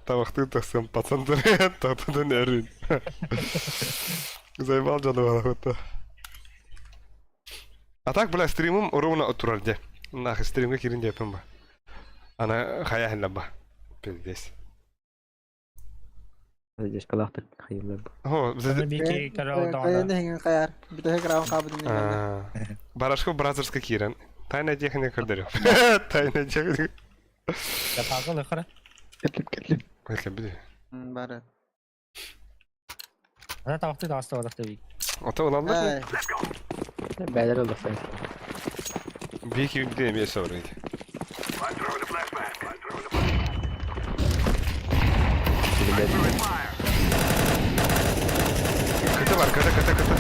Табахты тахсан пацандар татадан әрін. Заебал дьону балахутта. А так, бля, стримым ровно турар де. Нахуй стримге кирин деппин ба. Ана хая ба. Пиздец. Здесь калахтык хайыллар. О, Аны бики көрө Кайын олдоҕуна. хиңин каяр. Бүтэ грам кабын А, Барашков бразерска кирен. Тайна техника көрдөрү. Тайна техника. Yapagыл ыхыра. Кэллим кэллим. Ой, били. Бары. Ана тавакты таасты одакты бик. Ото улаллар. Ай, Бәлер олдоқсан. Бики били эме соврейт. Кыты бар, кыты, кыты, кыты.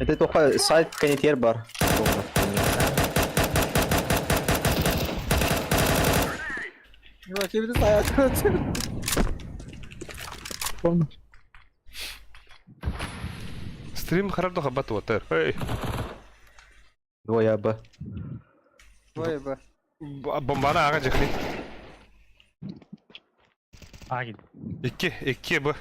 Это только сайт канитер бар. Баки бите саят. Помню. Стрим хараб хабат отыр. Эй, Двое Б. Ой, ба. бомбаны ага жыхни. Агил. Икки, икки б.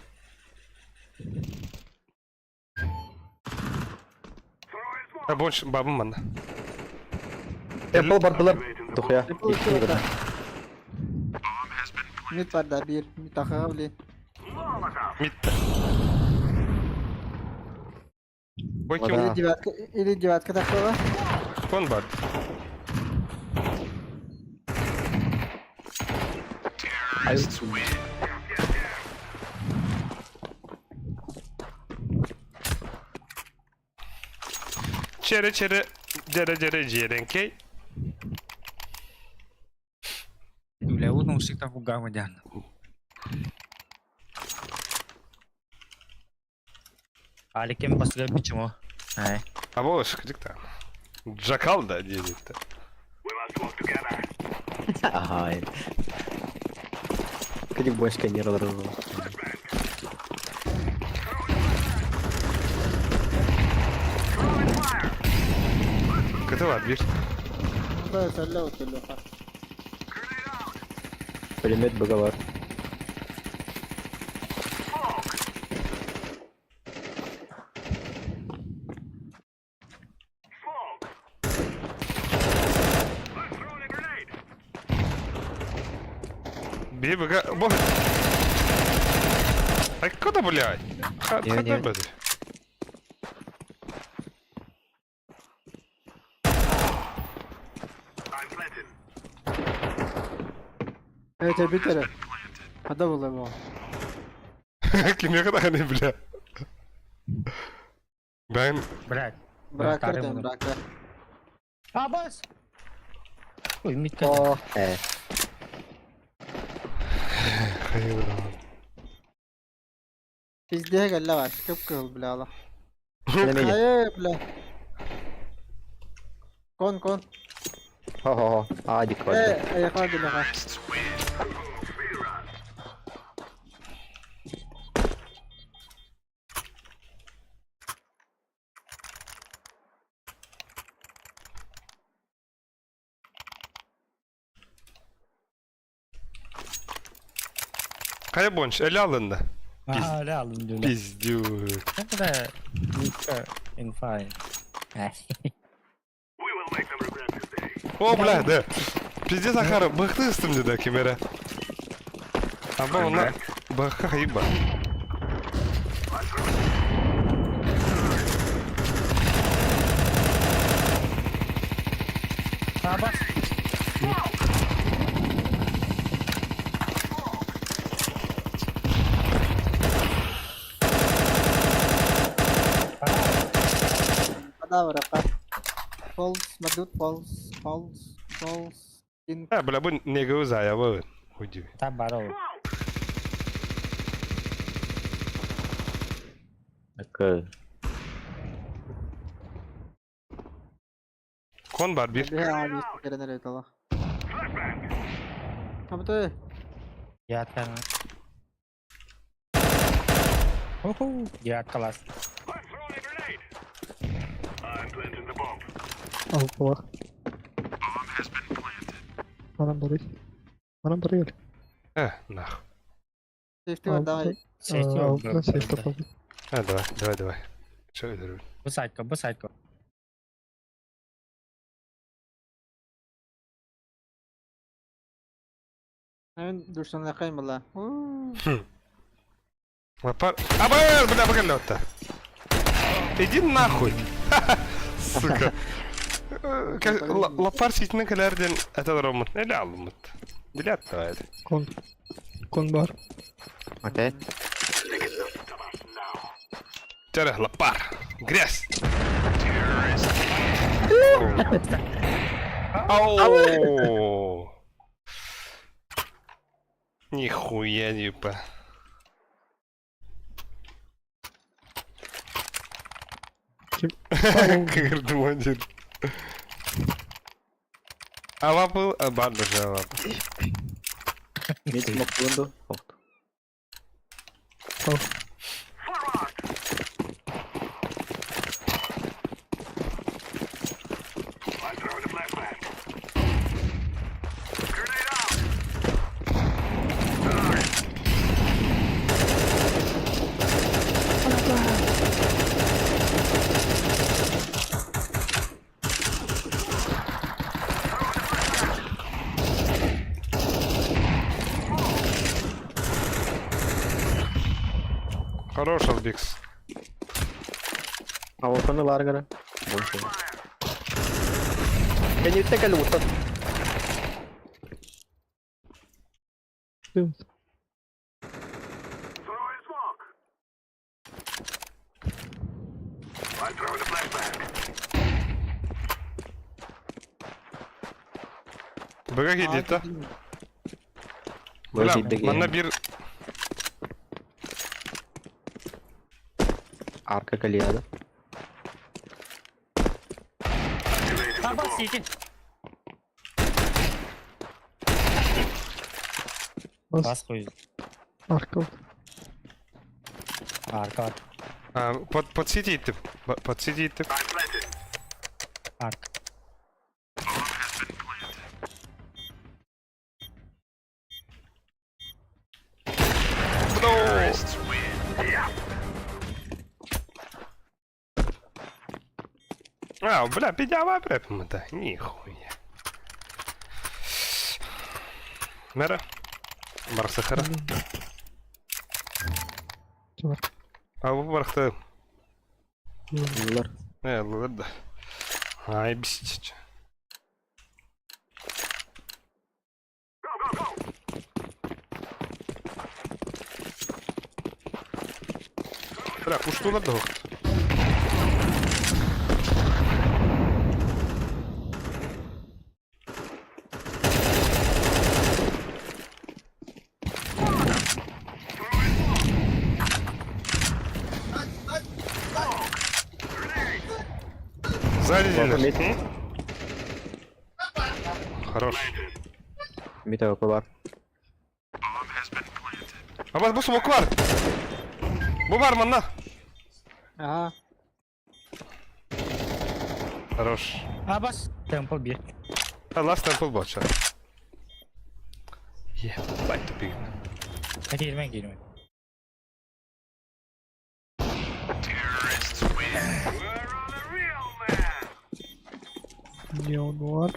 А больше бабым манна. Apple бардылар. Тухя. Мид бар да бир. Мид тахага били. Мид. Бой ким? Да. Или девятка, или девятка тахага. Кон бар. Çere çere dere dere jerenkey. Үлэу наушниктан кугама диан. Аликем басыга бичимо. Ай. А bu şıkıcık da. Jackal da diyecekti. Ага. Кадик больше каньер Kıtı var bir. Да, сәллә өтөлө. Пулемет БГ бар. Bir bıga... Bu... Ay куда, блядь? Не, Хада, не. блядь. Evet, bitere. Hada bulam. Kime kadar hani бля. Ben Блядь. Bırakır Тарым dem, bunu. bırakır. Абас. Ой, митка. О, э. Hayır. Bizde gelle var. Kıp kıl bile ala. Неме. Hayır bile. Кон кон. Хо-хо-хо. Адик бар. Э, аяққа bile ha. Kaya bonç ele alındı. Ага, öyle aldım diyorlar. Пиздюк. Ne kadar митка инфа. Ай. О, бля, да. Пиздец Ахара, быхты ыстым dedi кемере. Аба ona бахка хайба. Абас. Hada bırakır. False, madut false, false, false. In Ha, бля, bu nega o'zi ayabı. Хуйди. Там барол. Окей. Кон бар bir. bir abi isteyen evet Allah. Abi da Я там. Уху, я класс. Алпалах. Манан барый. Манан барый. Э, нах. Сейфти бар давай. Сейфти Алтан сейф тапабыт. А, давай, давай, давай. Чё өлөрөбүн? Бу сайтка, бу сайтка. Мен душанлакайм была. Лапар... Абыр, бля, бля, отта. Иди нахуй. Сука. Лапар ситинен кэлэрден это ромут. Эле алымыт. Билет давай. Кон. Кон бар. Окей. Чара, лапар. Грязь. Ау. Нихуя не по. Кырдымодин. Ава был, а бар даже ава. Мид смок буунду. Охт. Хорош, Албикс. А вот он и ларгара. Больше. Кэнниттэн кэлли уттан. Быга киирдэ. Бля, манна биир Арка калияда. Аба сити. Бас. Бас хуй. Арка. Арка. А, под, под сити иттим. Под сити иттим. Арка. А, бля, пидява препмата. Нихуя. Мера. Барсахара. Бар. А бу барахта. Булар. Э, ладно. Ай, бесить. Бля, пуштулар да Сзади дилер. Хорош. Мид АВП бар. Абас бу смок бар. Бу бар манна. Ага. Хорош. Абас. Темпл бир. А last temple боча. Ебать тупик. Киирмэн киирмэн. Неонуар.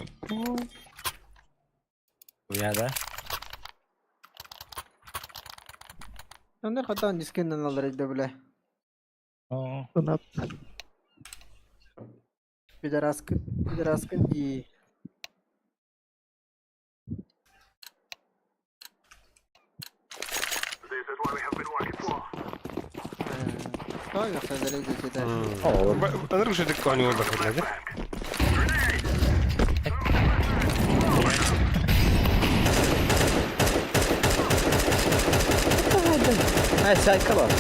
Уя да. Онда хатан дискенден алар иде бля. О, Донат. Пидораска, пидораска и Тоҕо дьэ Аныр күшөдүк оонньуу буолбат да? Ай, сайка бар.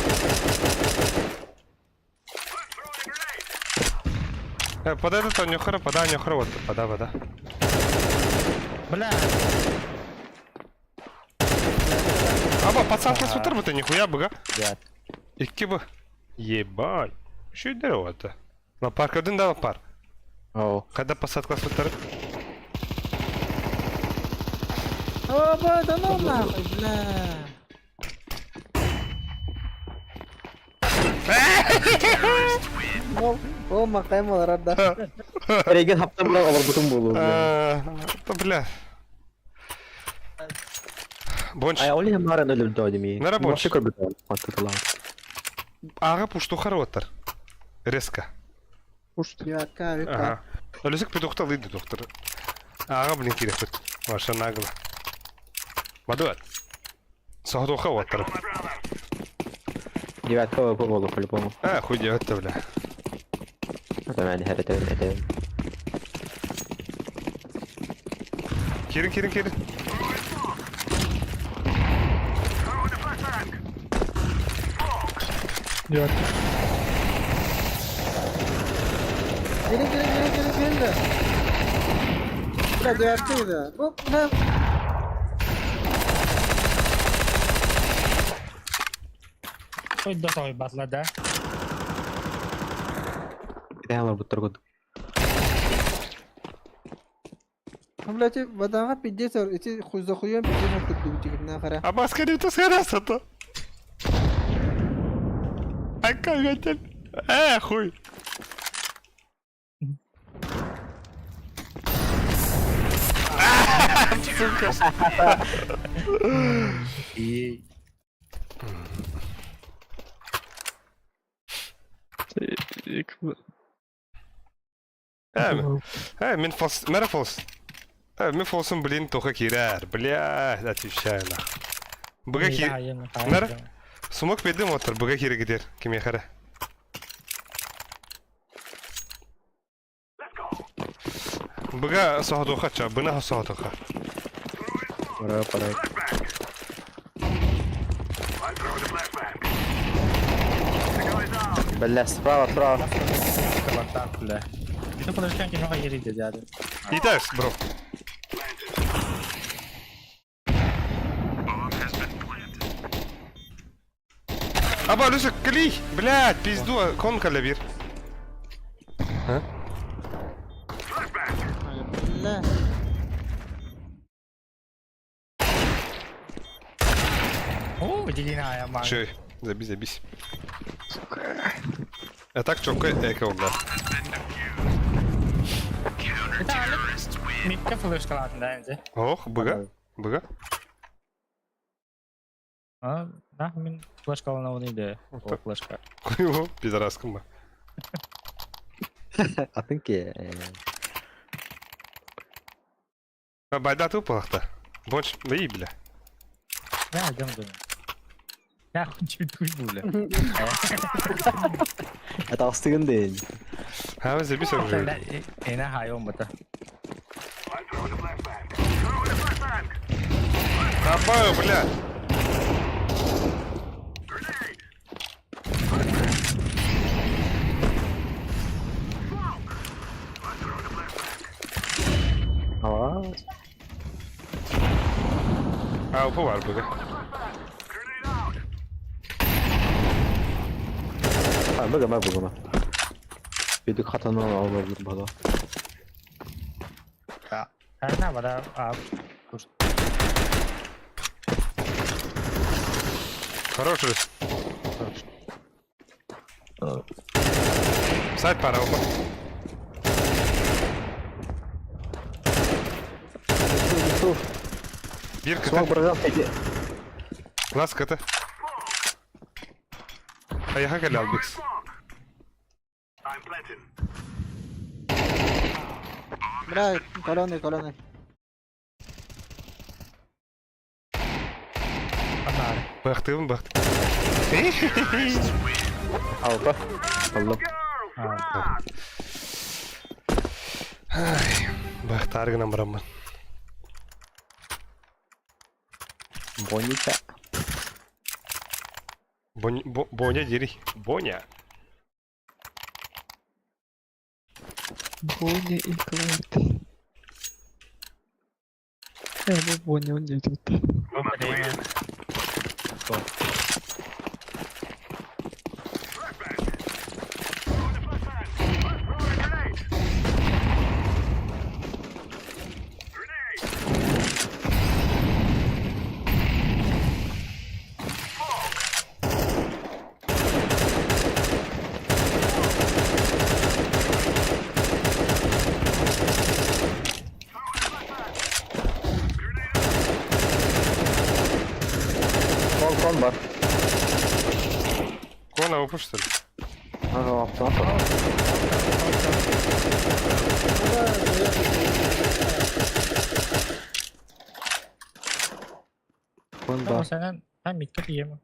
Подай тут оонньуохара, подай оонньуохара вот, пода, пода. Бля. Аба, пацан сутар бы ты нихуя быга. Дят. Икки бы. Ебать. Еще и дерево это. Лапар, кадын да лапар. Оо. Когда посадка сутар. Оба, да ну нахуй, бля. Ол, ол макайым олорор да. Эрейген хаптан булан олорбутум буолуо. Да, бля. Бонч. Ай, ол иһин бааран өлөрдөө дими. Нара бонч. Вообще көрбүт аттытылаа. Ага пуштухар оттар. Резко. Пушт. Юака, юака. Ага. Өлөсөк петухта лыйды доктор. Ага, блин, кирехпит. Ваша нагло. Мадуат. Соһотуха оттар. Девятка ВП буолуо по-любому. А, хуй девятта, бля. Мен хәрәтәбин этәбин. Кирин, кирин, кирин. Девятка. Gelin gelin gelin gelin gelin de. Бля, девятка да. Бу, бля. Сойдо сой батла да. Китәһәләр буттар курдук. Блядь, бадаға пиздец, эти хуй за хуем пиздец курдук тигин хара. А маска не то схараса-то. А как это? Хуй. Сука. И Э, мен фолс, мэра фолс. Э, мен фолсум, блин, тоха кирер. Бля, отвечаю нах. Быга ки... Нара? Сумок педем оттар, быга кире гидер. Киме хара. Быга соһотуха ча, бына соһотуха. Пора, пора. Бля, справа, справа. Бля. Это подожди, кино ерите, дядя. Иташ, бро. Аба, Люсик, кали! Блядь, пизду, кон калябир. А? Бля. О, дигина ман. Чөй, забись, забись. А так чокка эко да. Микка флешкалатын да энзе. Ох, быга, быга. А, да, мин флешкалана оны иде. О, флешка. Хуево, пидораском ба. Атын ки. А байда тупалахта. Больше, да и бля. Я идем думаю. Я хочу туй бля. Это астыгын дейін. А, забись оружие. Эна хайон бата. Аба, бля. Ава. А, упа бар быга. А, быга, быга, быга. Бедик хатаны алып бала. Она бара а Хороший. Сайт пара, опа. Бир Смог КТ. бразал эти. Лас КТ. А я хакали Албикс. Бля, колоны, колоны. Бахтым, бахты. Алпа. Аллах. Бахтар гынан барамын. Бонича. Боня дери. Боня. Бонни и Клайд. Бу Бонни, он не идет. Кон бар. Кон АВП что ли? Ага, автомат. Кон бар. Сенен ben midde diyemem.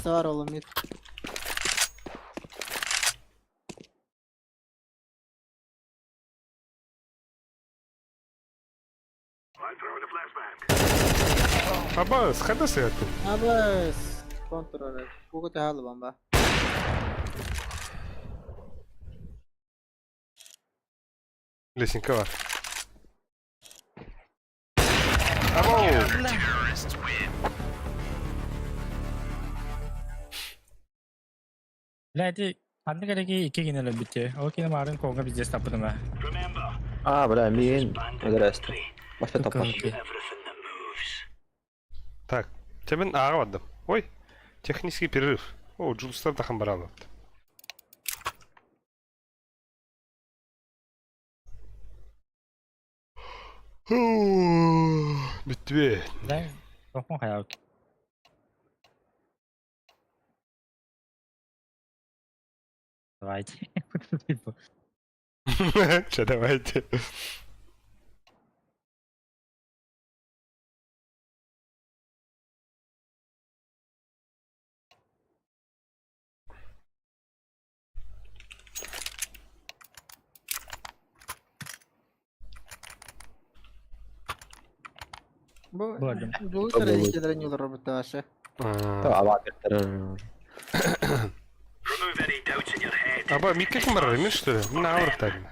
Var oğlum mid. Абас, хада сыгаттын? Абас. Контрол. Кугу тахалы бомба. Лесенка бар. Абоу! Бля, ити ханнык эрэки икки гинэ өлбүтэ. Ол кини маарын коҥҥа биздес таппытым ээ. А, бля, миигин өлөрөөстө. Башта таппат. Так, тебен ааҕа бардым. Ой, технический перерыв. О, Джулстар тахан баралат. Бүттүбү. Бля, тохпун хайаабыт. Давайте. Че, давайте. Бу Бардым. бу сэрэ икки робот вообще. Аба, микке ким барар эмес, что ли? Мына ауырықтадым.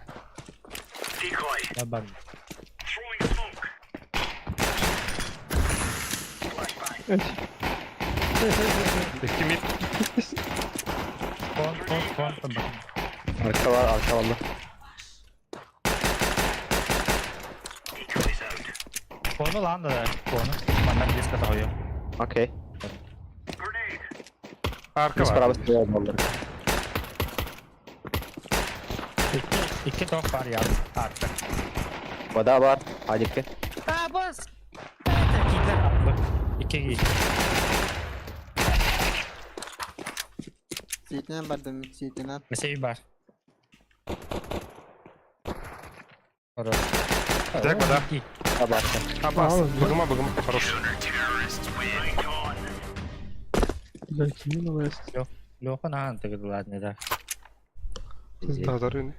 Бар. Икки мид. Кон, кон, кон, кон. Арка бар, арка бар. Кону лан да, кону. Манна близко тахойо. Окей. Арка Справа бар. стреляют баллар. Икки, икки тох бар я. Арка. Вода бар. Адикке. А, босс! Китлер Икки ки. Ситинен бардым, ситинен. Месей бар. Хорош. Так, вода. Икки. Вода бар. Абас, быгыма, быгыма. Хорош. Бля, кими новость? Лёха нахан тыгыдылар не да. Тағдар үні.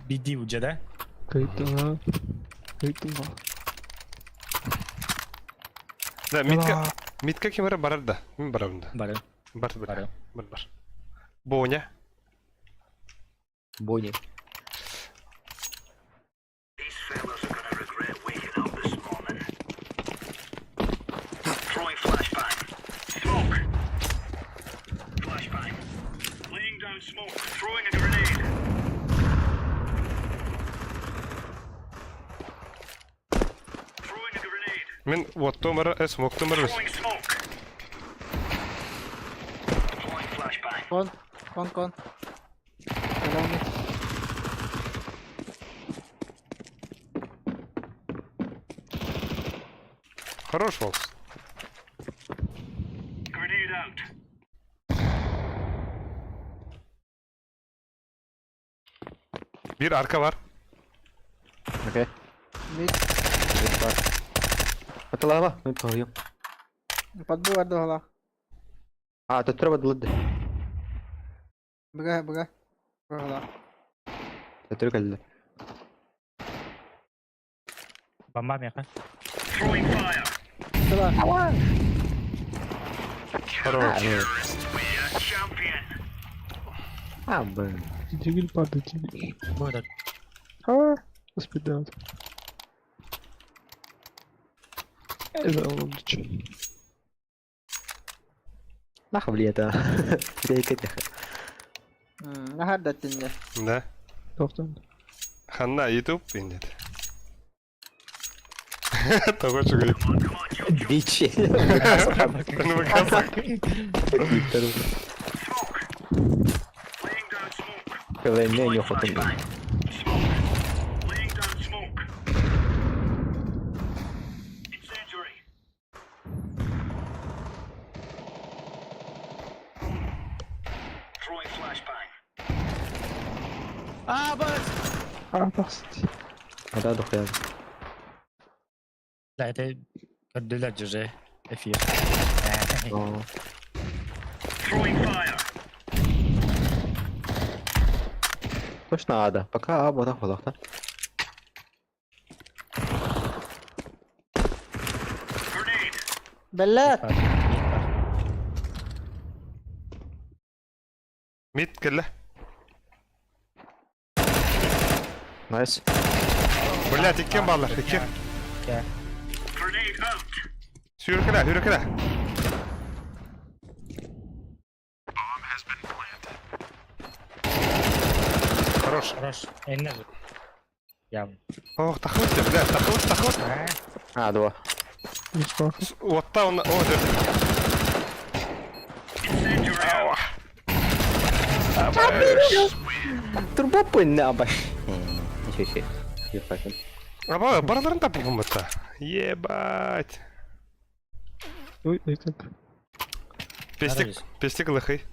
Биди уже да? Кайттым, а? Кайттым, а? Да, митка, митка ким барар да. Мен барамын да. Бары. Бар, бар. Бары. Бар, бар. Боня. Бойни. Мен вот томара, смок томар. Кон, кон, кон. Helal mid. Хорош, Волс. Bir arka var. Окей. Mid. Mid бар. Аталаба, мен тоюм. Подбу бар дохла. А, тут треба длыды. Быга, быга. Быга. Төттөрү кэллэ. Бомба меха. Сыла. Хорош. А, блин. Дигель падает, дигель. Будет. А, успеет. Это он чё? Нахуй, блин, это. Бейкет. Нахар да тинне. Да. Тоқтан. Ханна YouTube инде. Того чугай. Бичи. Ну, казах. КВН не хотим. Абас! А, тахсыт. Вода дохуя. Да, это көрдүлэр же эфир. О. Точно ада. Пока А, вот так, да? Бэллэт! Мид кэллэ. Найс. Блять, иккен баллар, икки. Сүүркэлэ, сүүркэлэ. Хорош. Хорош. Эннер. Я. Ох, тахыбыт, блядь, тахыбыт, тахыбыт. А, два. Уотта он... О, дөрт. Турбо пынна абаш. Ничего себе. Аба, бараларын тапылгын бытта. Ебать. Ой, ой, как. Пестик, пестик лыхый.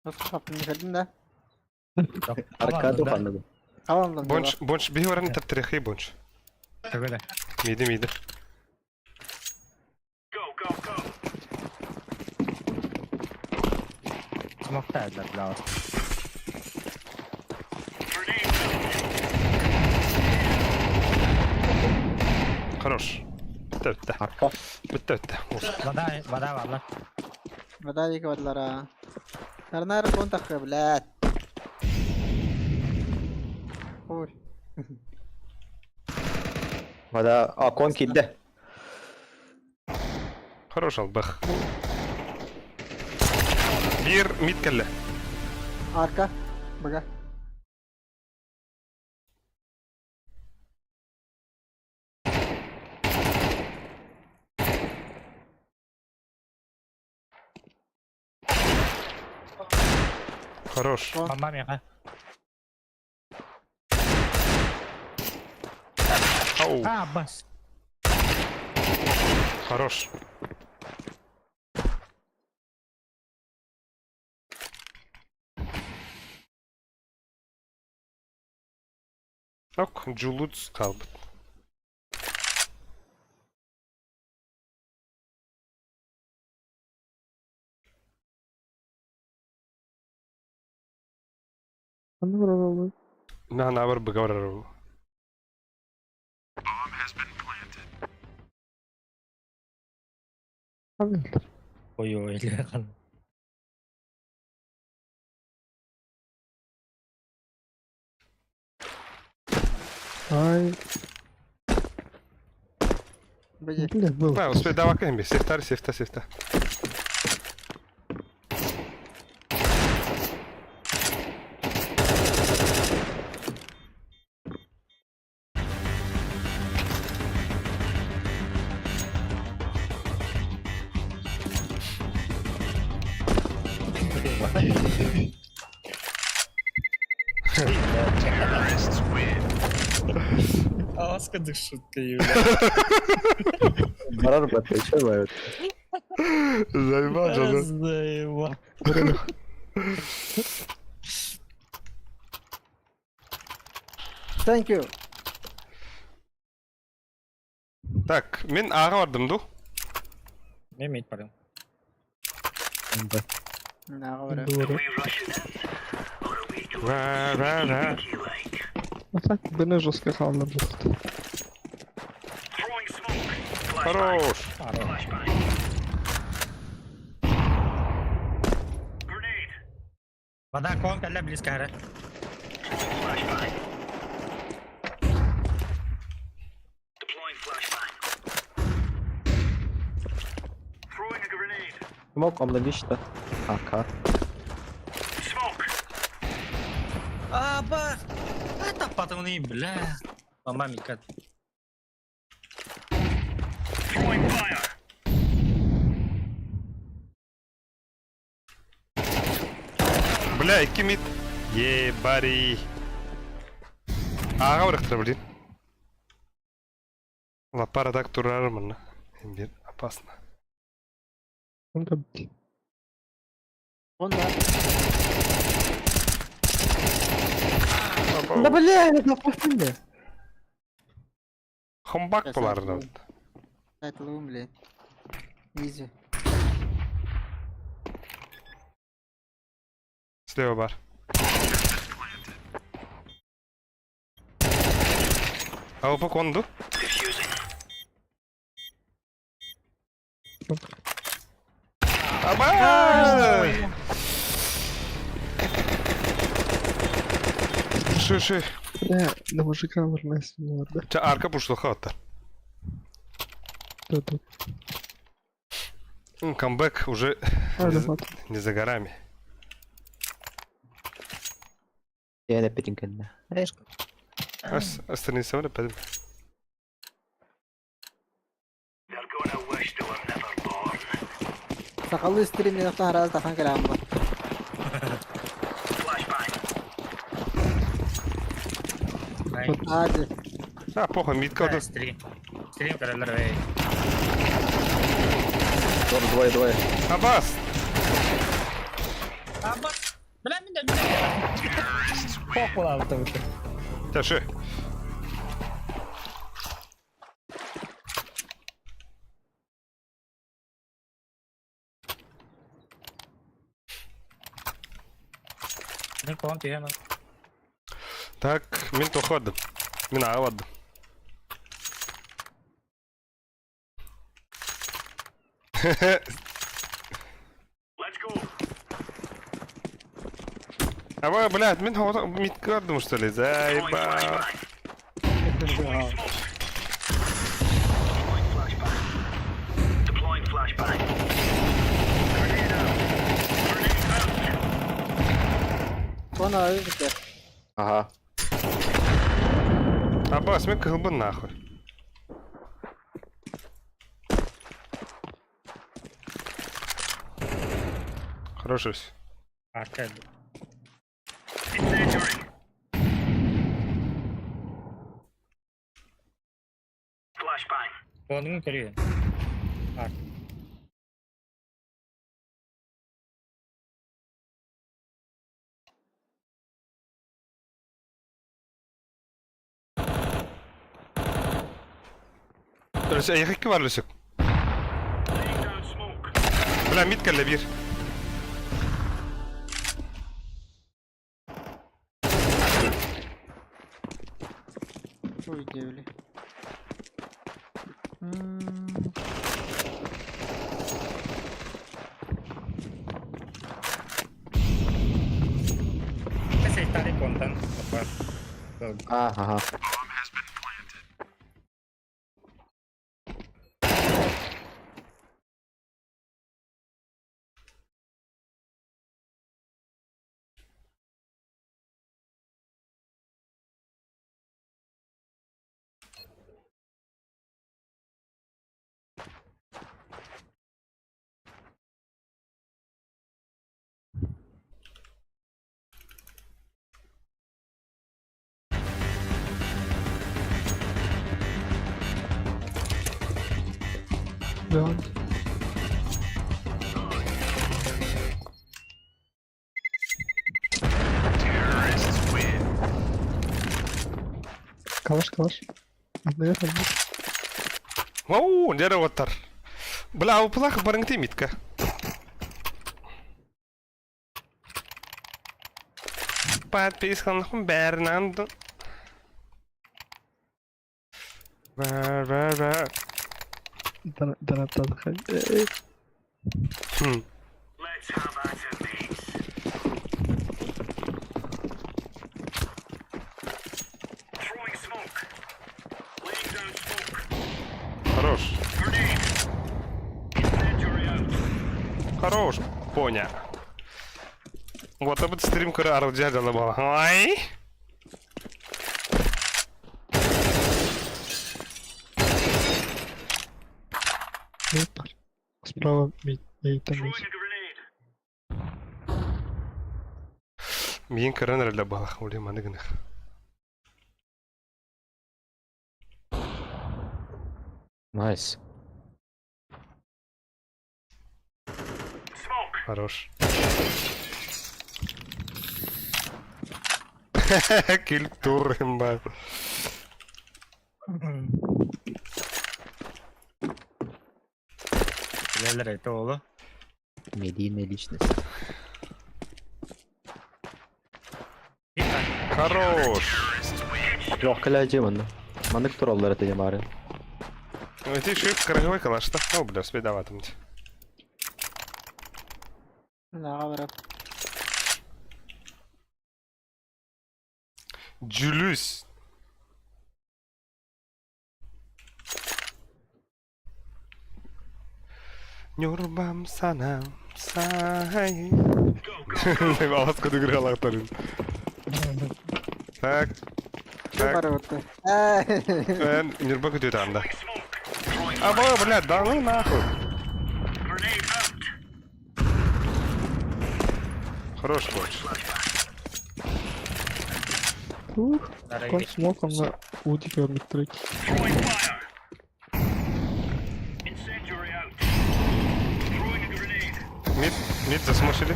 Кэллин да? Аркаду ханны. Аваллам. Бонч, бонч, биһи баран таптырыхый бонч. Төгөлө. Миди, миди. Смокта бля. Хорош. Бүтте, бүтте. Арка. Бүтте, бүтте. Вода, вода валла. Вода екі бадылара. Тарнар кон тахы, блядь. Ой. Вода. А, кон кидде. Хорош албах. Бир мид кэллэ. Арка. Бага. Хорош. Мама меха. Ау, А, бас. хорош. Ок, Джулуц калбыт. Аны барар На, на, бар быгавар. Ой, ой, хан. Ай, Беги. блядь, был. На, успей давай кемби. Сефтар, сефта, сефта. Аскадык шутка, Юля. Барар бат, еще бывает. Заебал, Джозеф. Заебал. Thank you. Так, мен аға бардым ду. Мен мейт барым. Нага бара. Ра, ра, ра. А так, быны жестко халдыр жатты. Хорош. Вода кон кэллэ близко хара. Смок, он логично. Ака. А, бас. Это патроны, бля. Мама микат. Бля, икки мид. Ебари. Аға барықтыр, блин. Лапара так турармын. Bir опасно. Он там. Он да. Да бля, это пустыня. Хомбак болар. Сайтылым, блядь. Изи. Слева бар. Авапа конду. Аба! Ши, ши. Бля, на мужика вернись, не надо. Ча арка пушло хата. Да, да. Камбэк уже А, да, вот. не за горами. Я опять кэннэ. Остальные самолеты пойдем. Сакаллы стримнен раз тахан кэлэм бар. Hadi. А, похуй, мид калды. Стрим. Стрим көрөлөр эй. Двое, двое, двое. Абас! Аба. Бля, мин да Пох буолаабыта бу. Таши. Мин кон тиһэн. Так, мин тоходым. Мин аҕабадым. Аба, блядь, мин мид көрдүм, что ли? Заебал. Кон abi битер. Ага. Абас, мин кыһылбын нахуй. Хороший. Арка. Конун көрүөн. Арка. Эйхекки бар Лүсүк. Бля, мид кэллэ биир. Ой, девли. Эсэйтари контан. Ага. Да. Калаш, калаш. Наверное, нет. Оу, дьэ оттар. Бля, уплах барыҥты мидка. Подписан Бернандо. Ва, ва, ва. Донат Хм. Хорош. Хорош, поня. Вот этот стрим көрө арылдьа дьала буола. Ай! Справа мид. И там есть. Миин көрөн эрэллэр буолах, уле маны гынах. Найс. Хорош. Культура, бар. Билэллэр это оҕоло. Медийная личность. Хорош. Жоқ кэлээдьи манна. Маннык тураллар этэ баары. Ити шип кыргыбай калашта. О, бля, спидаватым. Наҕа барар. Дьүлүс. Ньурбам санам сай. Алас көтүгүр алактарын. Так. Так. Барыбытты. Эн Ньурба көтүөтэ анда. Аба, блядь, да ну нахуй. Хорош больше. Ух, кон смок онно УДИ көрбүттэр. Мид, мид засмошили.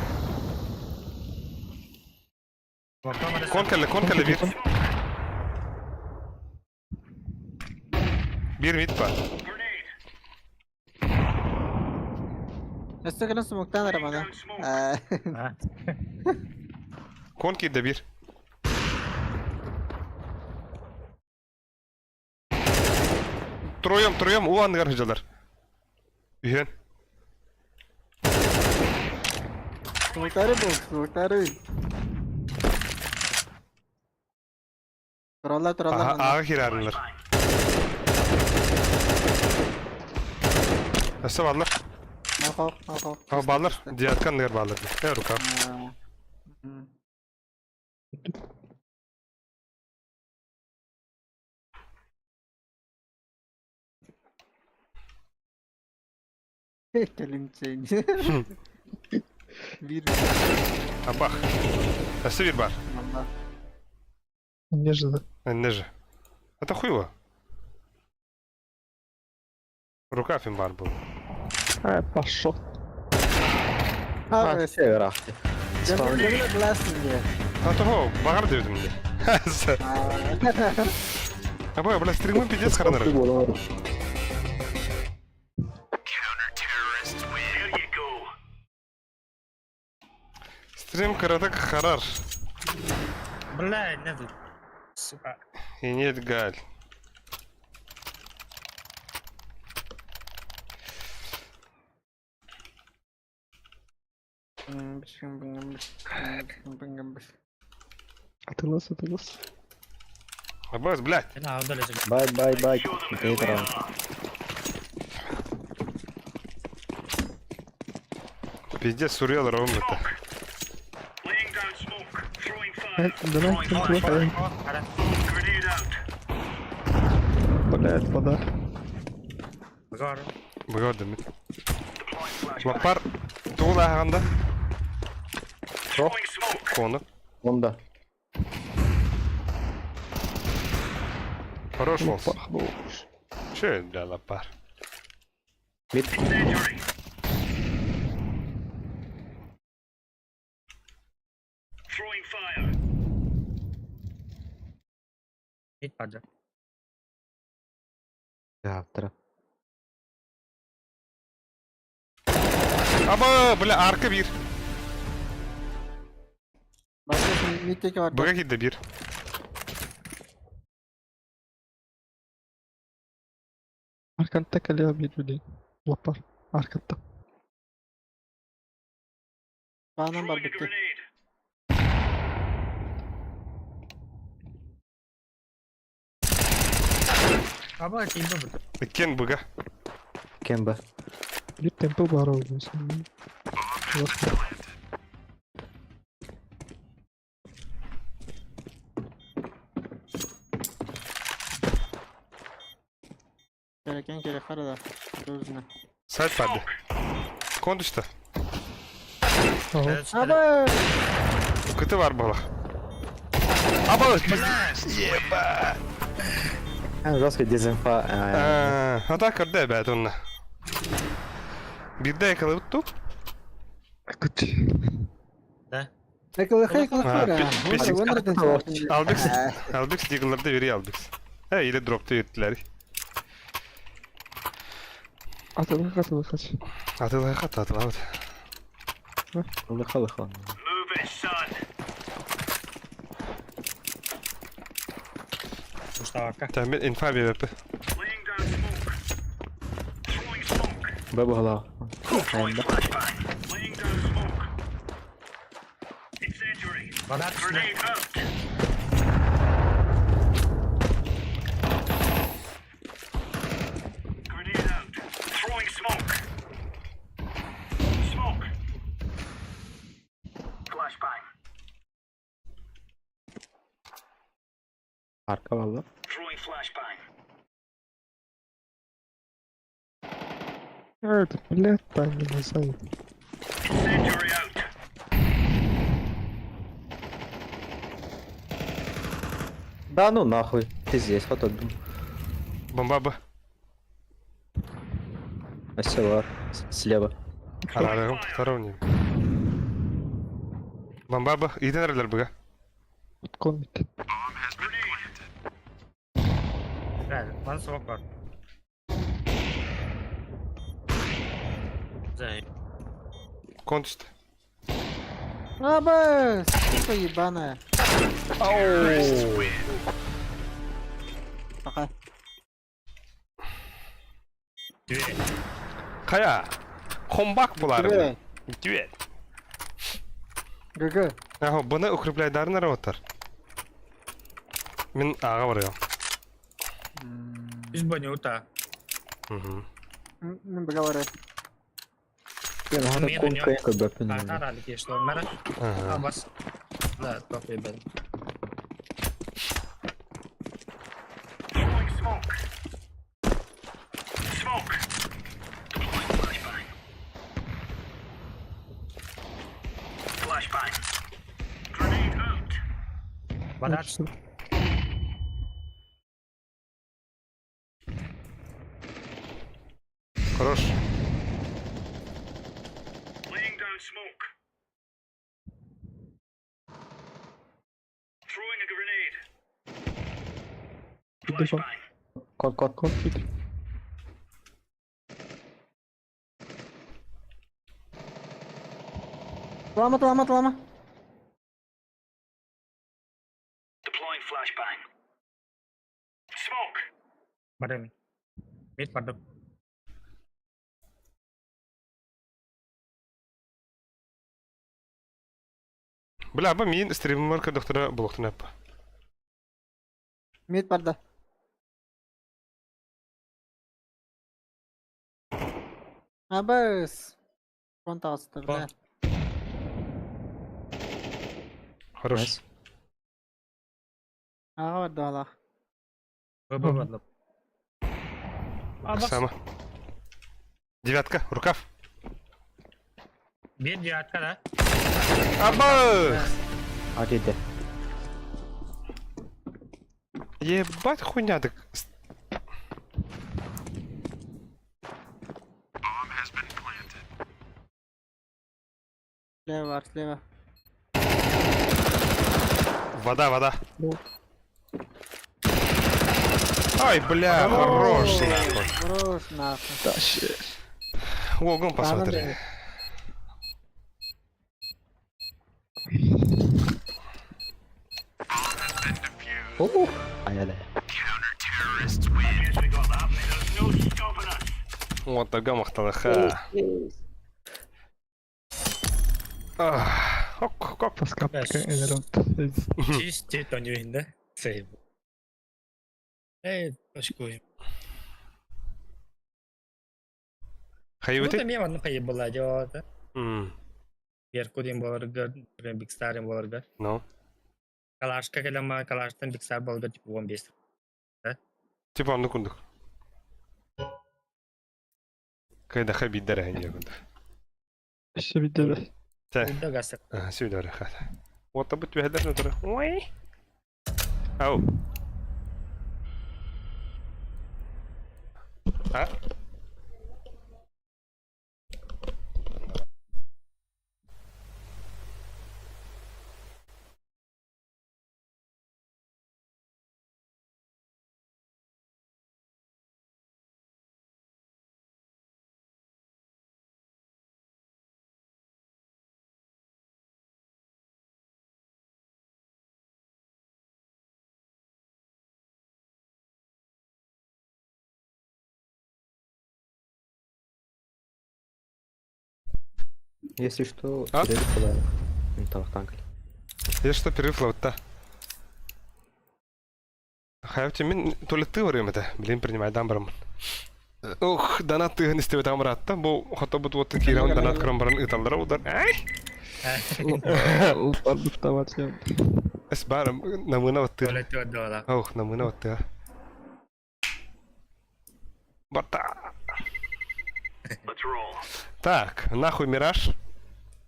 Кон кэллэ, кон кэллэ биир. Биир мид баар. Өссө кэлэн смоктаан эрэ маны. Кон киирдэ биир. Троем, троем уу анныгар сылдьаллар. Үһүөн. Смоктары бул, смоктары. Тураллар, тураллар Аха, манна. ааҕа киираарылар. Өссө бааллар. Махок, махок. А, бааллар. Девятка анныгар бааллар. Э, рука. Кэлимчейн. Биир Абах. Өссө биир баар. манна. Нежно. Иннэ же. Это хуево. Рука фимбар был. А, пошел. А, Север ахти. Жамил гласный. А того, багар диэбитим дии. Абы, бля, стримы пиздец харанар. Стрим кыратык харар. Бля, не тут. Сука. И нет галь. Атылас, атылас. Абас, блядь. Бай, бай, бай. Бүтэһик Пиздец, сурьял ровно это. Давай, давай. Блядь, вода. Быгадым. Лапар тугул ааҕанда. Кону. Онда. Хорош волс. Хорош. Че, бля, лапар. Мид. Мид падает. Завтра. Аба, бля, арка биир. Миттеки бар. Быга киирдэ биир. Арканта кэлиэ биир билин. Лапар. Арканта. Баанан бар битти. Аба, тиийбэ бу. Иккиэн быга. Кем бэ? Биир темпо баар буолуо. Gereken gerek arada. Gözüne. Сайт барды. Кон түстэ. Аба! Кыты бар буолла. Аба, Еба. Жесткая дезинфа. А, а так көрдө эбээт онно. Биирдэ экалыбыт ту. Күт. Да. Албекс, Албекс дигларды бери Албекс. Э, или дропты иртилер. Атылык атылык ач. Атылык ат, атылабыт. Лыха лыха. Уштавакка. Там мен инфа береппи. Б баһалаах. Айанда. Вода түсіне. Арка балла. Это, блядь, там не назад. Да ну нахуй. Ты здесь, вот тут. Бомба Б. Спасибо. Слева. Арарым, второго Бомба Б. Иден аралар быга. Комик. Ман смок бар. Зай. Контуст. Аба, сука ебаная. Пока. Кая. Комбак булар. Түбет. ГГ. Ага, бұны укрепляйдарын работар. Мен аға барыам. Үс боню ута. Угу. Мен быга барыам. Я нахуй Мен кон у него- кайка бэпин. Артар кешло. Мара. Ага. Абас. Да, топ ебен. Вода Хорош. Кон кон. Кон кит. Лама, лама, лама. Барым. Мид бардым. Бля, ба мин стример доктора булуктун аппа. Мид барда. Абас. Кон тағысты, бля. Хорош. Аға барды ала. Б бардым. Абас. Сама. Девятка, рукав. Бир девятка да. Аба! А где? Ебать хуйня так. Слева бар, слева. Вода, вода. Ай, бля, хорош, нахуй. Хорош, нахуй. Тащи. Огонь посмотри. Ай-яй-яй. Вот тага махталаха. Ок, ок. Паскапка элеронт. Чисти тонюин да. Сейв. Эй, очкуем. Ну, Хайвыты? там я одну поебала, делала, Беркудин боларга, Big Star боларга. Ну. Калашка келема, Калаштан Big Star боларга, типа 15. Типа онны кундук. Кайда хабиддер ханья кундук. Еще видели. Та. Да гаса. Сюда рахат. Вот табы түһәдер нотыр. Ой. Ау. А? Если что, А? перерыв кылаайык. Мин табахтаан кэл. Если что, перерыв лабытта. Хайабычы мин туалеттыы барыам этэ. Блин, принимайдаан бараммын. Ох, донат тыаһын истибэтэҕим ыраатта. Бу хотобут уоттан киирэҕин донат көрөн баран ыыталлара удар. Ай! Барбыт табачыам. Эс баар намыына баттыа. Туалет дуола. Ох, намыына баттыа. Барта. Так, нахуй мираж.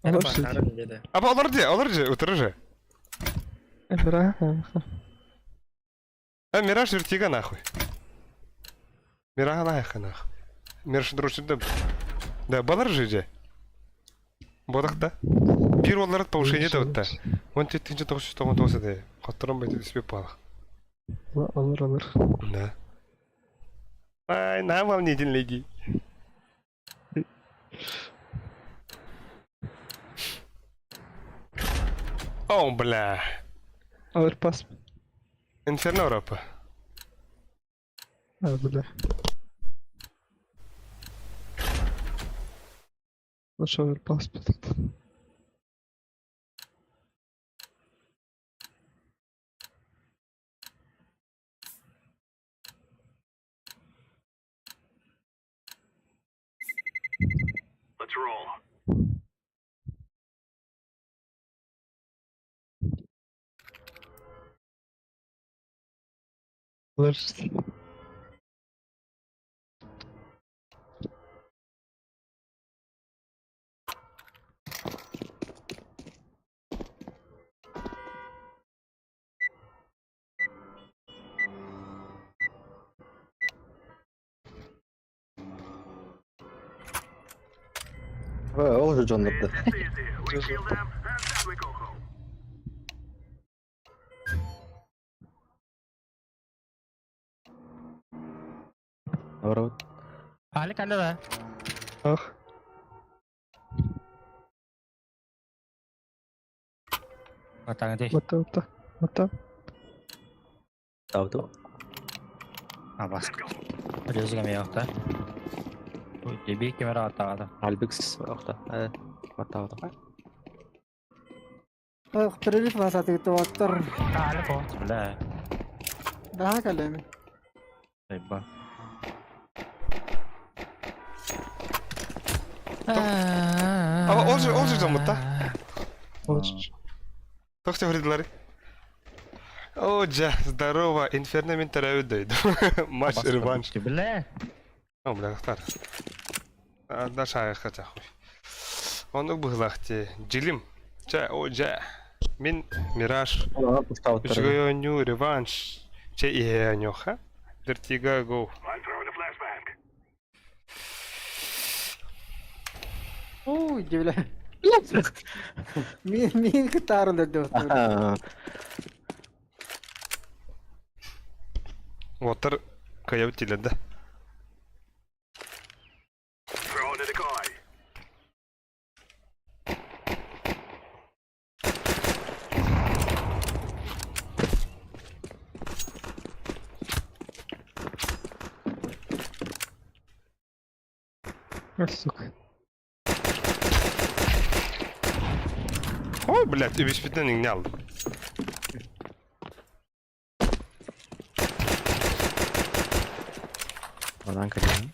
Аба олор же, олор же, утыры же. А мираж вертига нахуй. Мирага нахуй нахуй. Мираж дружит да. Да, балар же же. Бодақта. Бир оларат повышение да отта. 1499 эде. Хотторон байды түспеп балах. Алыр алыр. Да. Ай, на вам не день леди. О, бля. Алыр пас. Инферно Европа. А, бля. Лучше оверпас Алыр. Ол же дьоннорду. Наоборот. Алик алла да. Ах. Батаҥа Ота, ота. Ота. Тауту. Абас. Резига меохта. Деби камера атаада. Альбикс охта. Батауту. Ох, перерыв ласаты туоттар. Таалыко. Бля. Daha kalemi. Айба. А, ол же, ол же жамытта. Тохте вредилары. О, джа, здорово, Инферно мен төрөбүт дейт. Матч реванш. Бля. О, бля, тахтар. Даша хотя хуй. Онук быһылахти. Джилим. Чэ, о, дьэ. Мин Мираж. Үчүгэй оонньуу, реванш. Чэ иһэ оонньуохха. Вертига го. Оо, дьэ Мин мин кытаарын да Уоттар кыайабыт дииллэр да. Ах, сука. Ой, блядь, үбүспүтүнэн иҥнэ алдым. Онан кэлэн.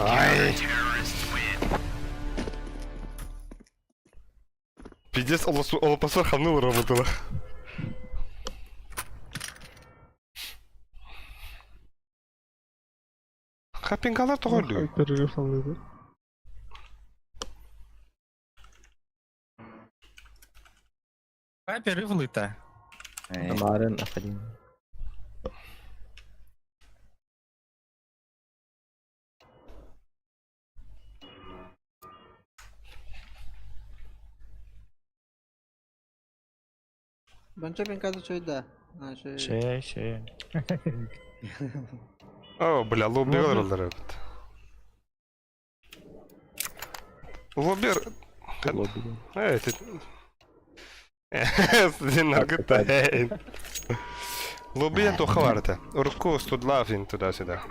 Ай! Пиздец, олопасар хамныл работала. Хаппингалар тоҕо өллүгүй? Перерыв алды. Хай перерыв лыта. Баарын Афадин. Бончо мен қазір чөйді. А, чөй. Шей, шей. О, бля, лобби олороллор эбит. Лобби... Лобби. Э, ты... Син наргыта. Лобби туха барыта. Урукку студлафин туда-сюда.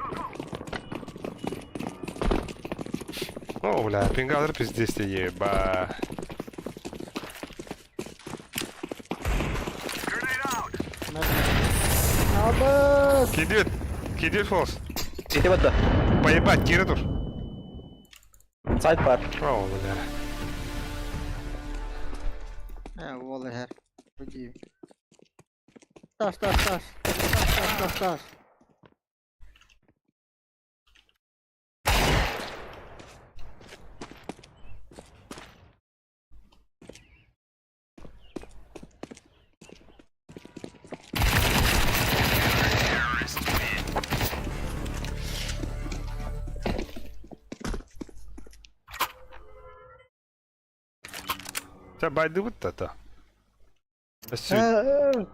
О, бля, пингадр пиздец еба. Абыс! Кидет, кидет фолс. Сити бадда. Поебать, кире тур. Сайт бар. О, бля. Э, уол иһэр. Бу дии. Тас, тас, тас. Тас, тас, тас, тас. Чэ, байдыбыт да то. Өссө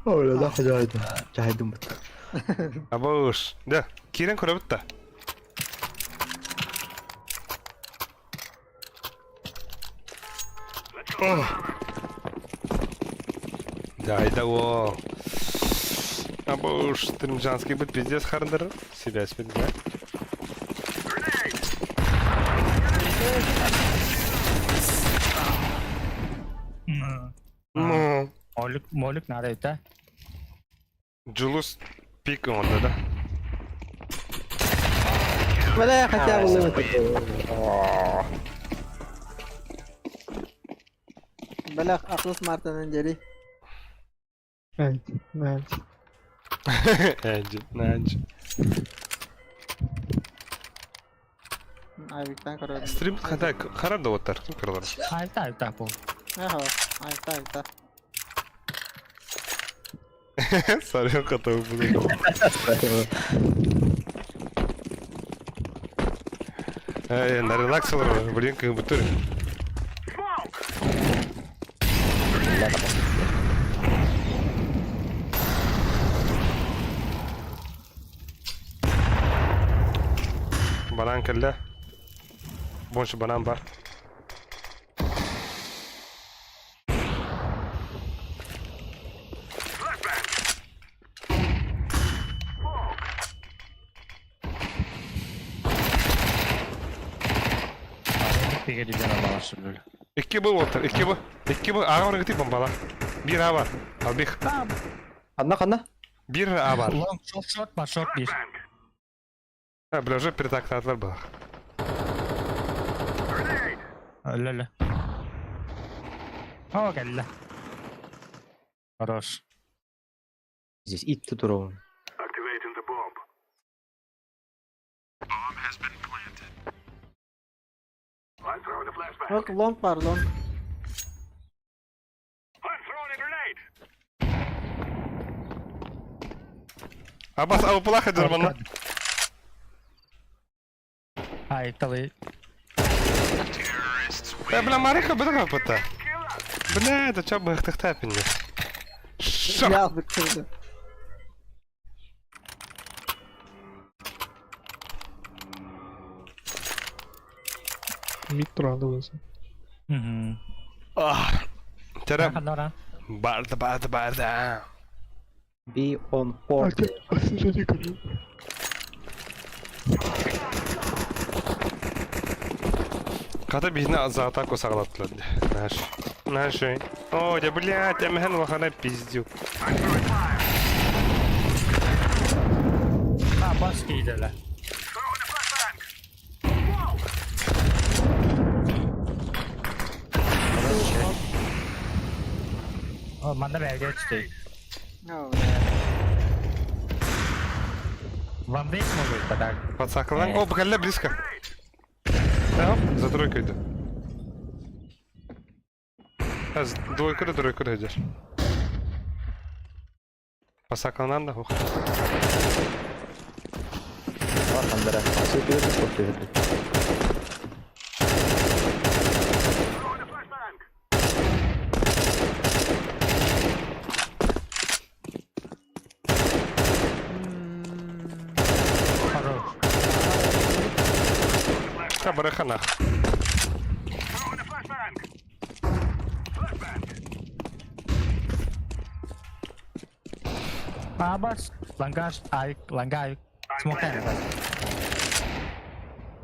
Ой, да, хожайды. Жайдым бит. Абыш. Да, киирэн көрөбүт да. Да, о. Абыш, Тримжанский быт пиздец хардыр. Себя спит, да? Ну, Молик, молик надо это. Джулус пик онда, да? Бля, хотя бы лымы. Бэлэх Атлас Мартынын дери. Найт, найт. Энджи, Нанджи. Айвиктан көрөдүм. Стрим хата харам да оттар, ким көрөлөр? Айта, айта бу. Аха, айта, айта. Сарык ката буду. Эй, на релакс олар, блин, как бы тур. Банан кэллэ. Больше банан бар. Икки был отыр, икки был. Икки был, аға бар гытып бомбала. Бир А бар. Албих. Ханна, ханна. Бир А бар. Long short short бар short bir. А, бля, уже перетактатлар был. Öyle öyle. О, кэллэ. Хорош. Здесь ит тут ровно. Bak long var long. Абас, а плаха дермана. Ай, талы. Э, бля, Мариха, бля, пыта. Бля, это чё бы их Шо? Ya bitirdi. Мид турады өзі. Мгм. Тәрә. Ханора. Барды, барды, барды. Be on port. Осуждение көрдім. Ката бихне за атаку сағлаттылар. Наш. Наши. О, да, блядь, я лохана пиздю. А, бас кейделе. О, манда бәлге түсті. No. Вам весь могут так. Подсаклан. О, бля, близко. Да, за тройку иду. А, с двойку до тройку дойдешь. Посакланан да, ух. Хандара. Хорош. Та бараханах. Абас, лангаш, айк, лангай. Смоктай.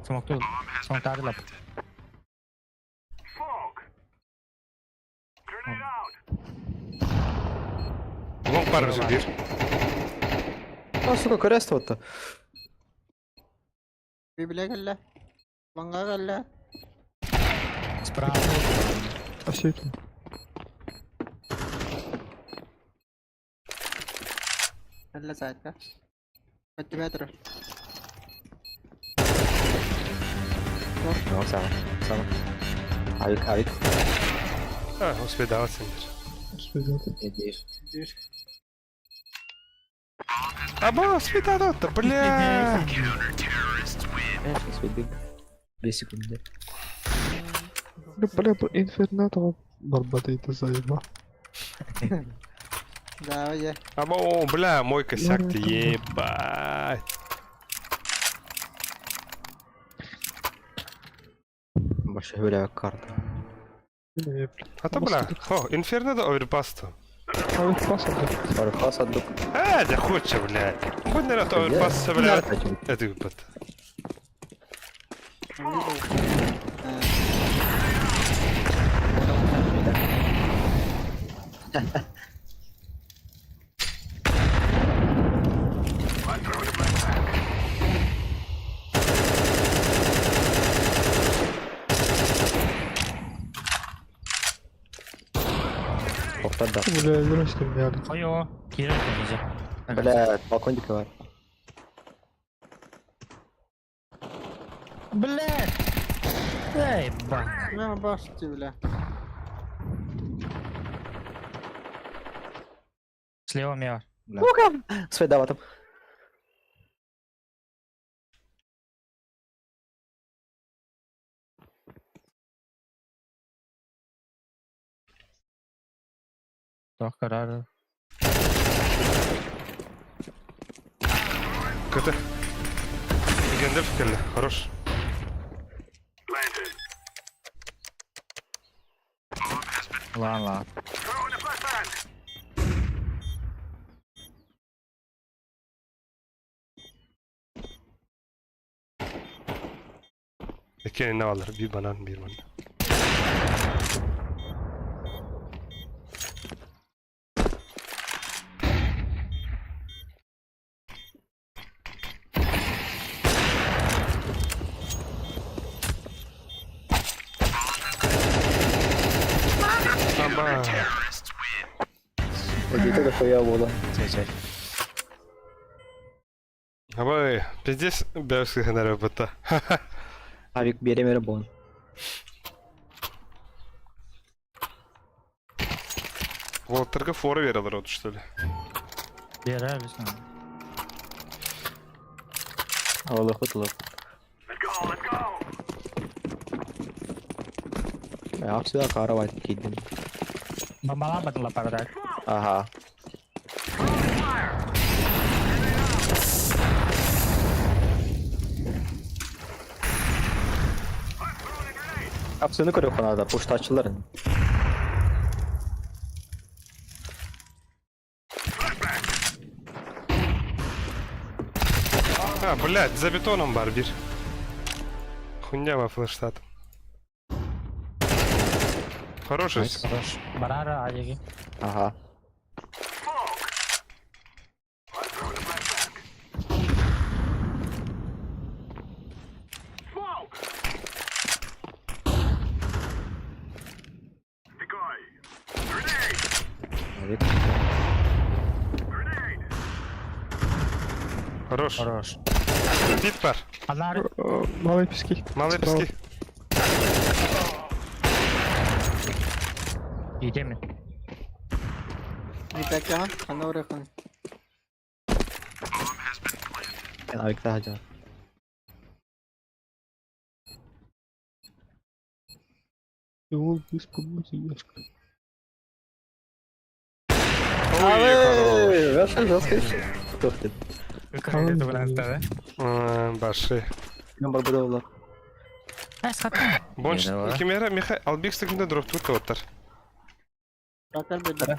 Смокту. Смоктары лап. Лонг бар өзү бир. А, сука, көрөстө отто. Библия кэллэ. Лаҥҥа кэллэ. Справа. Осетин. Кэллэ саайтка. Өттүбэ турар. Ну, сама. Сама. Авик, авик. А, успедават сендер. Успедават. Надеюсь. Биир. Аба, успедават, бля. Сейчас выйду. Две секунды. Бля, бу инферно тоҕо барбат это заеба. Да, я. Аба, о, бля, мой косяк ты, ебать. Больше говоря, карта. А то, бля, хо, инферно да оверпас-то. Оверпас отдых. Оверпас отдых. А, да хочешь, блядь. Хоть, наверное, оверпас, блядь. Это выпад. Повторда. Бля, брось меня. Хойо. Кирилл нельзя. Бля, балкончик бар. Бля. Эй, ба. Мен басты, бля. Слева меня. Бля. Свой там. Тох карар. КТ. Гендальф келли, хорош. Ладно, ладно. Икки ne alır? Bir banan, bir banan. Аба. Это дохуя было. Абай, пиздец, бәүсі ханара бұта. Авик беремері бон. Волтырға фора берелер от, что ли? Бера, весна. Аллах ұтылып. Апсыда қарап айтып кейдім. Бомбала батла парадак. Ага. Апсыны көріп қанада, пуштачыларын. А, блядь, за бетоном бар бир. Хуйня во флештат. Хороший. Хорош. Барара, Алиги. Ага. Авик. Хорош. Хорош. Бит бар. Анар. Малые пески. Малые Справа. пески. Идем. Итакян, хана урыхан. Авик тахажа. Его беспомощно. Ой, хорош. Жестко, жестко. Кто ты? Это вариант, да? Баши. Мен бар бұда Бонч, кемера Миха Албек стекінде дроп тут оттар. Ракар беда.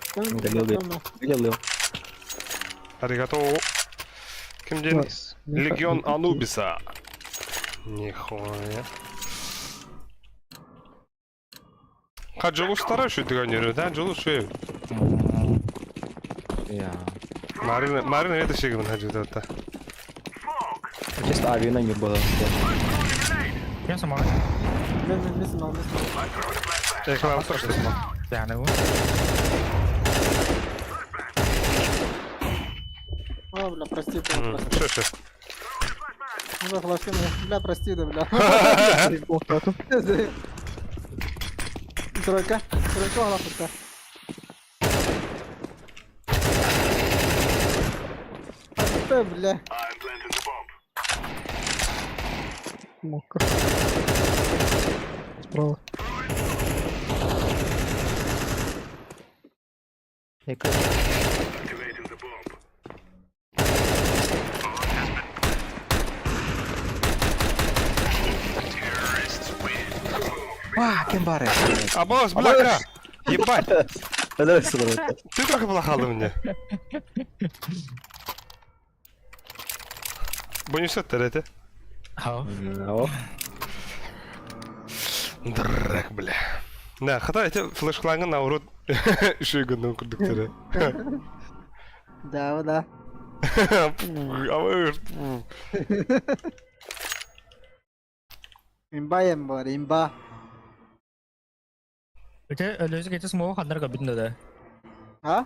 Видел Аригато. Кимден? Легион Анубиса. Нихуя. Ха Дьулустара үчүгэй өнөрү, да Дьулус үчүгэй. Я. Марина, Марина это шигын хажыдата. Чисто авиана не было. Кем смог? Мен мен мен смог, мен смог. Реклама тоже смог. Яны бу. О, бля, прости, бля, прости. Что, что? Ну, флешки, бля, прости, да, бля. Смоктатым. Тройка, тройка, лапка. Да, бля. Смока. Справа. Ва, кем бары? Абос, бляка! Ебать, Давай сюда. ты трохи плохала мне. Бонусет это? Хау. О, Драк, бля. Да, хата эти флешклаңы наоборот үшегіннің күрдіктері. Да, да. Имба ем бар, имба. Өте өлөзүк эти смогу хандар көбүтүндө да. А?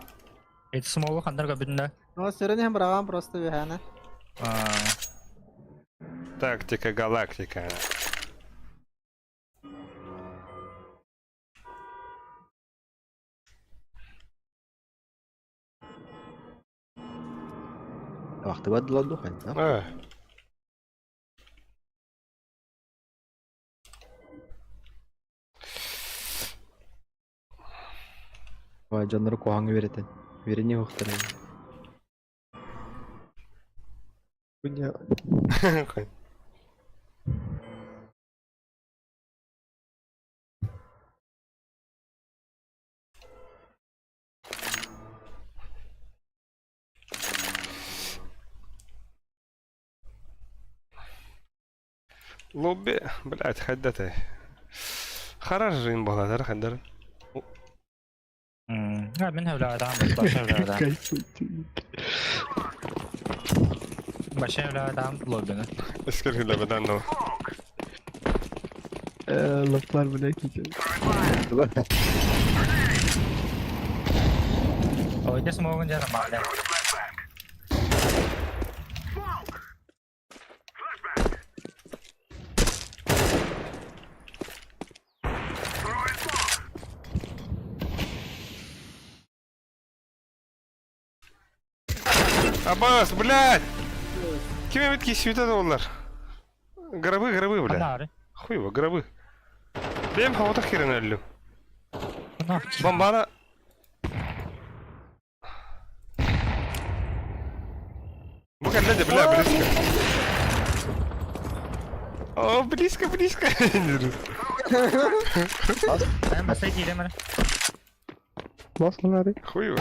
Эти смогу хандар көбүтүндө. Ну, сүрін ем брагам просто бихана. Тактика, галактика. Вахты бадла духань, да? А, Ва, жаннары куаңы беретен. Верени хохтары. Хуйня. қой. Лобби, блядь, хайдаты. Хараж им бағалар, хайдар. А, мен хөвлөдам, баша хөвлөдам. Кайфуйте. Баша хөвлөдам лоббини. Эскер бедан да. Лаптар, бля, ките. Ой, эти смогу жана мага. Абас, блядь! Ким эбит кисибит олар? Гробы, гробы, бля. Анары. Хуй его, гробы. Бем хаватах херен өллүм. Бомбана. Бу кэллэ бля, близко. О, близко, близко. Мен баса киремер. Баслары. Хуй его.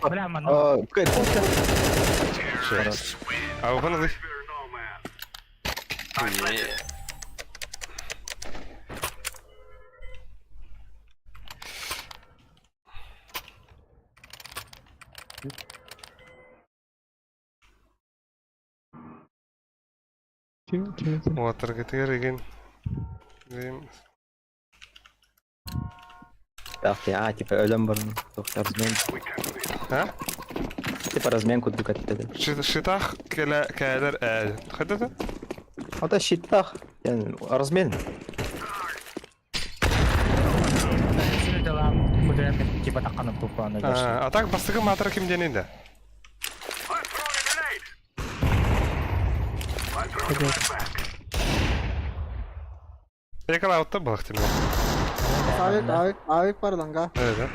Бля, мана. А вы надо. Ким, ким это? Вот, таргетер деген. А, типа, өлем барын. Размен. А? Типа разменку дукат деди. Шитах кэлэ кэлэр э. Хадата? Ата щитах. Размен. Сүрдөлам, күдөрөм типа такканып туппаны. А так бастыгы матыр ким денейді? Екала аутта балык теме. Авик, авик, авик бар ланга. Evet.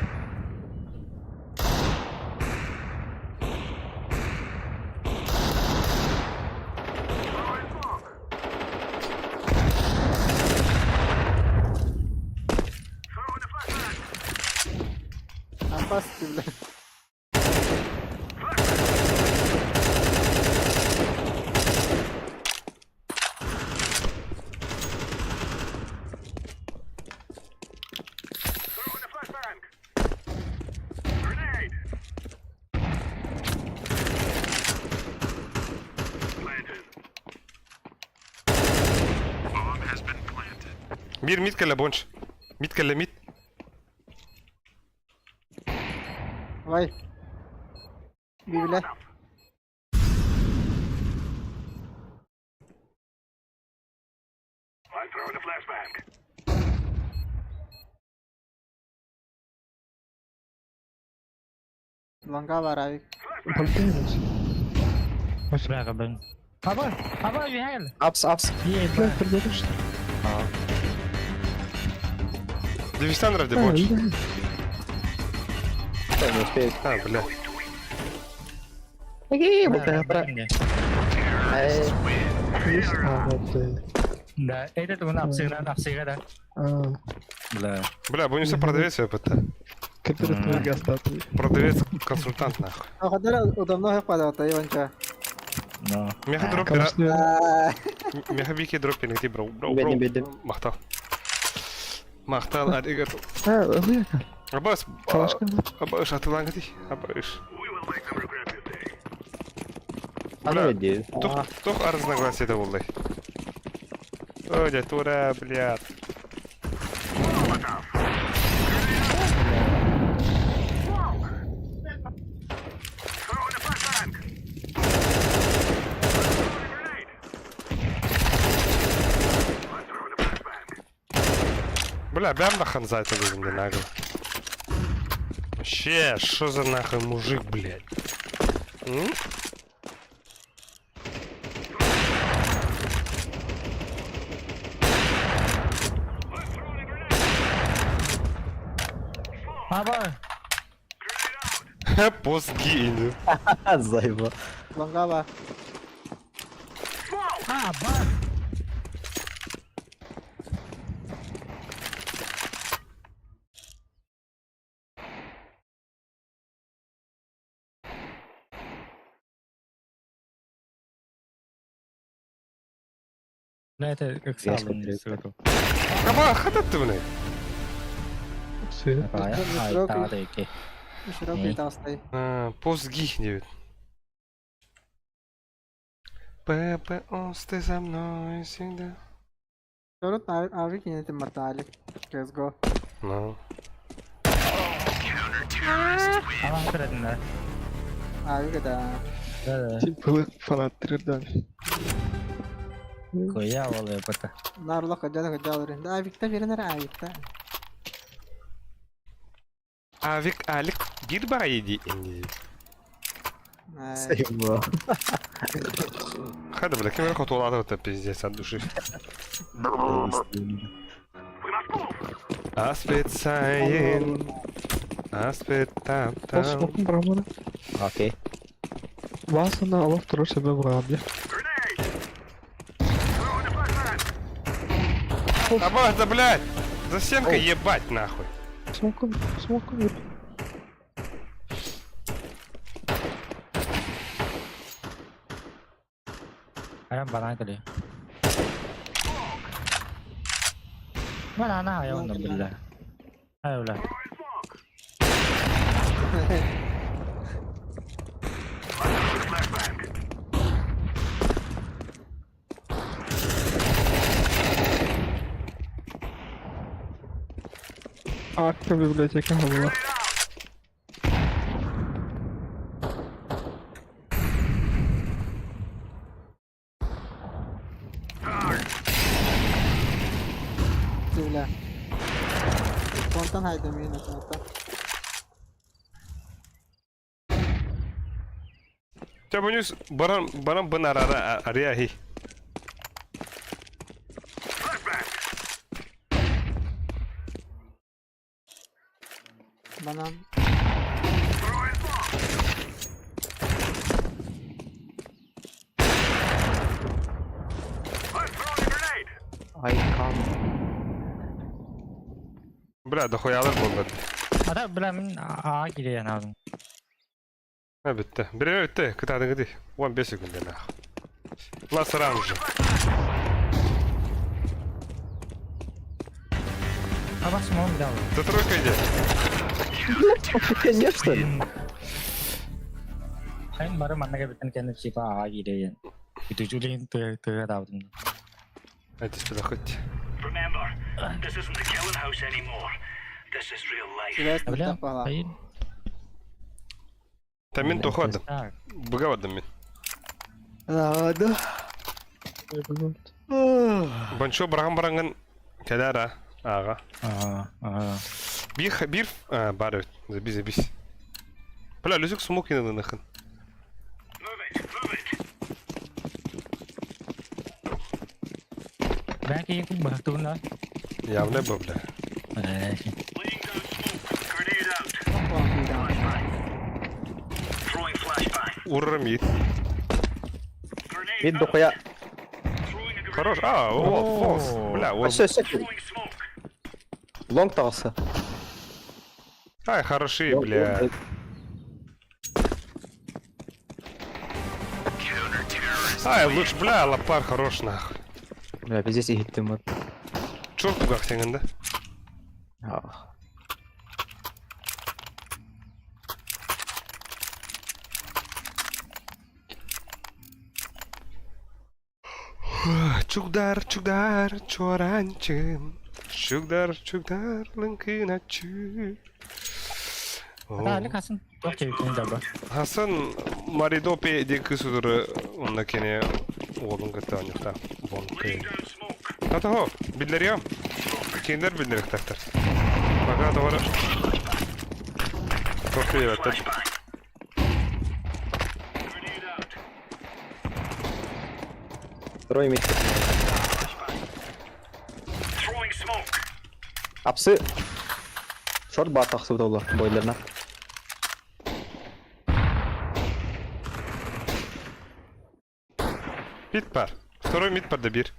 Ампас, бля. Биир мид кэллэ бонч. Мид кэллэ мид. Давай. Бибиле. Лонга бар авик. Бля, блин. Аба, аба, Вихайл. Апс, апс. Бля, придурок, что ли? Девистан ради бонч. Что, не успеет. А, бля. Эй, Есть? А, вот ты. Да, этот он апсыгра, апсыгра, да. А, Бля. Бля, бонусы продавец опыта. который твой газ датый. Продавец-консультант нахуй. Ахадара удобно падал, Иванча. Но. Меха дроп Конечно. Меха вики дроп пинг бро. Бро, бро. Бедный, бедный. Махтал. Махтал, аригато. А, ну яка. Абас. Калашка. Абаш, атылангати. Абаш. А ну иди. Тух, тух разногласия это булды. Ой, дядь, тура, блядь. Бля, бям на ханза это мне нагло. Вообще, что за нахуй мужик, блядь? М? Аба. Постгейн. Заеба. Лонга бар. Аба. Бля, это как Резко салон. Аба, хата ты мне. Все. Широкий толстый. Постги 9. ПП, ты со мной всегда. Торут авик не это мартали. CSGO. Ну. Ама да. Авик да. Да, да. Типа фанат трирдали. Хуя волы это. Нарло ходя ходя Да авик-та веренер авик-та. Авик, Алик, бир иди инди. Заеба. Хада, бля, кем хотула это пиздец от души. Аспецаин. Аспетап там. Посмотрим брамана. Окей. Васана Аллах второй себе брабе. Аба, да блядь! За стенкой ебать нахуй. Смоком, смоком. Ayam банан кали. Банана айон бля. Ай бля. Акта библиотека была. Бля. Фонтан хайда мин это. Тебя баран баран бынарара арияхи. Банан. Ай, кам. Бля, дохуялар болды. Ата бля мин аа кире надым. Ha bitti. Biri bitti. Kıtadın gidi. 15 секунд нахуй. Last round же. Аба смог дал. За тройка иди. Конечно. Хайм бары маннага битен кенде типа аа кире. Бүтүжүлин тө тө дабдым. Эти сюда хоть. Сибээс Бля, мөлтөх баҕалаах. хайын. Та мин туху бардым. Так. Быга бардым мин. Ладно. Бончо быраҕан бараҥҥын кэлээр а ааҕа. Аа, аа. Биир биир а, бар эбит. Забись, забись. Бля, Люзик смог нахын. Бэк ийэ быһахтыбын да. Явно бы, бля. Уррам ит. Мид дохуя. Хорош. А, о, фолс. Бля, вот. Все, все. Лонг тағысы. Ай, хороши, бля. Ай, лучше, бля, лапар хорош, нахуй. Бля, пиздец иһиттим вот. Чё в кугах сеҥин, да? Ах. Чугдар, чугдар, чуаранчын. Чугдар, чугдар, лыҥкыначчы. Ата хасын туох чэбиккин дабы. Хасан Маридопе диэн кыыс утары онно кини уолун кытта оонньуохтаах. Бонкы. Татаһо, биллэриэм. Кинилэр биллэриэхтээхтэр. Пока тоҕо туох диэбэттэр. Второй мид. Апсы. Шорт баар тахсыбыт олор бойлерна. Мид бар. Второй мид бар да биир.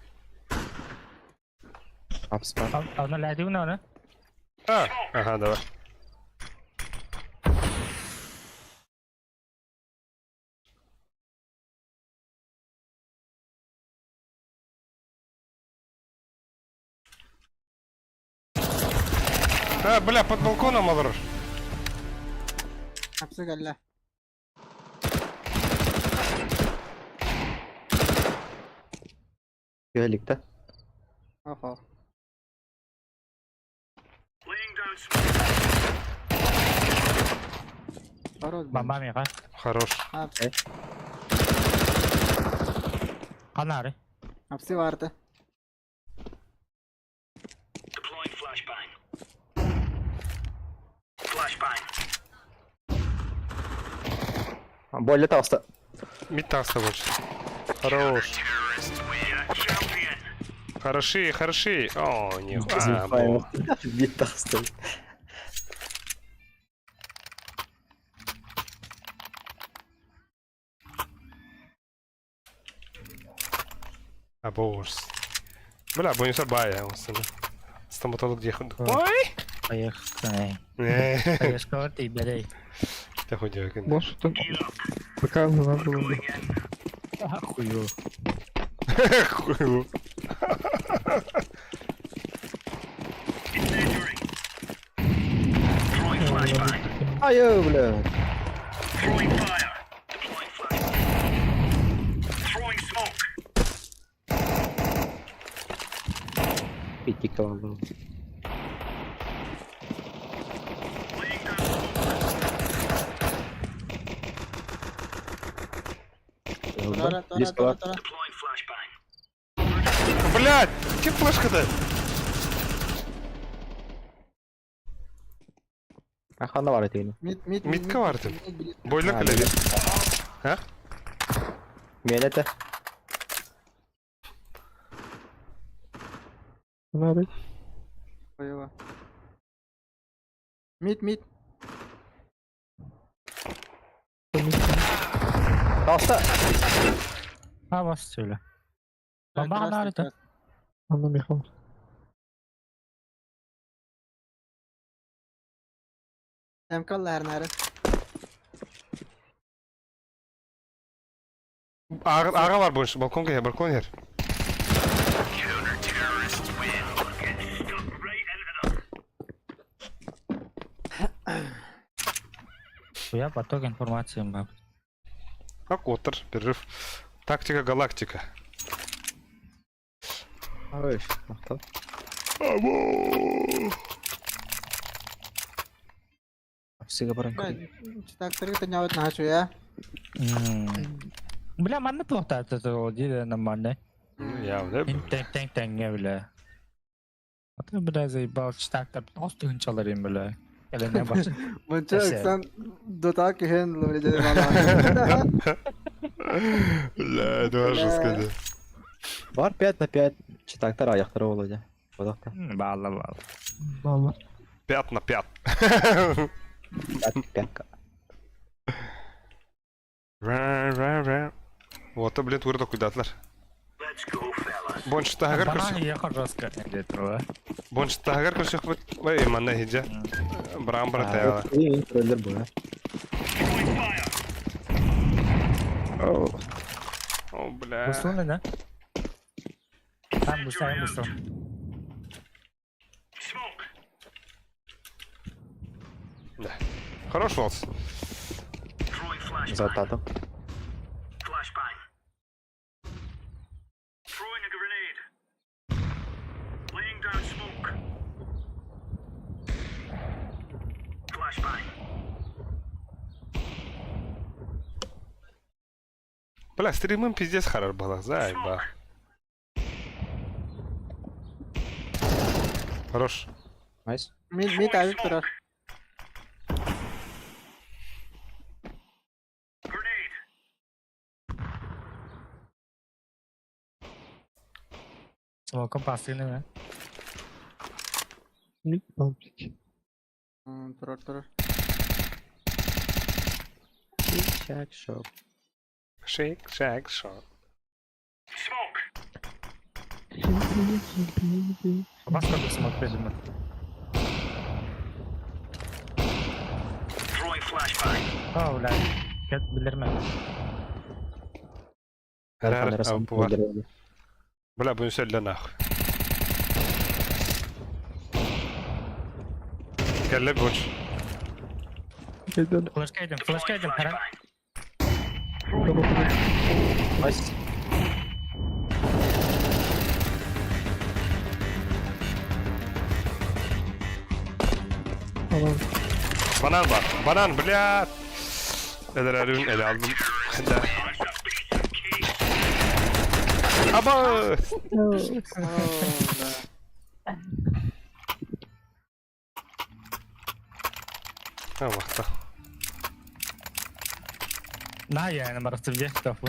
Апс бар. Аны ләдиун аны. А, ага, давай. А, бля, под балконом олорор. Апсы кэллэ. Түһэлик да. Оһо. Хорош. Бамба мига. Хорош. Апсы. Канары. Апсы барды. Бойлер таҕыста. Мид таҕыста больше. Хорош. Хороши, хороши. О, не. А, бо. Мид таҕыста. А, бо ужас. Бля, бонуса бая, Стоматолог где Ой! Поехали. Не, Поехали, ты бери. Ты хуй делай. Может, он показано было бы. Хую. Хуйло. Ай, бля. Пятик был. Тора, тора, тора, тора. Блядь, кем флешка-то? Ханна бар этигин. Мид, мид, Мидка бар этим. мид, мид. Бойлер А, кэлэби. А? Мен это. Надо. Боева. Мид, мид. Таҕыста. А бас сөйле. Бамба Красный, канары та. красный. Анна Михайловна. МК ләрнәрі. Аға аға бар бойынша, балкон кел, балкон кел. Я поток информации баб. Как отыр, перерыв. Тактика галактика. Ой, мақтал. Або! Сыга баран көрейін. Читактары тыняут нашу я. Бля, манна туохтаата ол дии нормально. Ну, явно. Тэҥ тэҥ тэҥҥэ бля. Ата бля заебал читактар тоҕус тыһыынчалар им бля. Кэлэнэ бар. Мынча Эсэ. ыксан дота киһин ловледе бала. Бля, это жестко, да. Бар 5 на 5. Читактар аяқтары Володя. Бодақта. Баалла баалла. Мало. 5 на 5. 5 пятка. Вот, блин, тугур докудатлар. Бонч тахагар Банан көрсөх. ехал жестко. Где-то. Бонч тахагар көрсөх бит. Ой, манна хиджа. Брам брат я. Троллер бұл, О, бля. Буслун да? Там буслун, буслун. Да. Хорош волс. Зататым. Бля, стримым пиздец харар была, заеба. Хорош. Найс. Мид мид авик турар. Смоком пасыны, да? Мид паблик. Турар турар. Шак, шок. Шейк, шак, шок. Бас как смок придумал. О, бля. Кет билерме. Рар, а, Бля, будем все нахуй. Кэллэ бонч. Кайдан. Флешка идем, флешка идем, хара. Найс. Алан. Банан бар. Банан, бля. Эдер ele aldım. Да. Аба! О, да. А, вахта. На, я на марастырге, тофу.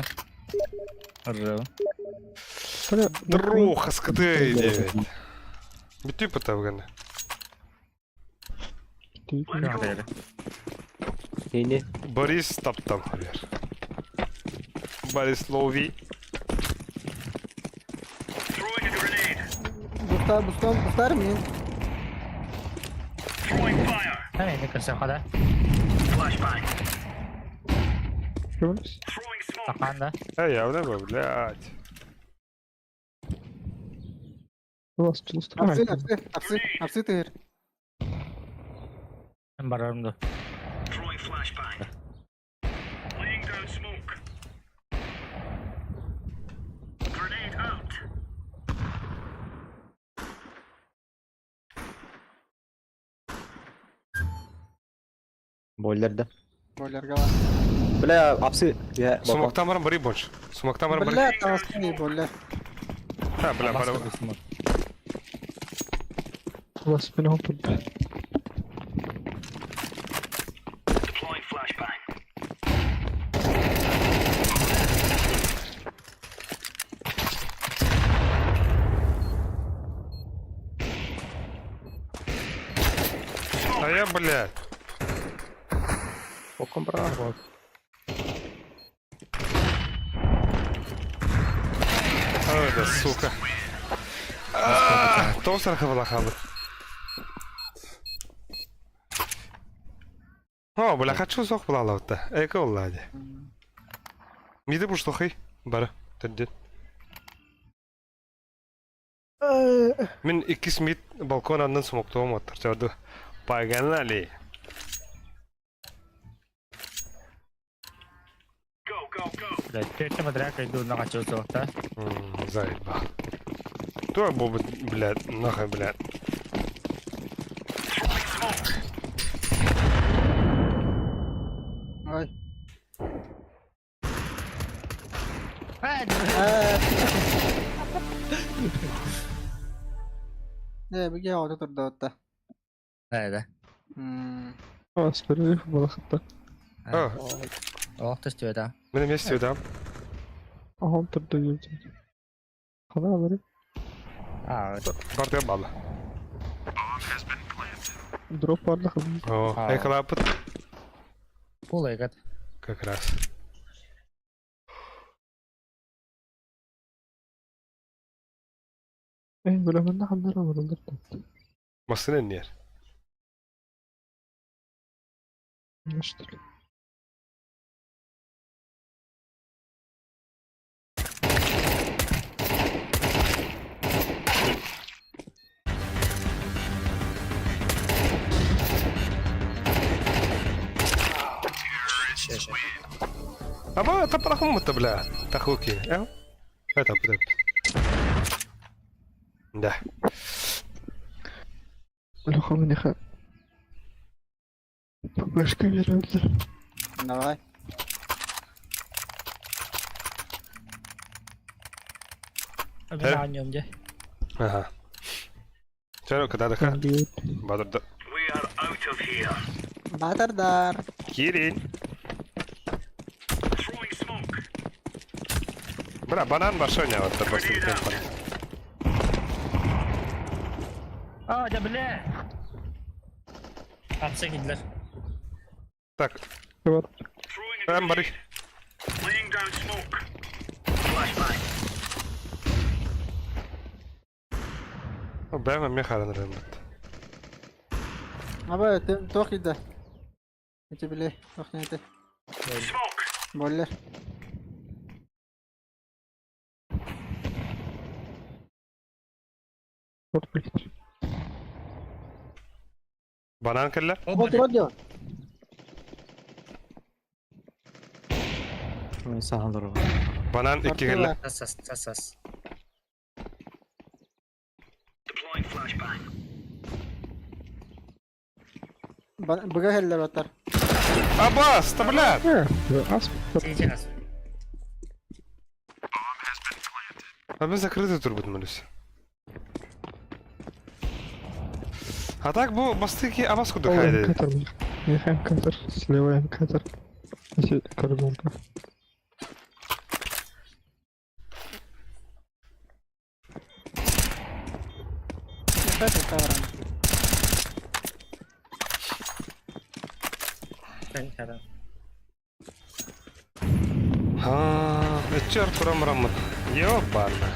Ржу. Друг, скты, девять. Бүтү пытавганы. Не, Борис таптам, Хавьер. Борис лови. Буста бустан бустар мин. Эй, не кажется, хода. Открываюсь. Сахан, да? А явно, бы, блядь. Вас чувствую. Апсы апсы апсы апсы тыгыр. Барарым да. Бойлерді. Бойлерга бар. Бля, апсы. Я, балкон. Сумактан барам бары больше. Сумактан барам бары. Бля, таски бойлер. А, бля, бары. Вас меня опыт. А я, блядь. Балкон бра. Ой, да, сука. Тоосар хабала хабы. О, бля, хочу сох была лавта. Эко оллади. Миди бушлохи. Бара, тәдде. Мин иккис мид балкон аннан смоктоом оттар. Чарды. Погнали. Блядь, тетя мадряка иду на хочу да? Заебал. Туох буолбут, блядь, нахуй, блядь. Ой. Э, бу киһи оҕото турда Да. Ас перерыв балахта. А, Ох, төстүө да. Мин эмиэ стюдам. Аһан турда yürüdüm. Хана бары. А, Бардыга балла. Дроп барлық. О, А. эколапыт Пулайгат. как раз. Эй, бөлөмөннө ханнара барылар. Масын эннер. Что? Аба, тапарахым бля. Тахуки. Э? Это, это. Да. Лөхөмөнөхө. Башка берилди. Давай. Обязательно де. Ага. Чаро, когда даха? Бадырда. Батардар. Кирин. Бля, банан большой не вот просто темпо. А, да бля. Атса кидлер. Так, Вот. прям бары. Бэм мехаран рэмбет. Аба, туох киирдэ? Ити били, туох диэн этэй? Боллер. Банан кэллэ? Ол турар диэн. Саһалар. Банан икки кэллэ. Сас, сас, сас. Быга кэллэр оттар. Абас, та блядь! Ас. Сейчас. А мы закрыты турбут молюсь. А так бу бастыки абас куда хайды. Катар. Михаил Катар. Слева Катар. Кордонка. Это тавран. А, черт прям рамот. Ёбана.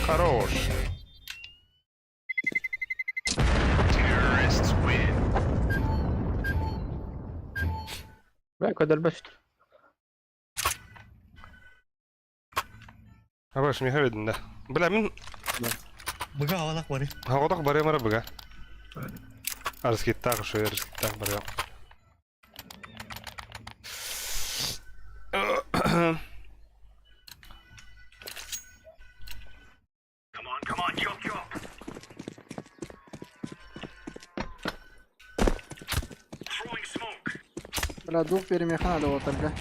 Хорош. Бля, көдөрбөт. Абаш, Михаил, да. Бля, мин Быга алак бары. Хагодох барыам эрэ быга. Арскиттаах үчүгэй арскиттаах барыам. Бля, дух перемеха надо вот бля.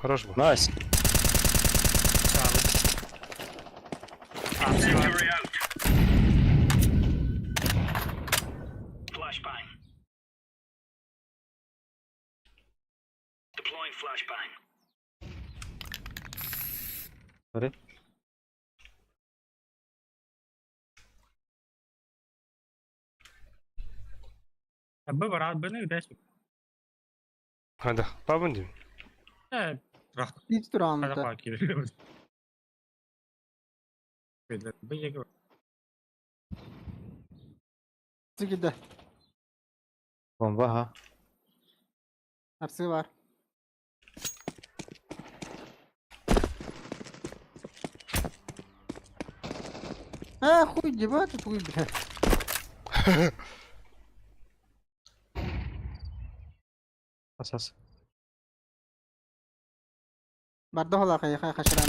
Хорош был. Nice. Sorry. Бы барат быны дәс. Хада, пабын дим. Э, рах. Hiç Хада турааммыта. па кире. Бы еге. Сигидэ. Бомба ха. Арсы бар. А, хуй, ебать, хуй, бля. Асас. Барда хола хайа хайа хашыран.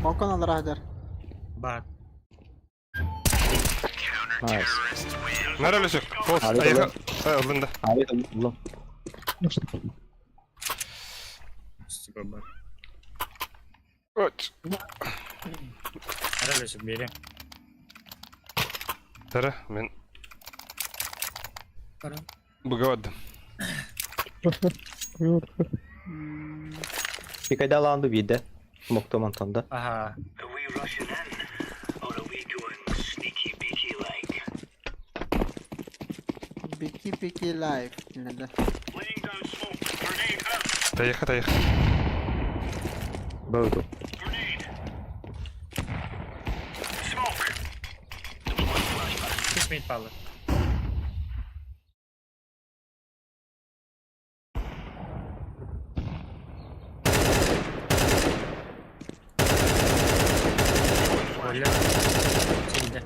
Балкон алар аһдар. Бар. Найс. Нара өлөсүк. Пост. Али Айга. Ылында. Али уллум. Сука бар. Оч. Ара өлөсүк бери. Тара, мен Бара. Быгавадым. Пикайда ланду биде. Смокто мантанда. Аха. Бики пики лайф. Инде. Таяха, таяха. Бауду. Түс палы. Оля. Şimdi.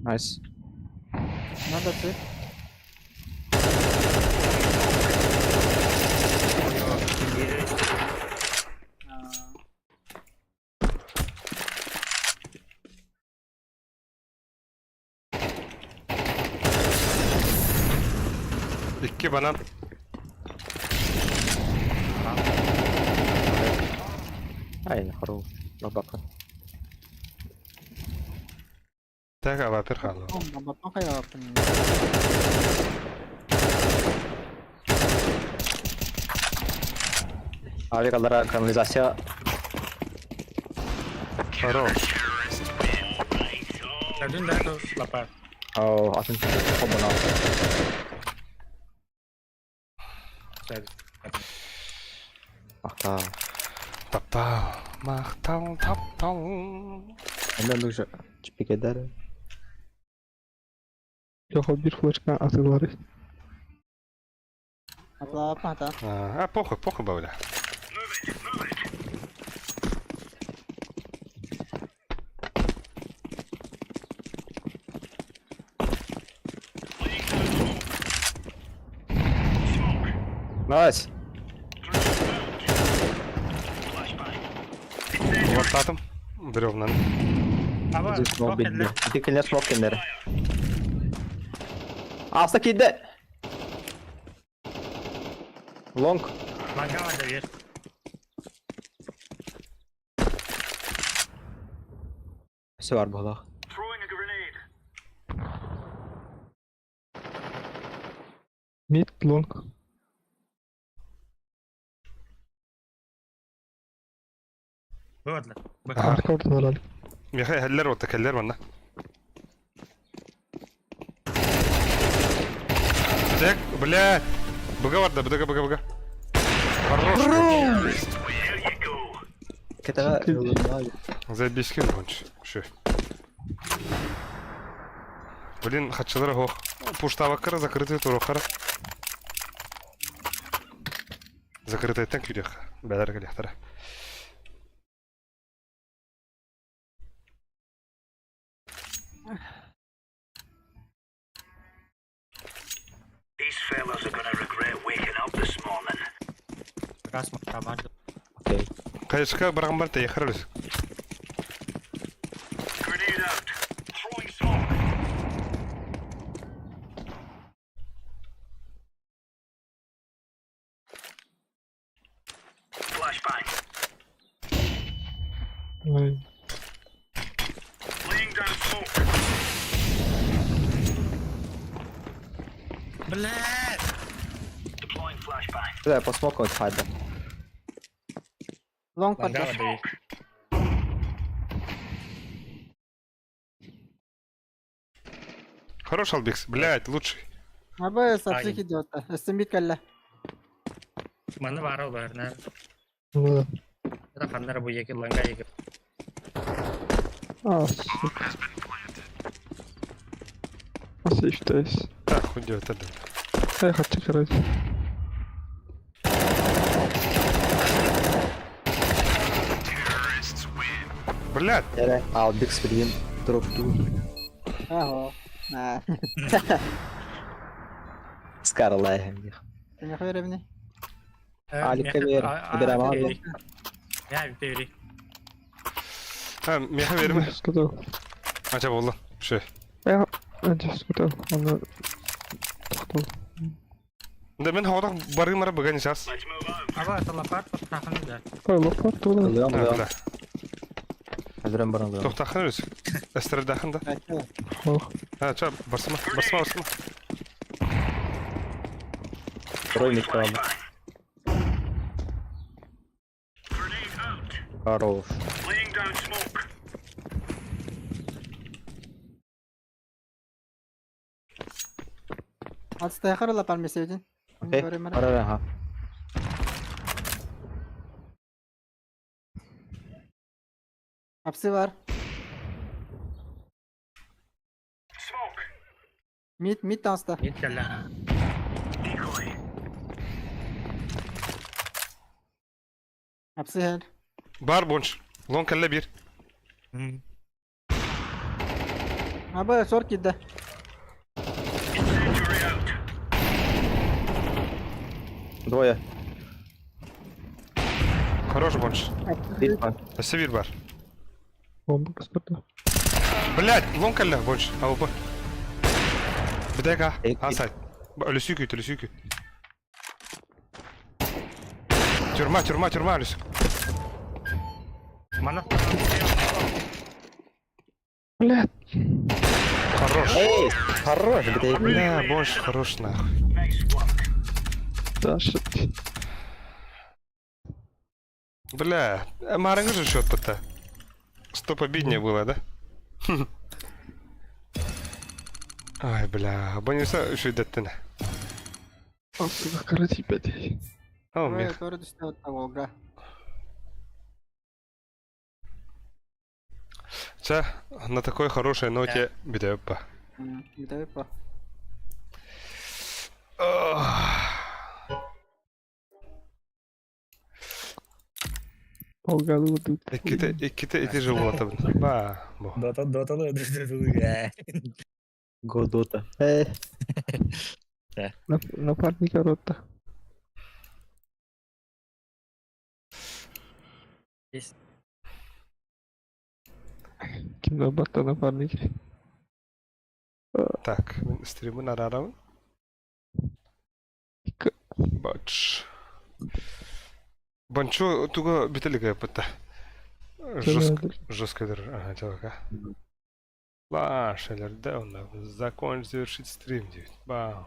Найс. Надо ты. Икки банан. Ай, хорош. Лабака. Так, авапер хало. Бабапан хайа бапын. Авик алара канализация. Хорош. Kadın da лапа. Ау, атын хобона. Ахта. Таптал. Мактал, таптал. Ондан уже чпикедар. Йоха бир флешка атылары. Атла ата. А, похуй, похуй, бабля. Найс. Вот атом. Бревнан. Аба, Смок битти. Ити кинер смок кинер. Аста кидде. Лонг. Мангала да бер. Все бар була. Мид лонг. Бывадлы. Арка орталар. Михай, хәлләр отта, кәлләр манна. Так, бля. Быга барда, быга, быга, быга. Хорош. Кетеге Заебись кем конч. Шö. Блин, хачылар хох. Пуштава кара, закрытый турохара. Закрытый тән күдек. Бәләр келехтара. Раз мактабар. Окей. Кайышка барган бар тәйхар үлес. Ай. Бля! Бля, по смоку отхайда. Лонг Мангала поддержка. да бер. Хорош, Албикс. Блядь, лучший. Аба сапсик Ай. идиота. Эстембит калла. Маны бар ол бәріне. Да. Это ханнар бу еки ланга еки. А, сука. А сейф тайс. Так, хуй это да. Я хочу, короче. Блядь, Эрэ, Албикс билигин дроптуу. Аһо. Аа. Скарлайһын диэх. Кимиэхэ биэрэбиний? Алика биэр, Бирама биэр. Я бери. а, меха верме. Скотал. Ача болла. Все. Я скотал. Аны тоқтол. Да мен хоғдақ барым ара бүгін сейчас. Аба, это лопат, тахын да. Ой, лопат тула. Ылыам, ылыам. Бля. Өлөрөн баран ылыам. Тоқтақын өз. Эстердақын да. Ох. А, ча, барсыма, барсыма, барсыма. Второй мид қалды. Хорош. Ацтайхар лапар месебедин. Окей, бара ага. Апсы бар. Мид, мид таста. Мид кэллэ. Апсы хэр. Бар бонч. Лон кэллэ биир. Аба сор кидде. Двое. Хорош бонч. Бир бар. Өссө биир бар. Бомба кыстырды. Блядь, лон кэллэ бонч. АВП. Бүтэк а. Эй, А сайт. Өлүсүү күүт, өлүсүү күүт. Тюрьма, тюрьма, тюрьма, өлүсүү. Мана. Блядь. Хорош. Эй, хорош, бүтэк. Бля, бонч, хорош нахуй. Даша. Бля, Марангы же счет то Сто обиднее было, да? Ай, бля, боюсь, еще и даттына. Апсыга короче, опять. О, мех. Тоже түсті Волга. Ча, на такой хорошей ноте бедепа. Бедепа. Волга тут. Икките, икките ити же була табын. Ба, бо. Дота, дота, дота, Го дота. Э, Напарника рота. Есть. Ким батта напарники. Так, мен стримын арарамын. Бач. Банчо туга бителиге пытта. Жестко, жестко дыр. Ага, чалака. Ла, шелер, да, он закон завершить стрим, девять. Бау.